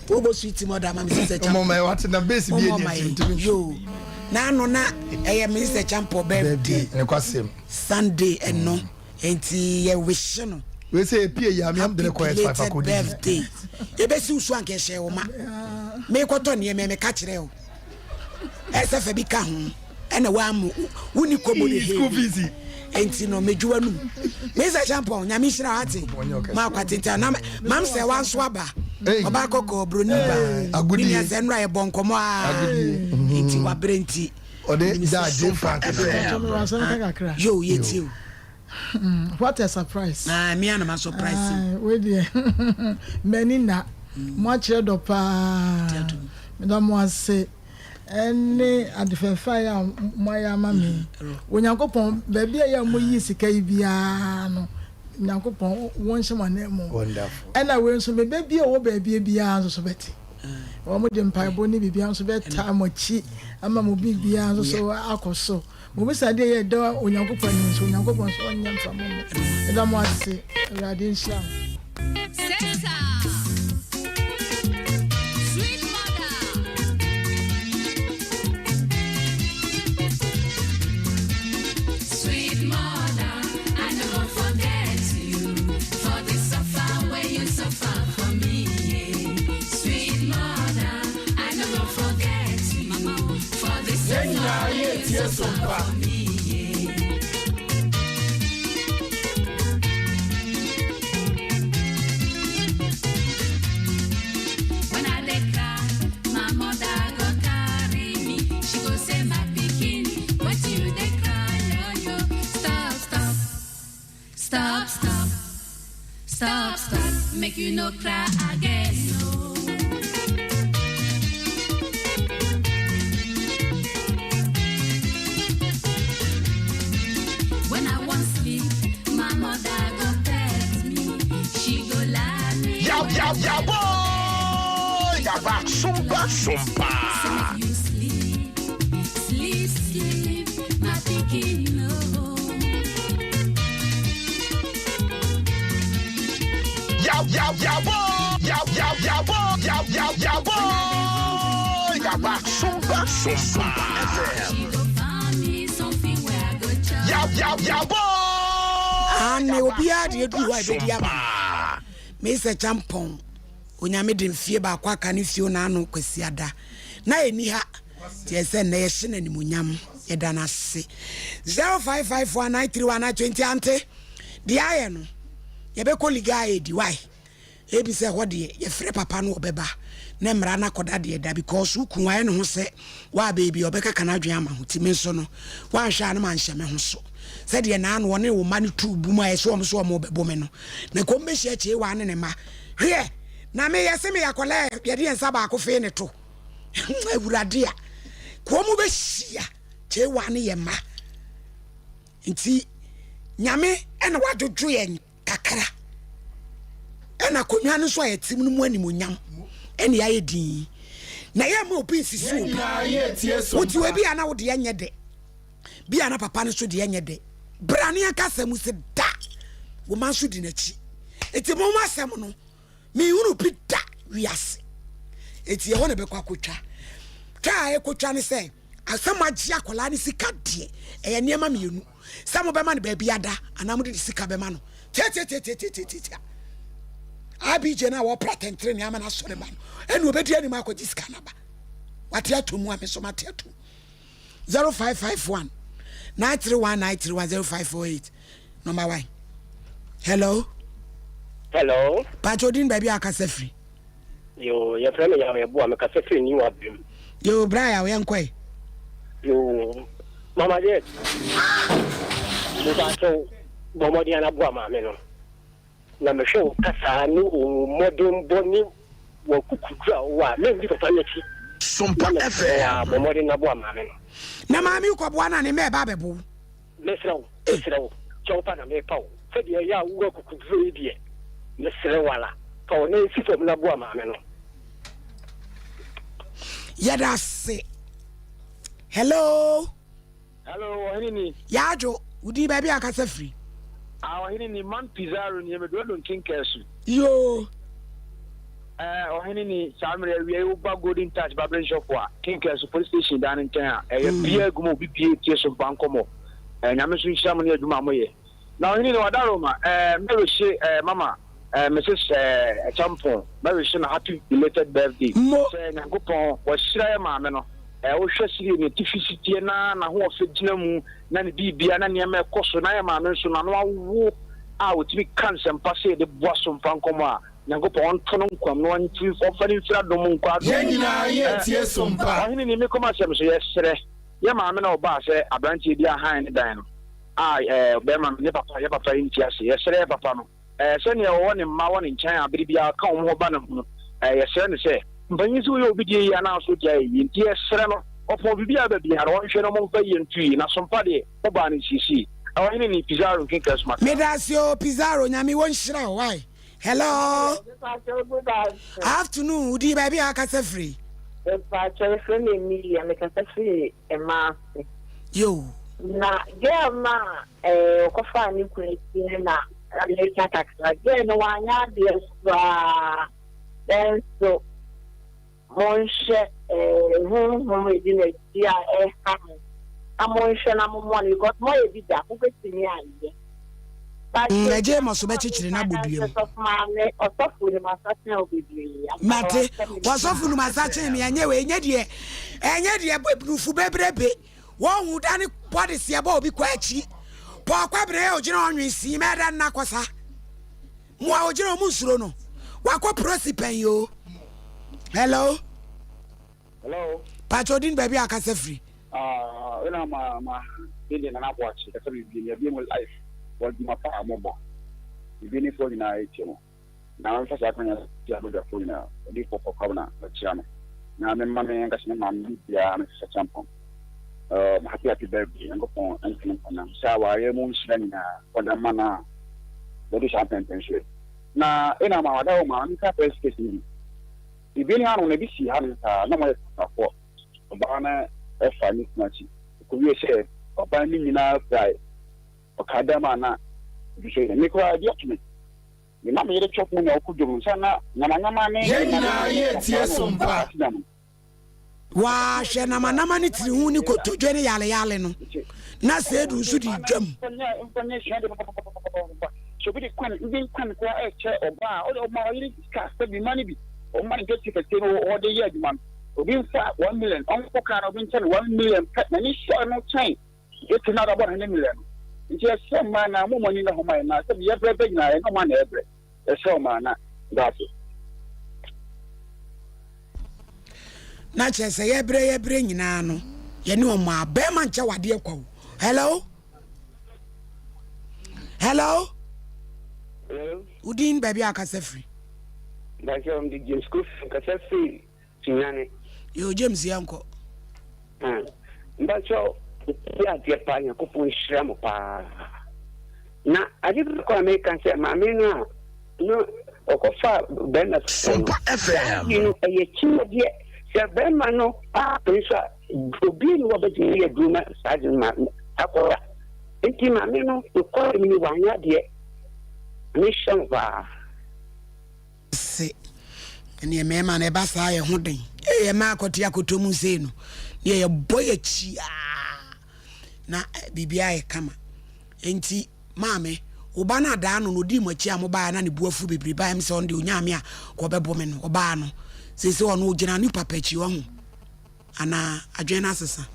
Wobɔ sweet mu ɔda ama me sister Champo. Mama wate na base bi yɛ ntumi. Yo. Na ano na ɛyɛ me sister Champo birthday. Nekwasɛm. Sunday ɛno. Enti yɛ wish no. Wei sɛ epie yi ame am de ne kɔ S5 akɔdi. Birthday. Yɛbɛsi wo so anka ɛhyɛ wo ma. Mekɔtɔ nneɛma meka kyerɛ wo. Ɛsɛ fa bi ka ho. Ɛna woamu wonni kɔbɔ ne school fees. Enti no medwo w'anum. Mr. Champon, nyame nhyira wate. Ma akwatenta na mam sɛ wanso aba. Ɔba kɔkɔɔ broni ba. Agudi. Ne nua sɛ nnora yɛbɔ nkɔmmɔ a. Agudi. Enti wabrɛ nti. Ɔde da J Frank. Yo, yɛtie o. What a surprise. Ah, me anam a surprise. Ah, we deɛ m'ani na mo akyerɛ dɔ paa. Meda mo ase ɛne ade fɛfɛ a mo ayɛ ama me. Onyankopɔn baabi a yɛ a mo yi sika yi biara no Nyankopɔn wɔn nhyɛ mo anan mu. Ɛna wei nso me bɛ bi a ɔwɔ baabi biara nso so bɛte. Wɔn de mpaebɔ ne biribiara nso bɛtaa mo akyi ama mo biribiara nso so akɔ so. Mobisa adeɛ yɛ ɛda Onyankopɔn anim nso, Onyankopɔn nso ɔnyɛ mfa mo mo. Meda mo ase. Awurade nhyira mo. Sweet mother, I no go forget you for the suffer where you suffer for me. Yeah. Sweet mother, I no go forget you for the suffer where you suffer for me. Yeah. When I dey cry, my mother go carry me. She go say, my pikin, what you dey cry, yo yo? Stop, stop, stop, stop, stop, stop. Make you no cry again, no. When I want sleep, my mother go pet me. She go lie me. Yab, yab, yab, boy! Yaba, sumpa, sumpa. Say make you sleep, sleep, sleep, my pikin no. Yab, yab, yab, boy! Yab, yab, yab, boy! Yab, yab, yab, boy! Yaba, sumpa, sumpa. She go find me something where I go chop. Yab, yab, yab, boy! Ane obiara deɛ duru hɔ a ɛbɛdi ama no. Mr. Champon. Onyame de mfie baako aka ne fie n'ano Kwasiada na ɛni ha nti ɛsɛ nnɛ yɛhyɛ no animuonyam yɛda no ase 0554931920 ante deɛ ayɛ no yɛbɛkɔ liga ayɛ di why Ebi sɛ hɔ deɛ yɛfrɛ papa no ɔbɛba na mmara no akɔda deɛ da because wo kun wayɛ ne ho sɛ waa baabi a ɔbɛkaka n'adwene ama ho ti me nso no wanhwɛ a na manhyɛ me ho so sɛdeɛ naa no ɔne wo mma no tuu bu mu a ɛsɛ wɔn so wɔn bɛbo me no na kɔm bɛhyia kyeewa ne ne mma hweɛ na meyɛ se meyɛ akwadaa yɛde yɛn nsa baako fee ne to awurade a kɔm bɛhyia kyeewa ne yɛ mma nti nyame ɛna wadwodwo yɛn kakra ɛna akonnwa no nso a yɛte mu no mu animonyam ɛne ayɛ din na yɛ ma obi nsisi obi wote wɔ bi a na wo deɛ nyɛ dɛ bi a na papa no nso deɛ nyɛ dɛ bra ne yɛnka asɛm sɛ da wo ma nso di n'akyi eti mo ho asɛm no Menhunu bi da wiase. Enti ɛhɔ na ɛbɛkɔ akɔtwa. Twa a ɛkɔtwa ne sɛ, sɛ moagye akwadaa no sika deɛ, ɛyɛ nneɛma mmienu. Sɛ mobɛma no baabi ada anaa mode ne sika bɛma no. Tiatiatiatiatiatia. IBJ no a wɔpra tɛntere ne ama no asɔre ba no, ɛna ɔbɛdi anim akɔgye sika no aba. Wate ato mu a me nso mate ato mu. 0551 931 931 0548 number one. Hello. Hello. Pacho din baabi a akasa firi. Yo, yɛfrɛ me Yaw Yɛboa, mekasa firi New Abirem. Yo, bra Yaw, yɛnkɔe. Yo, Mama Jet, mepakyɛw bɔ mmɔden ara boa maame no. Na mehwɛ wo kasaa ne wo mmɔdenbɔ ne w'akukuduru a wowɔ a, mendi papa no akyi. Sompa Na mesrɛ wo ara, bɔ mmɔden na boa maame no. Na maame yi kɔboa no a, ne mma ɛba abɛbo wo. Mesrɛ wo, mesrɛ wo, kyɛw pa na merepa wo, sɛdeɛ ɛyɛ a wowɔ akukuduro yi deɛ, mesrɛ wo ara, fa wo nan si fam na boa maame no. Yɛda ase. Hello. Hello, ɔhene ni. Yaadwo, wo din baabi a akasa firi. Ah, ɔhene ni, man Pizarro ni, emedu edu nkenkɛsu. Yoo. Eh, ɔhene ni, saa mmerɛ awia yi woba Golden Touch Barbering Shop a, Kinkɛsu Police Station dan no nkyɛn a, ɛyɛ mm. bia egu mu obi bie tie so mpa nkɔmmɔ. Eh, nyame nso nhyira mo ne adwuma a moyɛ. Na ɔhene ni, wadaroma, eh, mɛrehye eh, mama eh, Mrs. Eh, Champon, mɛrehye no happy belated birthday. Mo. Sɛ Nyankopɔn, wahyira yɛ maame no. Eh, wohwɛ sɛdeɛ n'atifi si teɛ na n'ahoɔfɛ gyina mu na ne biribia na nneɛma ɛkɔ so na yɛ maame nso n'ano awo a ɔtumi ka nsɛmpa sɛ yɛde boa so mfa nkɔmmɔ a Nyankopɔn ɔnto no nkwam na ɔmfa no mfiri adom mu nkɔ adom Yɛn mu. nyinaa Eh, yɛ tie so mpa. Ɔhene ni, me kɔm asɛm so yɛsrɛ yɛ maame na ɔbaa sɛ aberanteɛ bi ahan ne dan no a eh, bɛrima no ne papa yɛ papa yi nti ase yɛsrɛ yɛ papa no Eh, sɛnea ɔwɔ ne mma wɔ ne nkyɛn a bere biara ɔka wɔn ho ba ne ho no, eh, yɛsrɛ no sɛ, mpanyin sɛ woyɛ obi deɛ yie anaa nso deɛ ayɛ yie nti yɛsrɛ no, ɔpɔn biribi a ɛba biara ɔnhwɛ na ɔmfa yie nto yie, na sompa deɛ, mobaa no nsiesie. Eh, ɔhene ni, Pizarro nkenka suma kra. Medase oo Pizarro nyame wɔ nhyira wo wai hello afternoon wo din baabi a akasa firi. Mpakyɛ yɛfrɛ me Emilia mekasa firi Ɛmaase. Yoo. Na girl no a eh, ɔkɔfaa ne kunu akyi no na meka kakra. Girl no wanyɛ adeɛ koraa. Nanso monhwɛ eh, honhom a ɛdi n'akyi a ɛha no na monhwɛ na mommɔ no because moayɛ bi da, mobɛtumi ayɛ. But Mm, ɛgye ma so bɛkyekyere no abɔ dua mu. Sɔfo maame, ɔsɔfo nim asa kyɛn wo bebree. Mate, wɔsɔfo num asa kyɛn me, ɛnyɛ wei, ɛnyɛ deɛ, ɛnyɛ deɛ nufu bebrebe. Wɔn hu da ne bɔde seɛ bɔ obi kɔ akyi. Paul Kwabena yɛ ogyina ɔnwe sii mɛ da nna kɔsa. Mo a ogyina ɔmo nsuro no. Wakɔ prosi pɛn yoo. Hello. Hello. Pacho odin baabi a akasa firi. Ah, wena ma ma de de nana boakye kasa bibie ne abie mu life wɔ adwuma pa a mobɔ. Bibie ne foɔ nyinaa etie mo. Na memfa saa kwan yi so nkyia abadwafoɔ nyinaa, Odiyifoɔ Paul Kwabena makyia no, na memma me ankasa me maame biara me Sister Kyampong um, happy happy birthday, Nyankopɔn nto no nkwa na sɛ awareɛ mu nhyira nyinaa ɔda mma no a wɔde saa mpɛmpɛn so yi. Na ɛna ma wada hɔ ma menka first case no bi. Ebi ne hanom na ebi si hanom saa na wɔyɛ kasafoɔ. Ɔbaa no ɛfa ne kunu akyi, ɛkɔwie sɛ ɔbaa no nyinaa pirae, ɔkaa dɛm a na ebi so yɛ me koraa ebi ato me. Me na me yere twɛ ho na ɔkɔ dwom nsa na nyamanyaman ne Yɛn nyinaa yɛ tie so mpa. Waa hwɛ namanama ne tiri ho ne kotodwe ne yaleyale no na Seydou nso de dwam. Mfa nyɛ suade papapapapapa. Sɛ obi de kwan, even kwan koraa ɛkyɛ ɔbaa a, ɔde ɔma ɔyere sika sɛ bi ma no bi. Ɔmma ne dwetire kɛseɛ no ɔde yɛ adwuma no, obi mfa 1 million ɔnkɔ kaa na obi nkyɛ no 1 million pɛ, n'ani sɔ no kyɛn dwetire no a ɔde abɔ ne 100 million no. Nti yɛsrɛ mmaa no a, momma mo ani nna hɔ mma yɛn mmaa, sɛbi yɛbrɛ brɛ nyinaa yɛne ɔma na ɛbrɛ. Yɛsrɛ mmaa na daase. Na kyerɛ sɛ yɛbrɛ yɛbrɛ nyinaa no yɛne ɔmo a bɛrima nkyɛ wadeɛ kwa o. Hello? Hello? Hello? Wodin baabi a akasa firi? Bakyɛ mede James Kofi kasa firi Sunyani. Yo James yɛnkɔ. Mpakyɛ yɛ adeɛ paa Nyankopɔn nhyira mo paa. Na ade baako a meka sɛ maame no a na ɔkɔfa bɛrima foforɔ no, saa adeɛ no ɛyɛ kyinyadeɛ. Sɛ bɛrima no apene so a, obi ni wɔbɛtumi ayɛ aduro ma saa ade no ma akɔda. Nti maame no nokware mu ni wanyɛ adeɛ. Nyame nhyira mo paa. Se ɛneɛ mmarima no ɛba saa yɛ ho den. Ee ɛma akɔte akɔtɔ mu sei no neɛ yɛbɔ yɛ kyiaa na biribiara yɛ kama. Enti maame wo ba no adaa no na ɔdii mo akyi a mo baeɛ na ne bo afu bebree baeɛ m sɛ ɔno deɛ ɔnyaa me a kɔ ɔbɛbo me no ɔbaa no seesei ɔno ɔgyina ne papa akyi wahu anaa adwene no asesa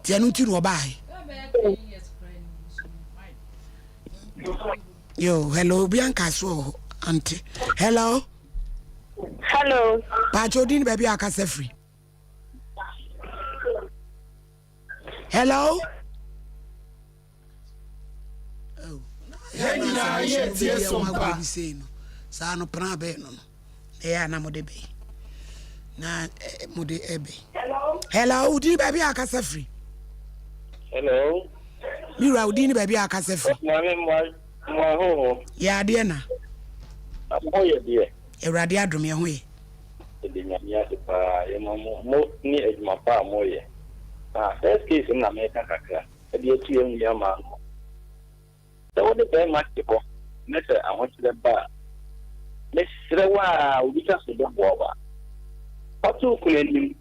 nti ɛno nti na ɔbaae. Yo, hello, obi anka so wɔ hɔ ante. Hello. Hello. Paakyɛ odi ne baabi a akasa firi. Hello. Oh. Yɛn nyinaa yɛ tie so mpa. Saa no pran bɛn no no. Ɛyɛ a na mode bɛn. Na eh, mode ɛbɛn. Hello. Hello, odi baabi a akasa firi. Hello. Mi wura odi ne baabi a akasa firi. Maame mmoa mmoa ho ho. Yɛ adeɛ na. Mo yɛ deɛ. Awurade adom yɛ ho yɛ. Yɛda Nyame ase paa yɛma mo mo ne adwuma pa a moyɛ. Na first case no na meka kakra de atu yɛn nua maa no. Sɛ wode bɛɛma te hɔ ne sɛ ahokyerɛ ba a, mesrɛ wo a obi ka sɛ ɔbɛboa wo a, fa to wo kunu anim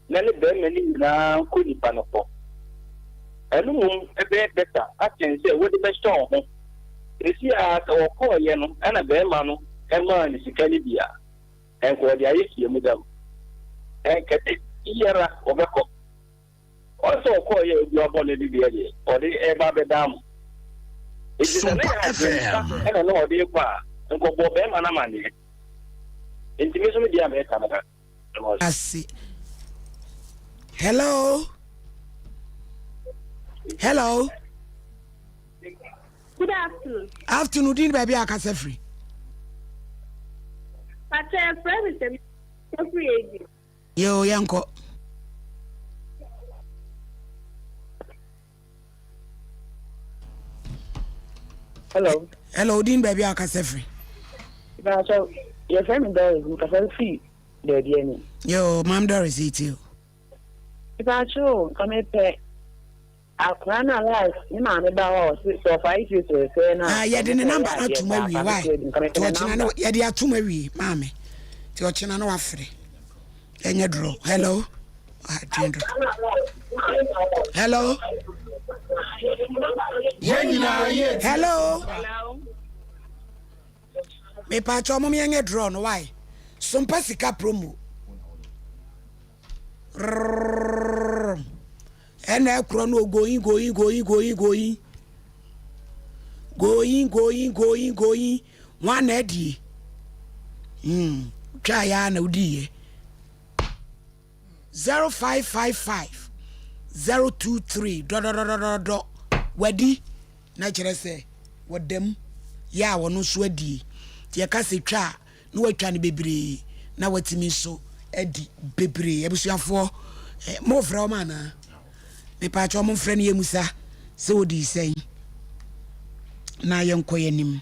na ne bɛɛma no nyinaa nkɔ nipa no hɔ. Ɛno mmom bɛyɛ better akyɛn sɛ wode bɛhyɛ wo ho. Seesei ara sɛ wɔkɔɔeɛ no na bɛɛma no maa no sika no bi a, Ɛnka ɔde ayɛ fie mu dɛm. Ɛnka da biara ɔbɛkɔ. Ɔn sɛ ɔkɔɔ yɛ obi abɔ ne de deɛ deɛ ɔde ɛɛba abɛdan mo. Enti sɛ na yɛ adwene pa ɛna na ɔde rekɔ a, nka ɔbɔɔ bɛɛma no amaneɛ. Enti me nso me deɛ a mɛka no ka. Ase. Hello. Hello. Good afternoon. Afternoon din baabi a akasa firi. Pakyɛ yɛfrɛ me sɛ mefiri Edi. Yoo yɛnkɔ. Hello. Hello, din baabi a akasa firi. Pakyɛ yɛfrɛ me Doris mekasa firi baabi ani. Yoo, maam Doris yi ti o. Pakyɛ o, nka mepɛ Akora no a last ne maame ba hɔ a ɔse sɛ ɔfa ICU sɛsɛɛ no a. Ah, yɛde ne namba no atom awie why nti ɔkyena no yɛde atom awie maame nti ɔkyena no wafrɛ ɛnyɛ dorɔ hello adwene dodo hello yɛn nyinaa yɛ hello mepaakyɛ ɔmo yɛnyɛ dorɔ no why sompa sika promo Rrrrrrrm ɛna ɛkorɔ no going going going going going going going going going wɔn na adie hmm twa ya na wodiiɛ 0555 023 dɔdɔdɔdɔdɔ wadi na kyerɛ sɛ wɔdam yɛ a wɔn nso adie nti yɛka sɛ twa a na watwa no bebree na watumi nso adi bebree. Abusuafoɔ, eh, mofrɛ wɔn anaa? Mepaakyɛ wɔn mfrɛ no yɛmusa sɛ wɔdii sɛn na yɛnkɔ yɛn anim.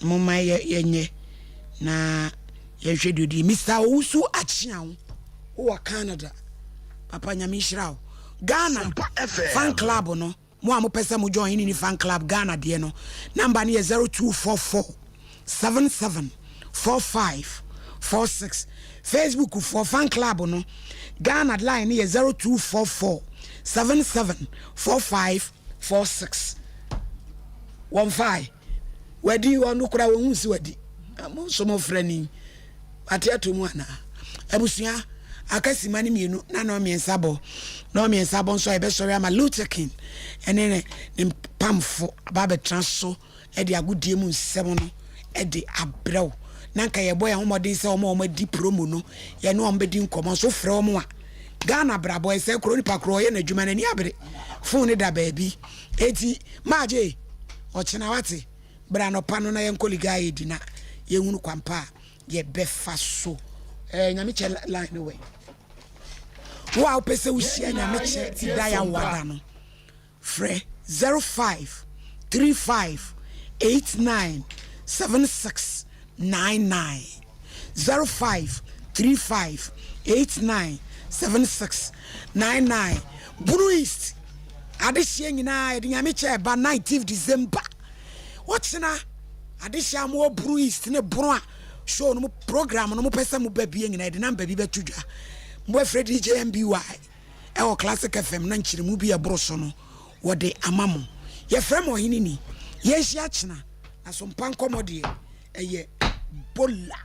Momma yɛnyɛ na yɛnhwɛ deɛ ɔdii. Mr. Owusu Akyeaw wowɔ Canada. Papa Nyame nhyira wo. Ghana fan club no Mo a mopɛ sɛ mo join ne fan club Ghana deɛ no number no yɛ 0244 77 45 46. Facebook foɔ fan club no Ghana line no yɛ 0244 77 45 46. Wɔmfae. Wadi, ɔno koraa wɔnhu sɛ wadi. Mo nso mofrɛ ni. Wate ato mu anaa? Abusua, aka sima no mmienu na na mmiɛnsa bɔ. Na mmiɛnsa bɔ nso a yɛbɛsɔre ama Luther King ne ne ne mpamfo aba abɛtena so de agodie mu nsɛm no de abrɛ wo. Na nka yɛbɔ yɛn ho mmɔden sɛ wɔn a wɔadi promo no yɛne wɔn bɛdi nkɔmmɔ nso frɛ wɔn a Ghana abrabɔ ɛsɛ koro nipa koro ɔyɛ n'adwuma n'ani abere fon ne da baabi eti maagye ɔkyena wate bra anɔpa no na yɛnkɔ ligae di na yɛhunu kwampa a yɛbɛfa so ɛɛ nyame kyɛ line no wɛ wo a wopɛ sɛ wohyia nyame kyɛ da yɛ awada no Frɛ 05 35 89 76 99, 05 35 89 76 99. Bunu East adehyeɛ nyinaa yɛde Nyame kyɛ ɛba 19th December. Ɔkyena adehyeɛ a mowɔ Bunu East ne Bono a show no mo program no mopɛ sɛ moba bie nyinaa yɛde number bi bɛto dwa. Mobɛfrɛ DJ MBY. Ɛwɔ Classic FM na nkyerɛmu bi a ɛboro so no wɔde ama mo. Yɛfrɛ mo Ɔhene Ni. Yɛnhyia kyena. Na so mpa nkɔmmɔ deɛ ɛyɛ Bola.